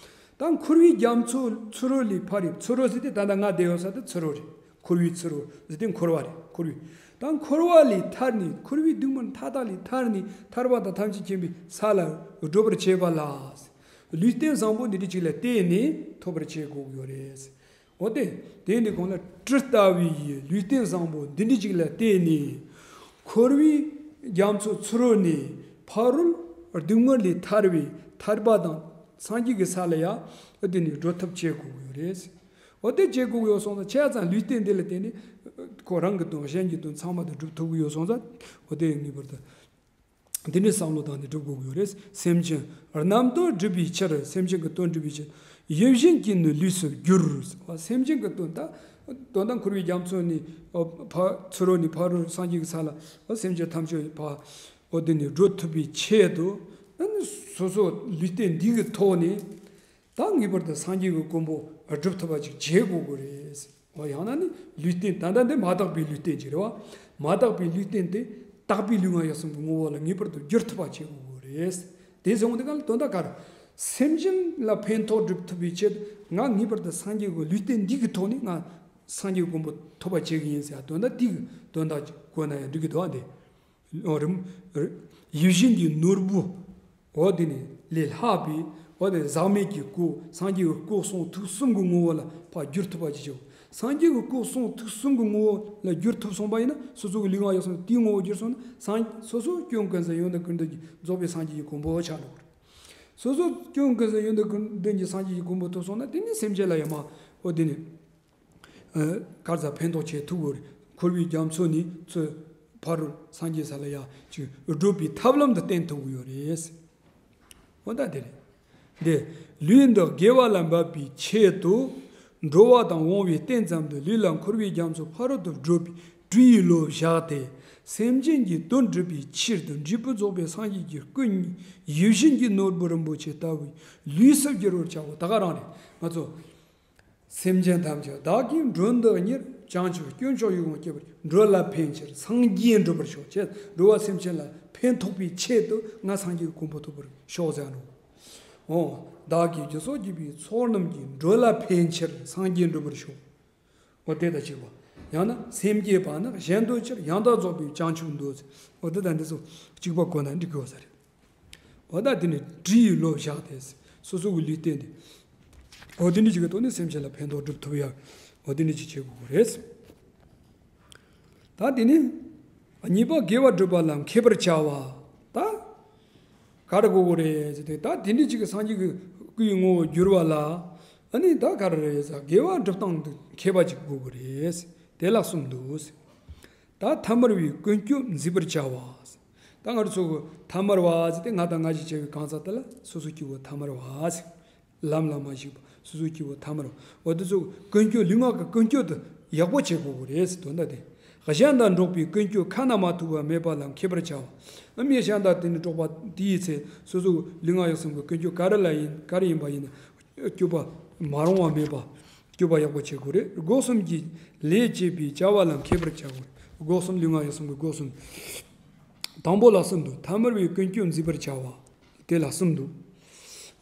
ད་འཁོར་བའི་རྒྱ་མཚོ་ཚུ་རོལ་ལས་ཕ་རོལ། ཚུ་རོལ་ཟེར་དུས་ད་ལྟ་ང་བསྡད་ཡོད་ས་དེ་ཚུ་རོལ་རེད། འཁོར་བའི་ཚུ་རོལ་ཟེར་དུས་འཁོར་བ་རེད། འཁོར་བའི། ད་འཁོར་བ་ལས་ཐར་ནས། འཁོར་བའི་སྡུག་བསྔལ་མཐའ་དག་ལས་ཐར་ནས། ཐར་པ་དང་ཐམས་ཅད་མཁྱེན་པའི་ས་ལ་སྒྲུབ་པར་བྱེད་པ་ལ། ལུས་རྟེན་བཟང་པོ་འདི་འདྲ་ཅིག་ལ་བརྟེན་ནས་ཐོབ་པར་བྱེད་དགོས་ཀྱི་ཡོད་རེད། འོ་དེ། དེ་འདི་གོང་ལ་གྲུ་ལྟ་བུའི་ལུས་རྟེན་བཟང་པོ་འདི་འདྲ་ཅིག་ལ་བརྟེན་ནས། འཁོར་བའི་རྒྱ་མཚོ་ཚུ་རོལ་ནས་ཕ་རོལ་སྡུག་བསྔལ་ལས་ཐར་བའི་ཐར་པ་དང་སངས་རྒྱས་ཀྱི་ས་ལ་ཡང་དེ་ནས་འགྲོ་ཐབས་བྱེད་དགོས་ཀྱི་ཡོད་རེད། འོ་དེ་བྱེད་དགོས་ཀྱི་ཡོད་སོང་ཙང་། བྱས་ཙང་ལུས་རྟེན་འདི་ལ་བརྟེན་ནས་ཁོ་རང་གི་དང་གཞན་གྱི་དོན་ཚང་མ་དེ་སྒྲུབ་ཐུབ་ཀྱི་ཡོད་སོང་ཙང་། འོ་དེ་ངེས་པར་དུ་འདི་འདྲའི་བསམ་བློ་བཏང་ནས་སྒྲུབ་དགོས་ཀྱི་ཡོད་རེད། སེམས་ཅན་རྣམས་དོན་སྒྲུབ་པའི་ཕྱིར། སེམས་ཅན་གྱི་དོན་སྒྲུབ་པའི་ཕྱིར། ཡིད་བཞིན་གྱིས་ནི་ལུས་སུ་བསྒྱུར། སེམས་ཅན་གྱི་དོན། ད་དོན་དག་འཁོར་བའི་རྒྱ་མཚོ་ནས་ཕ་ཚུ་རོལ་ནས་ཕ་རོལ་སངས་རྒྱས་ཀྱི་ས་ལ། སེམས་ཅན་ཐམས་ཅད་ཕ་འོ་དེ་ནས་འགྲོ་ཐུབ་པའི་ཆེད་དུ། ཨ་ནི་སོ་སོ་ལུས་རྟེན་འདི་གི་ཐོག་ནས། ད་ངེས་པར་དུ་སངས་རྒྱས་ཀྱི་གོ་འཕང་སྒྲུབ་ཐུབ་པ་ཅིག་བྱེད་དགོས་ཀྱི་རེད། འོ་ཡང་ན་ནི་ལུས་རྟེན། ད་ལྟ་འདི་མ་དག་པའི་ལུས་རྟེན་ཅིག་རེད་པ། མ་དག་པའི་ལུས་རྟེན་དེ་དག་པའི་ལུས་ངག་ཡིད་གསུམ་གྱི་ངོ་བོ་ལ་ངེས་པར་དུ་བསྒྱུར་ཐུབ་པ་བྱེད་དགོས་ཀྱི་རེད། དེ་སོང་དུས་སྒང་ལ་དོན་དག་ག་རེ། སེམས་ཅན་ལ་ཕན་ཐོགས་སྒྲུབ་ཐུབ་པའི་ཆེད་ང་ངེས་པར་དུ་སངས་རྒྱས་ཀྱི་ལུས་རྟེན་འདི་གི་ཐོག་ནས་ང་སངས་རྒྱས་ཀྱི་གོ་འཕང་ཐོབ་པ་བྱེད་ཀྱི་ཡིན་ཟེར་ཡ། དོན་དག་འདི་གི་དོན་དག་ཅིག་གོ་ན་ཡང་འགྲིག་གི་འདུག་ཨ། འདི། འོ་རིམ། ཡིད་བཞིན་གྱི་ནོར་བུ། འོ་དེ་ནི་ལས་ལྷག་པའི། འོ་དེ་ཟག་མེད་ཀྱི་སྐུ། སངས་རྒྱས་ཀྱི་སྐུ་གསུང་ཐུགས་གསུམ་གྱི་ངོ་བོ་ལ་ཕར་བསྒྱུར་ཐུབ་པ་ཅིག་བྱེད། སངས་རྒྱས་ཀྱི་སྐུ་གསུང་ཐུགས་གསུམ་གྱི་ངོ་བོ་ལ་བསྒྱུར་ཐུབ་སོང་པ་ཡིན་ན། སོ་སོ་གི་ལུས་ངག་ཡིད་གསུམ་དེའི་ངོ་བོ་བསྒྱུར་སོང་ན། སངས་སོ་སོ་སྐྱོན་ཀུན་ཟད་ཡོན་ཏན་ཀུན་ལྡན་གྱི་རྫོགས་པའི་སངས་རྒྱས་ཀྱི་གོ་འཕང་ཆགས་འགྲོ་གི་རེད། སོ་སོ་སྐྱོན་ཀུན་ཟད་ཡོན་ཏན་ཀུན་ལྡན་གྱི་སངས་རྒྱས་ཀྱི་གོ་འཕང་ཐོབ་སོང་ན། དེ་ནི་སེམས་ཅན་ལ་ཡང་མ། འོ་དེ་ནི། ག་རེ་ཟེར། ཕན་ཐོགས་བྱེད་ཐུབ་ཀྱི་རེད། འཁོར་བའི་རྒྱ་མཚོ་ནས་ཚུར་ཕ་རོལ་སངས་རྒྱས་ས་ལ་ཡ་ཅིག་བགྲོད་པའི་ཐབས་ལམ་དུ་བསྟན་ཐུབ་ཀྱི་ཡོད་རེད། འོ་ད་དེ་རེད། འདི་ལུས་འདི་དགེ་བ་ལ་འབབ་པའི་ཆེད་དུ། འགྲོ་བ་དང་འོང་བའི་རྟེན་ཙམ་དུ། ལུས་ལ་འཁོར་བའི་རྒྱ་མཚོ་ཕ་རོལ་ཏུ་བགྲོད་པའི་དྲི་ཡི་བློ་བཞག་སྟེ། སེམས་ཅན་གྱི་དོན་སྒྲུབ་པའི་ཕྱིར་དུ། འབྲས་བུ་རྫོགས་པའི་སངས་རྒྱས་ཀྱི་སྐུ་ཉིད་ཡིད་བཞིན་གྱི་ནོར་བུ་རིན་པོ་ཆེ་ལྟ་བུའི་ལུས་སུ་བསྒྱུར་བར་བྱའོ། ད་ག་རང་རེད། ང་ཚོ། སེམས་ཅན་ཐམས་ཅད་བདག་གིས་མགྲོན་དུ་གཉེར། བྱང་ཆུབ་སྤྱོད་མཆོག་ཡིད་འོང་སྤྱད་པར། འགྲོ་ལ་ཕན་ཕྱིར་སངས་རྒྱས་འགྲུབ་པར་ཤོག། ཅེས་འགྲོ་བ་སེམས་ཅན་ལ་ཕན་ཐོགས་པའི་ཆེད་དུ་ང་སངས་རྒྱས་ཀྱི་གོ་འཕང་ཐོབ་པར་ཤོག་ཟེར་ནོ། འོ། བདག་གིས་སྦྱིན་སོགས་བགྱིས་པའི་ཚོགས་རྣམས་ཀྱིས། འགྲོ་ལ་ཕན་ཕྱིར་སངས་རྒྱས་འགྲུབ་པར་ཤོག། འོ་དེ་དང་གཅིག་པ། ཡང་ན་སེམས་བསྐྱེད་པ་ནི་གཞན་དོན་ཕྱིར། ཡང་དག་རྫོགས་པའི་བྱང་ཆུབ་འདོད། འོ་དེ་དང་འདི་ཚོ་གཅིག་པ་གོ་ན་འགྲིག་གི་ཡོད་ས་རེད། འོ་ད་དེ་ནི་དྲི་ཡི་བློ་བཞག་སྟེ། སོ་སོ་གི་ལུས་རྟེན་དེ། འོ་དེ་འདྲ་ཅིག་གི་ཐོག་ནས་སེམས་ཅན་ལ་ཕན་ཐོགས་སྒྲུབ་ཐུབ་ཡ། འོ་དེ་འདྲ་ཅིག་བྱེད་དགོས་ཀྱི་རེད། ད་དེ་ནས་གཉིས་པ་དགེ་བ་སྒྲུབ་པ་ལ་མཁས་པར་བྱ་བ། ད་ག་རེ་དགོས་ཀྱི་རེད་ཟེར་ཏེ། ད་དེ་འདྲ་ཅིག་གི་སངས་རྒྱས་ཀྱི་སྐུའི་ངོ་བོར་འགྱུར་བ་ལ། ཨ་ནི་ད་ག་རེ་རེད་ཟེར། དགེ་བ་སྒྲུབ་སྟངས་དེ་མཁས་པ་ཅིག་དགོས་ཀྱི་རེད། དེ་ལ་གསུམ་འདུག། ད་ཐ་མལ་པའི་ཀུན་སྤྱོད་འཛིན་པར་བྱ་བ། ད་ང་ཚོ་གི་ཐ་མལ་བ་ཟེར་ཏེ་ང་དང་ང་ཞེས་བྱ་བའི་གང་ཟག་དེ་ལ་སོ་སོ་སྐྱེ་བོ་ཐ་མལ་བ་ཟེར། ལམ་ལ་མ་ཞུགས་པ་སོ་སོ་སྐྱེ་བོ་ཐ་མལ་བ། འོ་དེ་ཚོ་ཀུན་སྤྱོད་ལུས་ངག་གི་ཀུན་སྤྱོད་དེ་ཡག་པོ་བྱེད་དགོས་ཀྱི་རེད་ཟེར་དོན་དག་དེ། གཞན་དང་འགྲོགས་པའི་ཀུན་སྤྱོད་ཁ་ན་མ་ཐོ་བ་མེད་པ་ལ་མཁས་པར་བྱ་བ། མི་གཞན་དང་དེ་ནི་འགྲོགས་པ་དེའི་ཚེ་སོ་སོ་ལུས་ངག་ཡིད་གསུམ་གྱི་ཀུན་སྤྱོད་ག་རེ་ལ་ཡིན་ག་རེ་ཡིན་པ་ཡིན་ན། སྤྱོད་པ་མ་རུང་བ་མེད་པ། སྤྱོད་པ་ཡག་པོ་བྱེད་དགོས་རེད། སྒོ་གསུམ་གྱི་ལས་བྱེད་པའི་བྱ་བ་ལ་མཁས་པར་བྱ་དགོས་རེད། སྒོ་གསུམ་ལུས་ངག་ཡིད་གསུམ་གྱི་སྒོ་གསུམ། དང་པོ་ལ་གསུམ་འདུག། ཐ་མལ་པའི་ཀུན་སྤྱོད་འཛིན་པར་བྱ་བ། དེ་ལ་གསུམ་འདུག།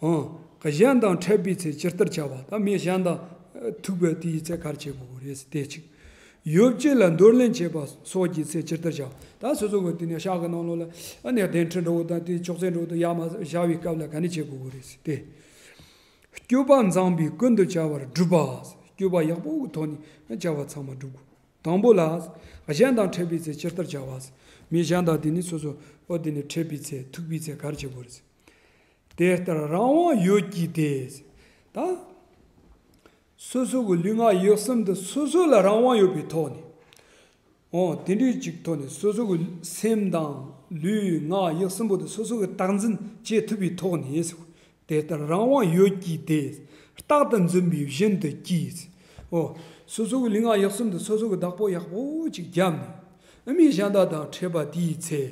ཨང་། གཞན་དང་འཕྲད་པའི་ཚེ་ཇི་ལྟར་བྱ་བ། ད་མི་གཞན་དང་ཐུག་པའི་དེའི་ཚེ་ག་རེ་བྱེད་དགོས་རེད་དེ་གཅིག། ཡོ་བྱད་ལ་འདོར་ལེན་བྱེད་པ་སོགས་ཀྱི་ཚེ་ཇི་ལྟར་བྱ་བ། ད་སོ་སོ་གི་དེ་ནས་ཤག་གི་ནང་ལོགས་ལ་ཨ་ནི་གདན་ཁྲི་འགྲོ་བ་དང་དེ་ཅོག་ཙེ་འགྲོ་བ་དང་ཡར་མར་བཞག་པའི་སྐབས་ལ་ག་ནས་བྱེད་དགོས་རེད་དེ། སྤྱོད་པ་མཛངས་པས་ཀུན་ཏུ་བྱ་བར་སྒྲུབ་པ། སྤྱོད་པ་ཡག་པོ་གི་ཐོག་ནས་བྱ་བ་ཚང་མ་སྒྲུབ་དགོས། དང་པོ་ལ། གཞན་དང་འཕྲད་པའི་ཚེ་ཇི་ལྟར་བྱ་བ། མི་གཞན་དང་དེ་ནི་སོ་སོ་ཨོ་དེ་ནི་འཕྲད་པའི་ཚེ་ཐུག་པའི་ཚེ་ག་རེ་བྱེད་དགོས་རེད། དེ་ལྟར་རང་དབང་ཡོད་ཀྱི་དེ། ད། སོ་སོ་གི་ལུས་ངག་ཡིད་གསུམ་དུ་སོ་སོ་ལ་རང་དབང་ཡོད་པའི་ཐོག་ནས། ཨོ་དེ་འདྲའི་ཅིག་ཐོག་ནས་སོ་སོ་གི་སེམས་དང་ལུས་ངག་ཡིད་གསུམ་པོ་དེ་སོ་སོ་གི་བདག་འཛིན་བྱེད་ཐུབ་པའི་ཐོག་ནས། དེ་ལྟར་རང་དབང་ཡོད་ཀྱི་དེ། རྟག་ཏུ་འཛིན་པས་བཞིན་དུ་སྐྱེས། ཨོ། སོ་སོ་གི་ལུས་ངག་ཡིད་གསུམ་དུ་སོ་སོ་གི་བདག་པོ་ཡག་པོ་ཅིག་བརྒྱབ་ནས། ཨ་མི་གཞན་དག་དང་འཕྲད་པ་དེའི་ཚེ།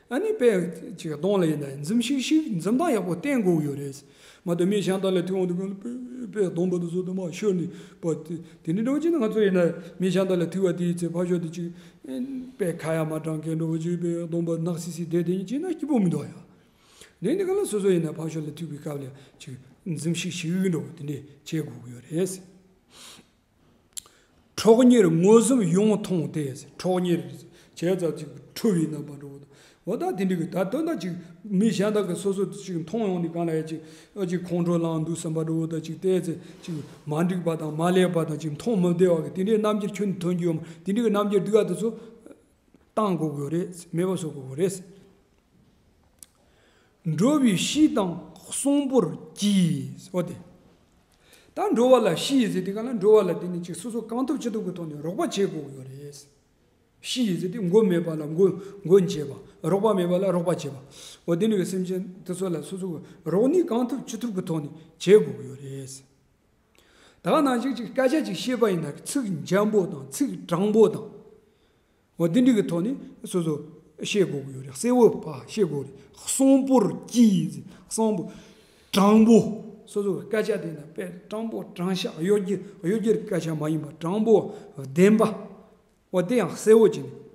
ཨ་ནི་དཔེ་ཅིག་གདོང་ལ་ཡིན་ན་འཛུམ་ཤིག་ཤིག་འཛུམ་མདངས་ཡག་པོ་བསྟན་དགོས་ཀྱི་ཡོད་རེད། མ་གཏོགས་མི་གཞན་དག་ལ་ཐུག་འོང་དུས་གང་ལ་དཔེ་དཔེ་གདོང་པ་དེ་ཚོ་དུ་མ་ཤོར་ནས་པ་དེ་དེ་འདྲ་འགྲོ་གི་ན། ང་ཚོ་ཡིན་ན་མི་གཞན་དག་ལ་ཐུག་པ་དེའི་ཚེ་ཕར་ཞོག་དེ་ཅིག་དཔེ་ཁ་ཡ་མ་དྲང་མཁན་འགྲོ་བ་ཅིག་དཔེ་གདོང་པ་ནག་སི་སི་བསྡད་དེ་ཡིན་ཅིག་ན་སྐྱིད་པོ་མི་འདུག་ཡ། དེ་འདི་ག་ལ་སོ་སོ་ཡིན་ན་ཕར་ཕྱོགས་ལ་ཐུག་པའི་སྐབས་ལ་ཅིག་འཛུམ་ཤིག་ཤིག་འགྲོ་དེ་འདྲས་བྱེད་དགོས་ཀྱི་ཡོད་རེད། ཁྲོ་གཉེར་ངོ་ཟུམ་ཡོང་མཐོང་སྟེ། ཁྲོ་གཉེར་བྱས་ཙང་ཅིག་ཁྲོ་བའི་རྣམ་པ་འགྲོ་འོ་ད་དེ་འདྲ་གི་ད་དོན་དག་ཅིག་མི་གཞན་དག་གི་སོ་སོ་ཅིག་མཐོང་ཡོང་དུས་གང་ལ་ཡ་ཅིག་ཨ་ཅིག་ཁོང་ཁྲོ་ལངས་འདུག་བསམ་པ་འགྲོ་འོ་ད་ཅིག་བལྟས་ཚེ་ཅིག་མ་འགྲིག་པ་དང་མ་ལེགས་པ་དང་ཅིག་མཐོང་མི་བདེ་བ་གི་དེ་འདྲའི་རྣམ་འགྱུར་ཁྱོན་ནས་ཐོན་རྒྱུ་ཡོད་མ་དེ་འདྲ་གི་རྣམ་འགྱུར་སྡུག་ག་དེ་ཚོ། བཏང་དགོས་ཀྱི་ཡོད་རེད། མེད་པ་བཟོ་དགོས་ཀྱི་རེད། འགྲོ་བའི་གཤིས་དང་གསོང་པོར་གྱིས་འོ་དེ། ད་འགྲོ་བ་ལ་གཤིས་ཟེར་དུས་གང་ལ་འགྲོ་བ་ལ་དེ་ནི་ཅིག་སོ་སོ་གང་ཐུབ་ཅི་ཐུབ་ཀྱི་ཐོག་ནས་རོགས་པ་བྱེད་དགོས་ཀྱི་ཡོད་རེད། གཤིས་ཟེར་དུས་མགོ་མེད་པ་ལ་མགོ་མགོ་མཇལ་བ། རོགས་པ་མེད་པ་ལ་རོགས་པ་བྱེད་པ། འོ་དེ་འདྲ་གི་སེམས་ཅན་དེ་ཚོ་ལ་སོ་སོ་གི་རོགས་ནུས་གང་ཐུབ་ཅི་ཐུབ་ཀྱི་ཐོག་ནས་བྱེད་དགོས་ཀྱི་ཡོད་རེད། ད་ག་ནང་བཞིན་ཅིག་སྐད་ཆ་ཅིག་བཤད་པ་ཡིན་ན་ཚིག་འཇམ་པོ་དང་ཚིག་དྲང་པོ་དང་། འོ་འདི་འདྲ་གི་ཐོག་ནས་སོ་སོ་བཤད་དགོས་ཀྱི་ཡོད་རེད། གསལ་བོ་ཕར་བཤད་དགོས་རེད། གསོང་པོར་གྱིས། གསོང་པོ། དྲང་པོ། སོ་སོ་གི་སྐད་ཆ་དེ་ན་དཔེ་དྲང་པོ་དྲང་བཞག་གཡོ་སྒྱུ་གཡོ་སྒྱུའི་སྐད་ཆ་མ་ཡིན་པ་དྲང་པོ་བདེན་པ། འོ་དེ་ཡང་གསལ་བོ་བྱས་ནས་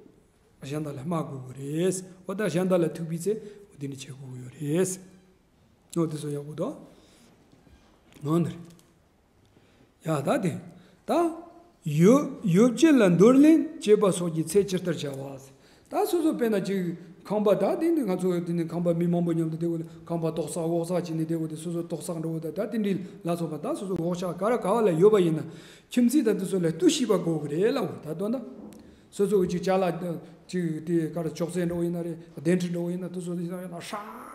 གཞན་དག་ལ་སྨྲ་དགོས་ཀྱི་རེད། འོ་ད་གཞན་དག་ལ་ཐུག་པའི་ཚེ་འོ་འདི་འདྲ་བྱེད་དགོས་ཀྱི་ཡོད་རེད། འོ་དེ་ཚོ་ཡག་པོ་འདུག། ང་འདིར། ཡ་ད་དེ། ད། ཡོ་ཡོ་བྱད་ལ་འདོར་ལེན་བྱེད་པ་སོགས་ཀྱི་ཚེ་ཇི་ལྟར་བྱ་བ། ད་སོ་སོ་དཔེར་ན་ཅིག་ཁང་པ་ད་དེ་ནི་ང་ཚོ་དེ་ནི་ཁང་པ་མི་མང་པོ་མཉམ་དུ་དེ་བོ་ཁང་པ་ཏོག་ཙག་འོག་ཙག་བྱས་ནས་དེ་བོ་དེ་སོ་སོ་ཏོག་ཙག་འགྲོ་བོ་ད་ད་དེ་འདྲའི་ལ་སོགས་པ་ད་སོ་སོ་འོག་ཤག་ག་ར་ག་བ་ལ་ཡོད་པ་ཡིན་ན་ཁྱིམ་མཚེས་དང་དེ་ཚོ་ལ་བསྟུན་ཤེས་པ་དགོས་ཀྱི་རེད་ལབ་དགོས་ད་དོན་དག་སོ་སོ་གི་ཅིག་ཅ་ལག་ཅིག་དེ་ག་རེ་ཅོག་ཙེ་འགྲོ་བོ་ཡིན་ན་རེད། གདན་ཁྲི་འགྲོ་བོ་ཡིན་ན་དེ་ཚོ་ཡིན་ན་ཧྲ་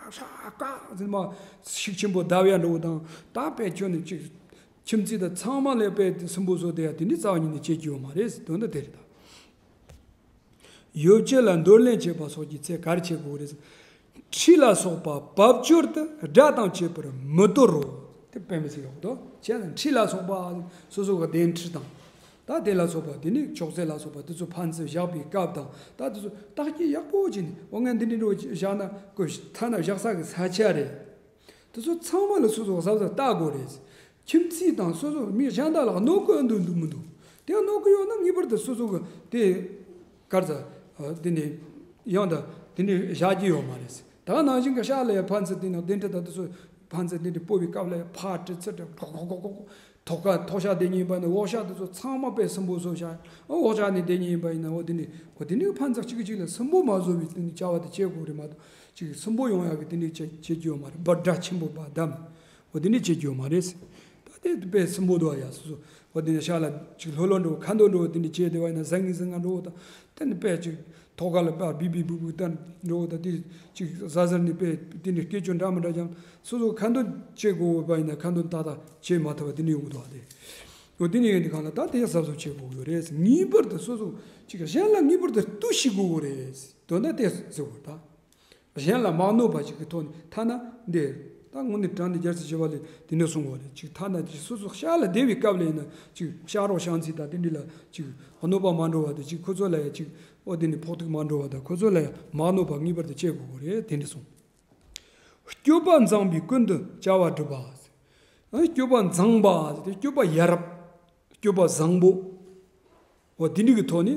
ཧྲ་ཀ་ཟིན་མ་ཤུགས་ཆེན་པོ་བརྡབ་ཡ་འགྲོ་བོ་དང་ད་དཔེ་ཁྱོན་ནས་ཅིག་ཁྱིམ་མཚེས་དང་ཚང་མ་ལས་དཔེ་སུན་པོ་བཟོ་དེ་ཡ་དེ་འདྲའི་རྩ་བ་ཉིད་ནས་བྱེད་རྒྱུ་ཡོད་མ་རེད། དོན་དག་དེ་རེད་ད། ཡོ་བྱད་ལ་འདོར་ལེན་བྱེད་པ་སོགས་ཀྱི་ཚེ་ག་རེ་བྱེད་དགོས་རེད། ཁྲི་ལ་སོགས་པ་བབ་ཅོལ་དུ་སྒྲ་དང་བཅས་པར་མི་དོར་རོ། དེ་དཔེ་མི་སྲིད་ཡོད་དོ། བྱས་ན་ཁྲི་ལ་སོགས་པ་སོ་སོ་གི་གདན་ཁྲི་དང་། ད་དེ་ལ་སོགས་པ་དེ་ནི་ཅོག་ཙེ་ལ་སོགས་པ་དེ་ཚོ་ཕན་ཚུན་བཞག་པའི་སྐབས་དང་ད་དེ་ཚོ་བརྟག་དཔྱད་ཡག་པོ་བྱས་ནས་འོ་ངས་འདི་འདྲ་འགྲོ་བཞག་ན་ཀོ་ཐ་ན་བཞག་ས་གི་ས་ཆ་རེད། དེ་ཚོ་ཚང་མ་ལ་སོ་སོ་གཟབ་གཟབ་བལྟ་དགོས་རེད། ཁྱིམ་མཚེས་དང་སོ་སོ་མི་གཞན་དག་ལ་གནོད་ཀྱི་འདུག་འདུག་མི་འདུག་དེ་གནོད་ཀྱི་ཡོད་ན་ངེས་པར་དུ་སོ་སོ་གི་དེ་གར་ས་དེ་ནས་ཡང་ད་དེ་འདྲའི་བཞག་རྒྱུ་ཡོད་མ་རེད། ད་ནང་བཞིན་གྱི་ཤག་ལ་ཡ་ཕན་ཚུན་དེ་ནང་གདན་ཁྲི་དང་དེ་ཚོ་ཕན་ཚུན་དེ་འདྲའི་སྤོ་བའི་སྐབས་ལ་ཡ་ཕར་དྲི་ཚུར་དྲི་གོག་གོག་གོག་གོག་ཐོག་ཁ་ཐོག་ཤག་དེ་གཉིས་པ་ནས་འོག་ཤག་དེ་ཚོ་ཚང་མ་དཔེ་སུན་པོ་བཟོ་ཤག་འོག་ཤག་ནས་དེ་གཉིས་པ་ཡིན་ན་འོ་དེ་ནས་འོ་དེ་ནས་ཕན་ཚུན་གཅིག་གིས་གཅིག་ལ་སུན་པོ་མ་བཟོ་བའི་དེ་ནས་བྱ་བ་དེ་བྱེད་དགོས་རེད་མ་གཏོགས་ཅིག་སུན་པོ་ཡོང་ཡག་གི་དེ་འདྲའི་བྱེད་བྱེད་རྒྱུ་ཡོད་མ་རེད། འབུ་སྒྲ་ཆེན་པོ་བ་བསྡམས། འོ་དེ་འདྲས་བྱེད་རྒྱུ་ཡོད་མ་རེད། ད་དེ་དཔེ་སྲིན་པོ་འདུག་ཡ། སོ་སོ་འོ་དེ་ནས་ཤག་ལ་ཅིག་ལྷོད་ལྷོད་འགྲོ། ཁ་འདོན་འགྲོ། དེ་འདྲས་བྱས་བསྡད་པ་ཡིན་ན་ཟང་ངེ་ཟིང་ངེ་འགྲོ། ད་དེ་ནས་དཔེ་ཅིག་ཐོག་ཁ་ལ་དཔེ་བི་བི་བུ་བུ་ལྟར་འགྲོ། ད་དེ་ཅིག་ཟ་ཟར་ནས་དཔེ་དེ་འདྲས་སྐད་ཅོར་འདྲ་མི་འདྲ་ཀྱང་སོ་སོ་ཁ་འདོན་བྱེད་དགོས་པ་ཡིན་ན་ཁ་འདོན་ཏག་ཏག་བྱེད་མ་ཐུབ་པ་དེ་འདྲས་ཡོང་གི་འདུག་བ། དེ་འོ་དེ་འདྲས་ཡིན་དུས་གང་ལ་ད་དེ་གཟབ་གཟབ་བྱེད་དགོས་ཀྱི་རེད། ངེས་པར་དུ་སོ་སོ་ཅིག་གཞན་ལ་ངེས་པར་དུ་བསྟོད་ཤིག་དགོས་ཀྱི་རེད། དོན་དག་དེ་ཟེར་དགོས་ད། གཞན་ལ་མ་གནོད་པ་ཞིག་གི་ཐོག་ནས། ཐ་ན་འདི་ད་དངོས་གནས་དྲང་གནས་རྒྱལ་སྲས་ཞི་བ་ལྷས་དེ་འདྲ་གསུངས་པ་རེད། ཅིག་ཐ་ན་ཅིག་སོ་སོ་ཤག་ལ་བསྡད་པའི་སྐབས་ལ་ཡིན་ན་ཅིག་ཕྱག་རོགས་ཕྱག་འཚལ་དང་དེ་འདྲ་ལ་ཅིག་གནོད་པ་མ་འགྲོ་བ་དང་། ཅིག་ཁོ་ཚོ་ལ་ཡང་ཅིག་འོ་དེ་ནས་ཕོག་ཐུག་མ་འགྲོ་བ་དང་། ཁོ་ཚོ་ལ་ཡང་མ་གནོད་པ་ངེས་པར་དུ་བྱེད་དགོས་ཀྱི་རེད། དེ་འདྲ་གསུངས། སྤྱོད་པ་མཛངས་པས་ཀུན་ཏུ་བྱ་བ་སྒྲུབ་པ། ཨ། སྤྱོད་པ་མཛངས་པ་དེ་སྤྱོད་པ་ཡ་རབས། སྤྱོད་པ་བཟང་པོ། འོ་དེ་འདྲ་གི་ཐོག་ནས་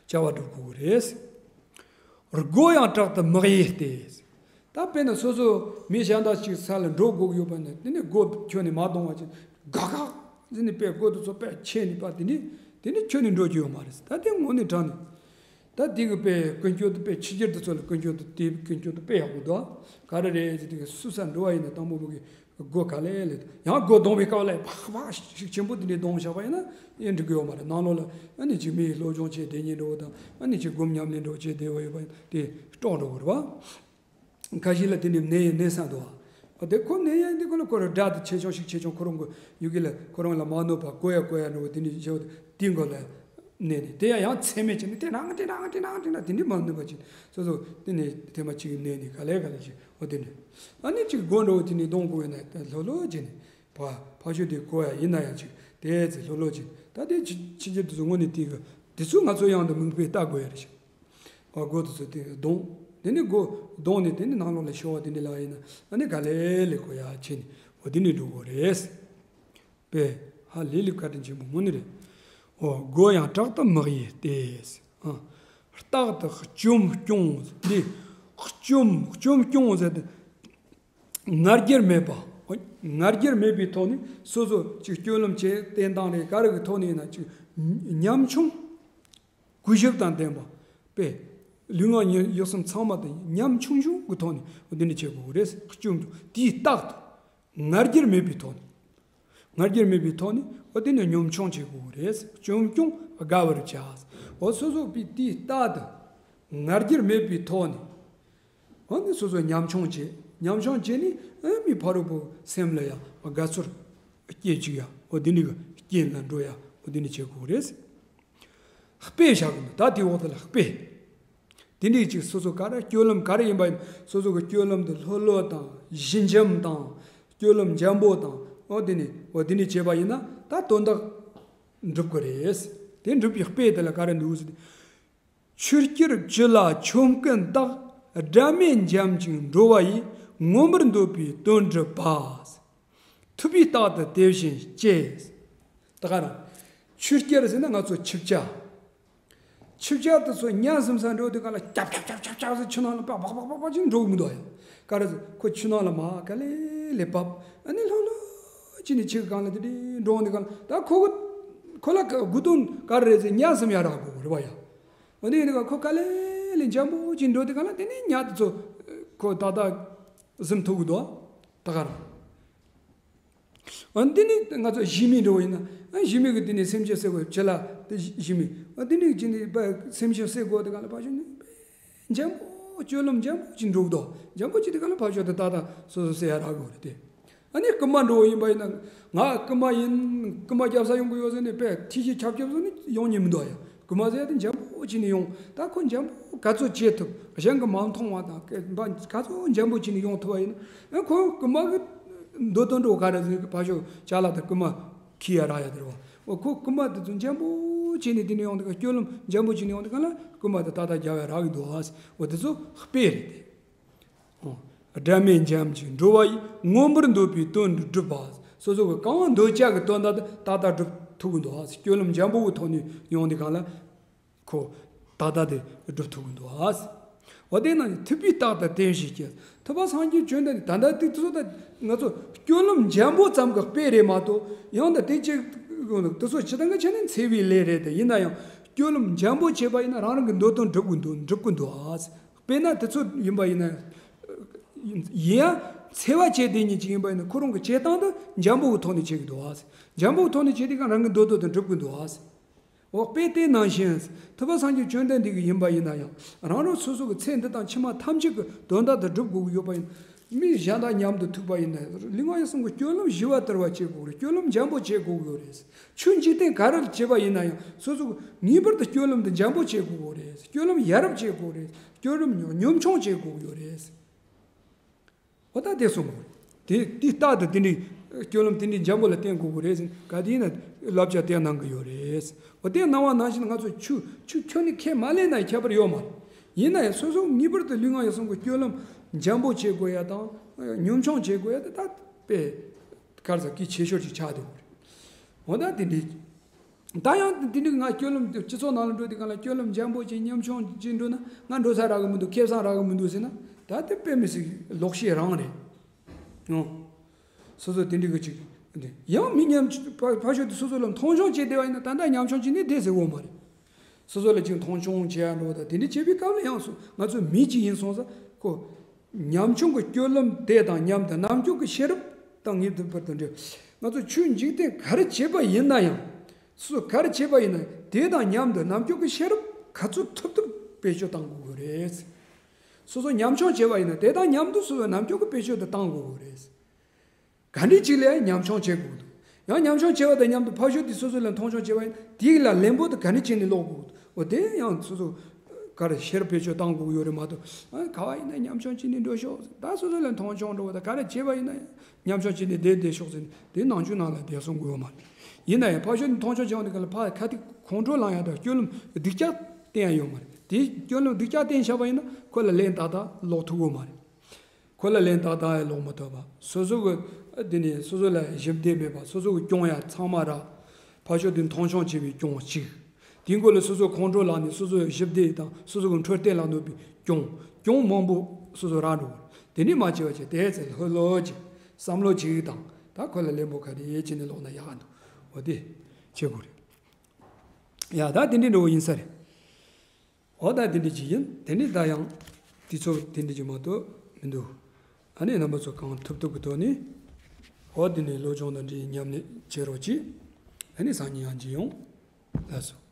བྱ་བ་སྒྲུབ་དགོས་ཀྱི་རེད། སྒོ་ཡང་དྲག་ཏུ་མི་གཡེལ་ཏེ། ད་དཔེར་ན་སོ་སོ་མི་གཞན་དག་ཅིག་ས་ལ་འགྲོ་དགོས་ཀྱི་ཡོད་པ་ན་དེ་ནས་སྒོ་ཁྱོན་ནས་མ་གཏོང་བ་ཅིག་གག་གག་ཟེར་ནས་དཔེ་སྒོ་དེ་ཚོ་དཔེ་ཕྱེ་ནས་པ་དེ་འདྲ་དེ་འདྲ་ཁྱོན་ནས་འགྲོ་རྒྱུ་ཡོད་མ་རེད། ད་དེ་དངོས་གནས་དྲང་གནས། ད་དེ་གི་དཔེ་ཀུན་སྤྱོད་དེ་དཔེ་ཕྱི་རྒྱལ་དེ་ཚོ་ལ་ཀུན་སྤྱོད་དེ་དེ་ཀུན་སྤྱོད་དེ་དཔེ་ཡག་པོ་འདུག་ག་རེ་རེད་ཟེར་དུས་སུ་ས་འགྲོ་བ་ཡིན་ན་དང་པོ་བུ་གི་སྒོ་ག་ལེ་ལེ། ཡང་སྒོ་རྡུང་བའི་སྐབས་ལ་ཕག་ཕག་ཤུགས་ཆེན་པོ་དེ་འདྲས་རྡུང་བཞག་པ་ཡིན་ན་ཡང་འགྲིག་གི་ཡོད་མ་རེད། ནང་ལོགས་ལ་ཨ་ནི་ཅིག་མི་ཡི་སློབ་སྦྱོང་བྱས་བསྡད་མཁན་འདྲ་བོ་དང་། ཨ་ནི་ཅིག་སྒོམ་ཉམས་ལེན་འདྲ་བོ་བྱས་བསྡད་པ་ཡོད་པ་ཡིན་ན་དེ་དཀྲོག་འགྲོ་གི་རེད་བ། ཁ་ཤས་ལ་དེ་འདྲའི་ནད་ཡང་ནད་ས་འདུག་བ། དེ་ཁོ་ནད་ཡང་འདི་ཁོ་ལ་ཁོ་རང་དགྲ་དེ་ཆེ་ཆུང་ཞིག་ཆེ་ཆུང་ཁོ་རང་གི་ཡུལ་གྱི་ལ་ཁོ་རང་ལ་མ་གནོད་པ་དགོས་ཡ་དགོས་ཡ་འདྲ་བོ་དེ་འདྲའི་བྱས་པ་དེ་མགོ་ལ་ནད་ནས་དེ་ཡང་ཡང་ཚད་མེད་ཅིག་ནས་དེ་རང་དེ་རང་དེ་རང་དེ་འདྲ་དེ་འདྲའི་མ་གནོད་པ་ཅིག་སོ་སོ་དེ་ནས་ཐེངས་མ་གཅིག་གི་ནད་ནས་ག་ལེ་ག་ལེ་ཅིག་འོ་དེ་འདྲ། ཨ་ནི་ཅིག་སྒོ་འདྲ་བོ་དེ་ནས་རྡུང་དགོས་ཡོད་ན་ལྷོད་ལྷོད་བྱས་ནས་ཕ་ཕ་ཤོད་དེ་དགོས་ཡ་ཡིན་ན་ཡང་ཅིག་དེ་ཚེ་ལྷོད་ལྷོད་བྱས་ད་དེ་ཕྱི་ཕྱི་རྒྱལ་དེ་ཚོ་དངོས་གནས་དེ་གི་དེ་ཚོ་ང་ཚོ་ཡང་དུ་མིག་དཔེ་ལྟ་དགོས་ཡ་རེད་ཤག་ཨ། སྒོ་དེ་ཚོ་དེ་རྡུང་། དེ་ནས་སྒོ་རྡུང་ནས་དེ་ནས་ནང་ལོགས་ལ་ཤོར་བ་དེ་འདྲ་ལ་ཡིན་ན་ཨ་ནི་ག་ལེ་ལེ་དགོས་ཡ་བྱས་ནས་འོ་དེ་ནས་འགྲོ་དགོས་རེད། པས་ཧ་ལས་ལས་བཀའ་དྲིན་ཆེན་པོ་དངོས་གནས་རེད། འོ་སྒོ་ཡང་དྲག་ཏུ་མི་གཡེལ་ཏེ། ཨ། རྟག་ཏུ་སྐྱོམ་སྐྱོང་འདི། སྐྱོམ་སྐྱོམ་སྐྱོང་ཟེར་ཏེ། ང་རྒྱལ་མེད་པ། ང་རྒྱལ་མེད་པའི་ཐོག་ནས་སོ་སོ་ཅིག་སྤྱོད་ལམ་བྱེད་བསྟེན་སྟངས་རེད་ག་རེ་གི་ཐོག་ནས་ཡིན་ན་ཅིག་ཉམ་ཆུང་། གུས་ཞབས་དང་ལྡན་པ། པས། ལུས་ངག་ཡིད་གསུམ་ཚང་མ་དང་ཉམ་ཆུང་ཆུང་གི་ཐོག་ནས་འདི་འདྲ་བྱེད་དགོས་རེད། སྐྱོམ་སྐྱོང་དེའི་རྟག་ཏུ་ང་རྒྱལ་མེད་པའི་ཐོག་ནས། ང་རྒྱལ་མེད་པའི་ཐོག་ནས་འོ་དེ་ནས་ཉམ་ཆུང་བྱེད་དགོས་རེད། སྐྱོམ་སྐྱོང་དགའ་བར་བྱ། འོ་སོ་སོ་པའི་དེའི་རྟག་ཏུ་ང་རྒྱལ་མེད་པའི་ཐོག་ནས། འོ་ནི་སོ་སོ་ཉམ་ཆུང་བྱེད། ཉམ་ཆུང་བྱེད་ནི་ཨ་མི་ཕ་རོལ་པོ་སེམས་ལ་ཡང་དགའ་ཚོར་སྐྱེ་བཅུག་ཡ། འོ་དེ་འདྲ་གི་རྐྱེན་ལ་འགྲོ་ཡ། འོ་དེ་འདྲ་བྱེད་དགོས་རེད། དཔེ་བཞག་གི་འདུག་ད་དེའི་འོག་དེ་ལ་དཔེ། དེ་འདྲའི་ཅིག་སོ་སོ་ག་རེ་སྤྱོད་ལམ་ག་རེ་ཡིན་པ་ཡིན་སོ་སོ་གི་སྤྱོད་ལམ་དེ་ལྷོད་ལྷོད་དང་ཞི་འཇམ་དང་སྤྱོད་ལམ་འཇམ་པོ་དང་འོ་དེ་ནི་འོ་དེ་འདྲ་བྱས་པ་ཡིན་ན་ད་དོན་དག་འགྲུབ་གི་རེད། དེ་འགྲུབ་པའི་དཔེ་དེ་ལ་ག་རེ་འདུག་ཟེར་ན། ཆུ་སྐྱར་བཅུད་ལ་ཆོམ་རྐུན་བཏགས། དགྲ་མེད་འཇམ་ཅིང་འགྲོ་བ་ཡི། མངོན་པར་འདོད་པའི་དོན་སྒྲུབ་པ། ཐུབ་པས་རྟག་ཏུ་དེ་བཞིན་སྐྱེ། ད་ག་རང་། ཆུ་སྐྱར་ཟེར་ན་ང་ཚོ་ཆིབས་བྱ། ཆིབས་བྱ་དེ་ཚོ་ཉ་ཟིམ་ས་འགྲོ་དུས་ག་ལ་ཀྱབ་ཀྱབ་ཀྱབ་ཀྱབ་ཀྱབ་ཟེར་ཆུ་ནང་ལ་པག་པག་པག་པག་ཅིག་འགྲོ་གི་མི་འདུག་ཡ། ག་རེ་ཟེར་ཁོ་ཆུ་ནང་ལ་མར་ག་ལེ་ལེ་བབས། ཨ་ནི་ལྷོད་ལྷོད་ཅིག་ནས་ཆུ་གི་སྒང་ལ་དེ་འདྲའི་འགྲོ་འོང་དུས་ག་ལ་ད་ཁོ་གི་ཁོ་ལ་དགོས་དོན་ག་རེ་རེད་ཟེར་ཉ་ཟིམ་ཡ་རག་དགོས་རེད་བ་ཡ། འོ་དེ་ཡིན་དུས་ག་ཁོ་ག་ལེ་ལེ་འཇམ་པོ་ཅིག་འགྲོ་དུས་ག་ལ་དེ་ནས་ཉ་དེ་ཚོ་ཁོ་ཏག་ཏག་ཟིམ་ཐུབ་གི་འདུག་ད་ག་རང་། འོ་འདི་ནི་ང་ཚོ་ཞི་མི་འགྲོ་བ་ཡིན་ན། ཨ་ཞི་མི་གི་འདི་ནི་སེམས་ཅན་བསད་དགོས་བྱེད་ལ་དེ་ཞི་མི། ཨ་འདི་ནི་ཅི་ནི་པ་སེམས་ཅན་བསད་དགོས་དེ་ག་ལ་ཕ་ཤོ་ནི་འཇམ་པོ་སྤྱོད་ལམ་འཇམ་པོ་ཅིག་འགྲོ་གི་འདུག་འཇམ་པོ་ཅིག་དེ་ག་ལ་ཕ་ཤོ་དེ་ཏག་ཏག་སོ་སོ་བསད་ཡ་རག་གི་རེད་དེ། ཨ་ནི་རྐུན་མ་འགྲོ་བ་ཡིན་པ་ཡིན་ན་ང་རྐུན་མ་ཡིན། རྐུན་མ་རྒྱབ་ས་ཡོང་གི་ཡོད་ཟེར་ནས་པས་ཐི་ཤི་ཁྱབ་ཁྱབ་བཟོ་ནི་ཡོང་ཉན་མི་འདུག་ཡ། རྐུན་མ་ཟེར་ཡ་དེ་འཇམ་པོ་བྱས་ནས་ཡོང་། ད་ཁོ་འཇམ་པོ་ག་ཚོད་བྱེད་ཐུབ། གཞན་གྱིས་མ་མཐོང་བ་དང་སྐད་འབའ་ག་ཚོད་འཇམ་པོ་བྱས་ནས་ཡོང་ཐུབ་པ་ཡིན་ན། ཨ་ཁོ་རྐུན་མ་གི་འདོད་དོན་འགྲོ་ག་རེ་ཟེར་གི་ཕ་ཤོ་ཅ་ལག་དང་རྐུན་མ་ཁྱེར་ཡ་རག་ཡ་དེ་རེད་བ། འོ་ཁོ་རྐུན་མ་དེ་ཚོ་འཇམ་པོ་བྱས་ནས་དེ་ནས་ཡོང་དུས་ག་སྤྱོད་ལམ་འཇམ་པོ་བྱས་ནས་ཡོང་དུས་ག་ལ་རྐུན་མ་དེ་ཏག་ཏག་རྒྱབ་ཡ་རག་གི་འདུག་ཨ། འོ་དེ་ཚོ་དཔེ་རེད་དེ། དགྲ་མེད་འཇམ་ཅིང་འགྲོ་བ་ཡི། མངོན་པར་འདོད་པའི་དོན་འགྲུབ་པ། སོ་སོ་གི་གང་འདོད་ཆགས་ཀྱི་དོན་དག་དེ་ཏག་ཏག་འགྲུབ་ཐུབ་ཀྱི་འདུག་ཨ། སྤྱོད་ལམ་འཇམ་པོ་གི་ཐོག་ནས་ཡོང་དུས་གང་ལ་ཁོ་ཏག་ཏག་དེ་འགྲུབ་ཐུབ་ཀྱི་འདུག་ཨ། འོ་དེ་ན་ཐུབ་པས་རྟག་ཏུ་དེ་བཞིན་སྐྱེ། ཐུབ་པ་སངས་རྒྱས་བྱོན་ཏེ་ད་ལྟ་དུས་ཚོད་ད་ང་ཚོ་སྤྱོད་ལམ་འཇམ་པོ་ཙམ་གྱི་དཔེ་རེད་མ་གཏོགས་ཡང་ད་དེ་ཅིག་དུས་ཚོད་ཇི་ལྟར་གི་ཆ་ནས་འཚེ་བའི་ལས་རེད་དེ། ཡིན་ན་ཡང་སྤྱོད་ལམ་འཇམ་པོ་བྱས་པ་ཡིན་ན་རང་རང་གི་འདོད་དོན་འགྲུབ་ཀྱི་འདུག་འགྲུབ་ཀྱི་འདུག་ཨ། དཔེར་ན་དེ་ཚོ་ཡིན་པ་ཡིན་ན། ཡིན་ཡང་ འཚེ་བ་བྱེད་དེ་ཉིད་ཅིག་ཡིན་པ་ཡིན་ན། ཁོ་རང་གི་བྱེད་སྟངས་དེ་འཇམ་པོའི་ཐོག་ནས་བྱེད་ཀྱི་འདུག་ཨ། འཇམ་པོའི་ཐོག་ནས་བྱེད་དུས་གང་རང་གི་འདོད་འདོད་དེ་འགྲུབ་ཀྱི་འདུག་ཨ། འོ་དཔེ་དེ་ནང་བཞིན་ཐུབ་པ་སངས་རྒྱས་བཅོམ་ལྡན་འདས་ཀྱིས་ཡིན་པ་ཡིན་ན་ཡང་། རང་རང་སོ་སོ་གི་ཚེ་འདི་དང་ཕྱི་མ་ཐམས་ཅད་ཀྱི་དོན་དག་དེ་སྒྲུབ་དགོས་ཀྱི་ཡོད་པ་ཡིན། མི་གཞན་དང་མཉམ་དུ་ཐུག་པ་ཡིན་ན། ལུས་ངག་ཡིད་གསུམ་གྱི་སྤྱོད་ལམ་ཞི་བ་དུལ་བ་བྱེད་དགོས་རེད། སྤྱོད་ལམ་འཇམ་པོ་བྱེད་དགོས་ཀྱི་ཡོད་རེད། ཆོས་འཇིག་རྟེན་ག་རེ་བྱེད་པ་ཡིན་ན་ཡང་། སོ་སོ་གི་ངེས་པར་དུ་སྤྱོད་ལམ་དེ་འཇམ་པོ་བྱེད་དགོས་ཀྱི་རེད། སྤྱོད་ལམ་ཡ་རབས་བྱེད་དགོས་རེད། སྤྱོད་ལམ་ཉམ་ཆུང་བྱེད་དགོས་ཀྱི་ཡོད་རེད། འོ་ད་དེ་གསུངས་པ་རེད། དེ་དེ་ལྟ་དུ་དེ་འདྲའི་སྤྱོད་ལམ་དེ་འདྲའི་འཇམ་པོ་ལ་བསྟེན་དགོས་ཀྱི་རེད་ཟེར། ག་དེ་ཡིན་ན་བསླབ་བྱ་དེ་གནང་གི་ཡོད་རེད། འོ་དེ་གནང་བ་ནང་བཞིན་ང་ཚོ་ཆོས་ཆོས་ཁྱོན་ནས་ཁས་མ་ལེན་ན་ཁྱད་པར་ཡོད་མ་རེད། ཡིན་ན་ཡང་སོ་སོ་ངེས་པར་དུ་ལུས་ངག་ཡིད་གསུམ་གྱི་སྤྱོད་ལམ་འཇམ་པོ་བྱེད་དགོས་ཡ་དང་། ཉམ་ཆུང་བྱེད་དགོས་ཡ་དེ་ད་དཔེ་ག་རེ་ཟེར། གལ་ཆེ་ཤོས་ཅིག་ཆགས་བསྡད་ཡོད་རེད། འོ་ད་དེ་འདྲའི། ད་ཡང་དེ་འདྲའི་ང་སྤྱོད་ལམ་དེ་སྤྱི་ཚོགས་ནང་ལ་འགྲོ་དུས་གང་ལ་སྤྱོད་ལམ་འཇམ་པོ་བྱས་ཉམ་ཆུང་བྱས་འགྲོ་ན། ང་འགྲོ་ས་རག་གི་མི་འདུག་ཁེ་བཟང་རག་གི་མི་འདུག་ཟེར་ན། ད་དེ་དཔེ་མི་སྲིད་ལོག་ཤེས་རང་རེད། ཨོ། སོ་སོ་དེ་འདྲའི་གི་ཅིག་ཡང་མི་ཉམ་ཕ་ཕ་ཤོད་དུ་སོ་སོ་ལ་མཐོང་ཆུང་བྱས་བསྡད་པ་ཡིན་ན། ད་ལྟ་ཉམ་ཆུང་བྱས་ནས་བསྡད་ཟེར་འོ་མ་རེད། སོ་སོ་ལ་ཅིག་མཐོང་ཆུང་བྱེད་ཡ་འགྲོ། ད་དེ་འདྲ་བྱེད་པའི་སྐབས་ལ་ཡང་སོ་ང་ཚོ་མི་གཅིག་ཡིན་སོང་ཙང་ཁོ། ཉམ་ཆུང་གི་སྤྱོད་ལམ་དེ་དང་མཉམ་དུ་རྣམ་ཅོག་གི་ཤེས་རབ་དང་ངེས་པར་དུ་འབྲེལ། ང་ཚོ་ཆོས་འཇིག་རྟེན་ག་རེ་བྱེད་པ་ཡིན་ན་ཡང་། སོ་སོ་ག་རེ་བྱེད་པ་ཡིན་ན་དེ་དང་མཉམ་དུ་རྣམ་ཅོག་གི་ཤེས་རབ་ག་ཚོད་ཐུབ་ཐུབ་བེད་སྤྱོད་གཏང་དགོས་ཀྱི་རེད། སོ་སོ་ཉམ་ཆུང་བྱེད་པ་ཡིན་ན་དེ་དང་མཉམ་དུ་སོ་སོ་རྣམ་ཅོག་གི་བེད་སྤྱོད་དེ་གཏང་དགོས་ཀྱི་རེད། ག་འདྲ་ཅིག་ལ་ཉམ་ཆུང་བྱེད་དགོས་འདུག་ཡང་ཉམ་ཆུང་བྱེད་པ་དང་མཉམ་དུ་ཕ་ཤོད་དེ་སོ་སོ་ལ་མཐོང་ཆུང་བྱེད་པ་ཡིན། དེའི་ལ་ལན་པོ་དེ་ག་འདྲ་བྱས་ནས་སློག་དགོས་འདུག་འོ་དེ་ཡང་སོ་སོ་ག་རེ་ཤེས་རབ་བེད་སྤྱོད་གཏང་དགོས་ཀྱི་ཡོད་རེད་མ་གཏོགས། ཨ་ག་བ་ཡིན་ན་ཉམ་ཆུང་བྱས་ནས་འགྲོ་ཤོག་ད་སོ་སོ་ལ་མཐོང་ཆུང་འགྲོ་བ་དང་། ག་རེ་བྱེད་པ་ཡིན་ན་ཉམ་ཆུང་བྱས་ནས་བསྡད་བསྡད་ཤོག་ཟེར་ནས་དེ་ནང་ཆོས་ནང་ལ་བསྡད་གསུང་དགོས་ཡོད་མ་རེད། ཡིན་ན་ཡང་ཕ་ཤོད་དེ་མཐོང་ཆུང་བྱས་པ་དེ་ག་ལ་ཕ་ཁ་ཐུག་ཁོང་ཁྲོ་ལངས་ཡ་དང་སྤྱོད་ལམ་སྡུག་ཅག་བསྟན་ཡ་ཡོད་མ་རེད། དེ་སྤྱོད་ལམ་སྡུག་ཅག་བསྟན་བཞག་པ་ཡིན་ན་ཁོ་ལ་ལན་ཏག་ཏག་སློག་ཐུབ་ཀྱི་ཡོད་མ་རེད། ཁོ་ལ་ལན་ཏག་ཏག་ཡང་སློག་མ་ཐུབ་པ། སོ་སོ་གི་དེ་ནས་སོ་སོ་ལ་ཞི་བདེ་མེད་པ། སོ་སོ་གི་སྐྱོང་ཡ་ཚང་མ་རག་ཕ་ཤོད་དེ་མཐོང་ཆུང་བྱེད་པའི་སྐྱོང་གཅིག་དེའི་མགོ་ལ་སོ་སོ་ཁོང་ཁྲོ་ལངས་ནས་སོ་སོ་ཞི་བདེ་དང་སོ་སོ་གི་འཕྲོད་བསྟེན་ལ་གནོད་པའི་སྐྱོང་སྐྱོང་མང་པོ་སོ་སོ་རག་འགྲོ་གི་རེད། དེ་འདྲ་མ་བྱེད་པ་བྱས། དེ་ཚེ་ལྷོད་ལྷོད་ཀྱིས་བསམ་བློ་གཅིག་དང་། ད་ཁོ་ལ་ལན་པོ་ག་རེ་བྱས་ནས་སློག་ན་ཡག་འདུག་འོ་དེ་བྱེད་དགོས་རེད། ཡ་ད་དེ་འདྲའི་འགྲོ་བ་ཡིན་ས་རེད། འོ་ད་དེ་འདྲ་ཅིག་ཡིན། དེ་ནས་ད་ཡང་དུས་ཚོད་དེ་འདྲ་ཅིག་མ་གཏོགས་མི་འདུག་ཨ་ནི་རྣམ་པ་ཚོ་གང་ཐུབ་ཐུབ་ཀྱི་ཐོག་ནས། འོ་དེ་ནས་སློབ་སྦྱོང་དང་འབྲེལ་ཉམས་ལེན་བྱེད་རོགས་གྱིས། ཨ་ནི་སང་ཉིན་ཡང་མཇལ་ཡོང་། ལགས་སོ།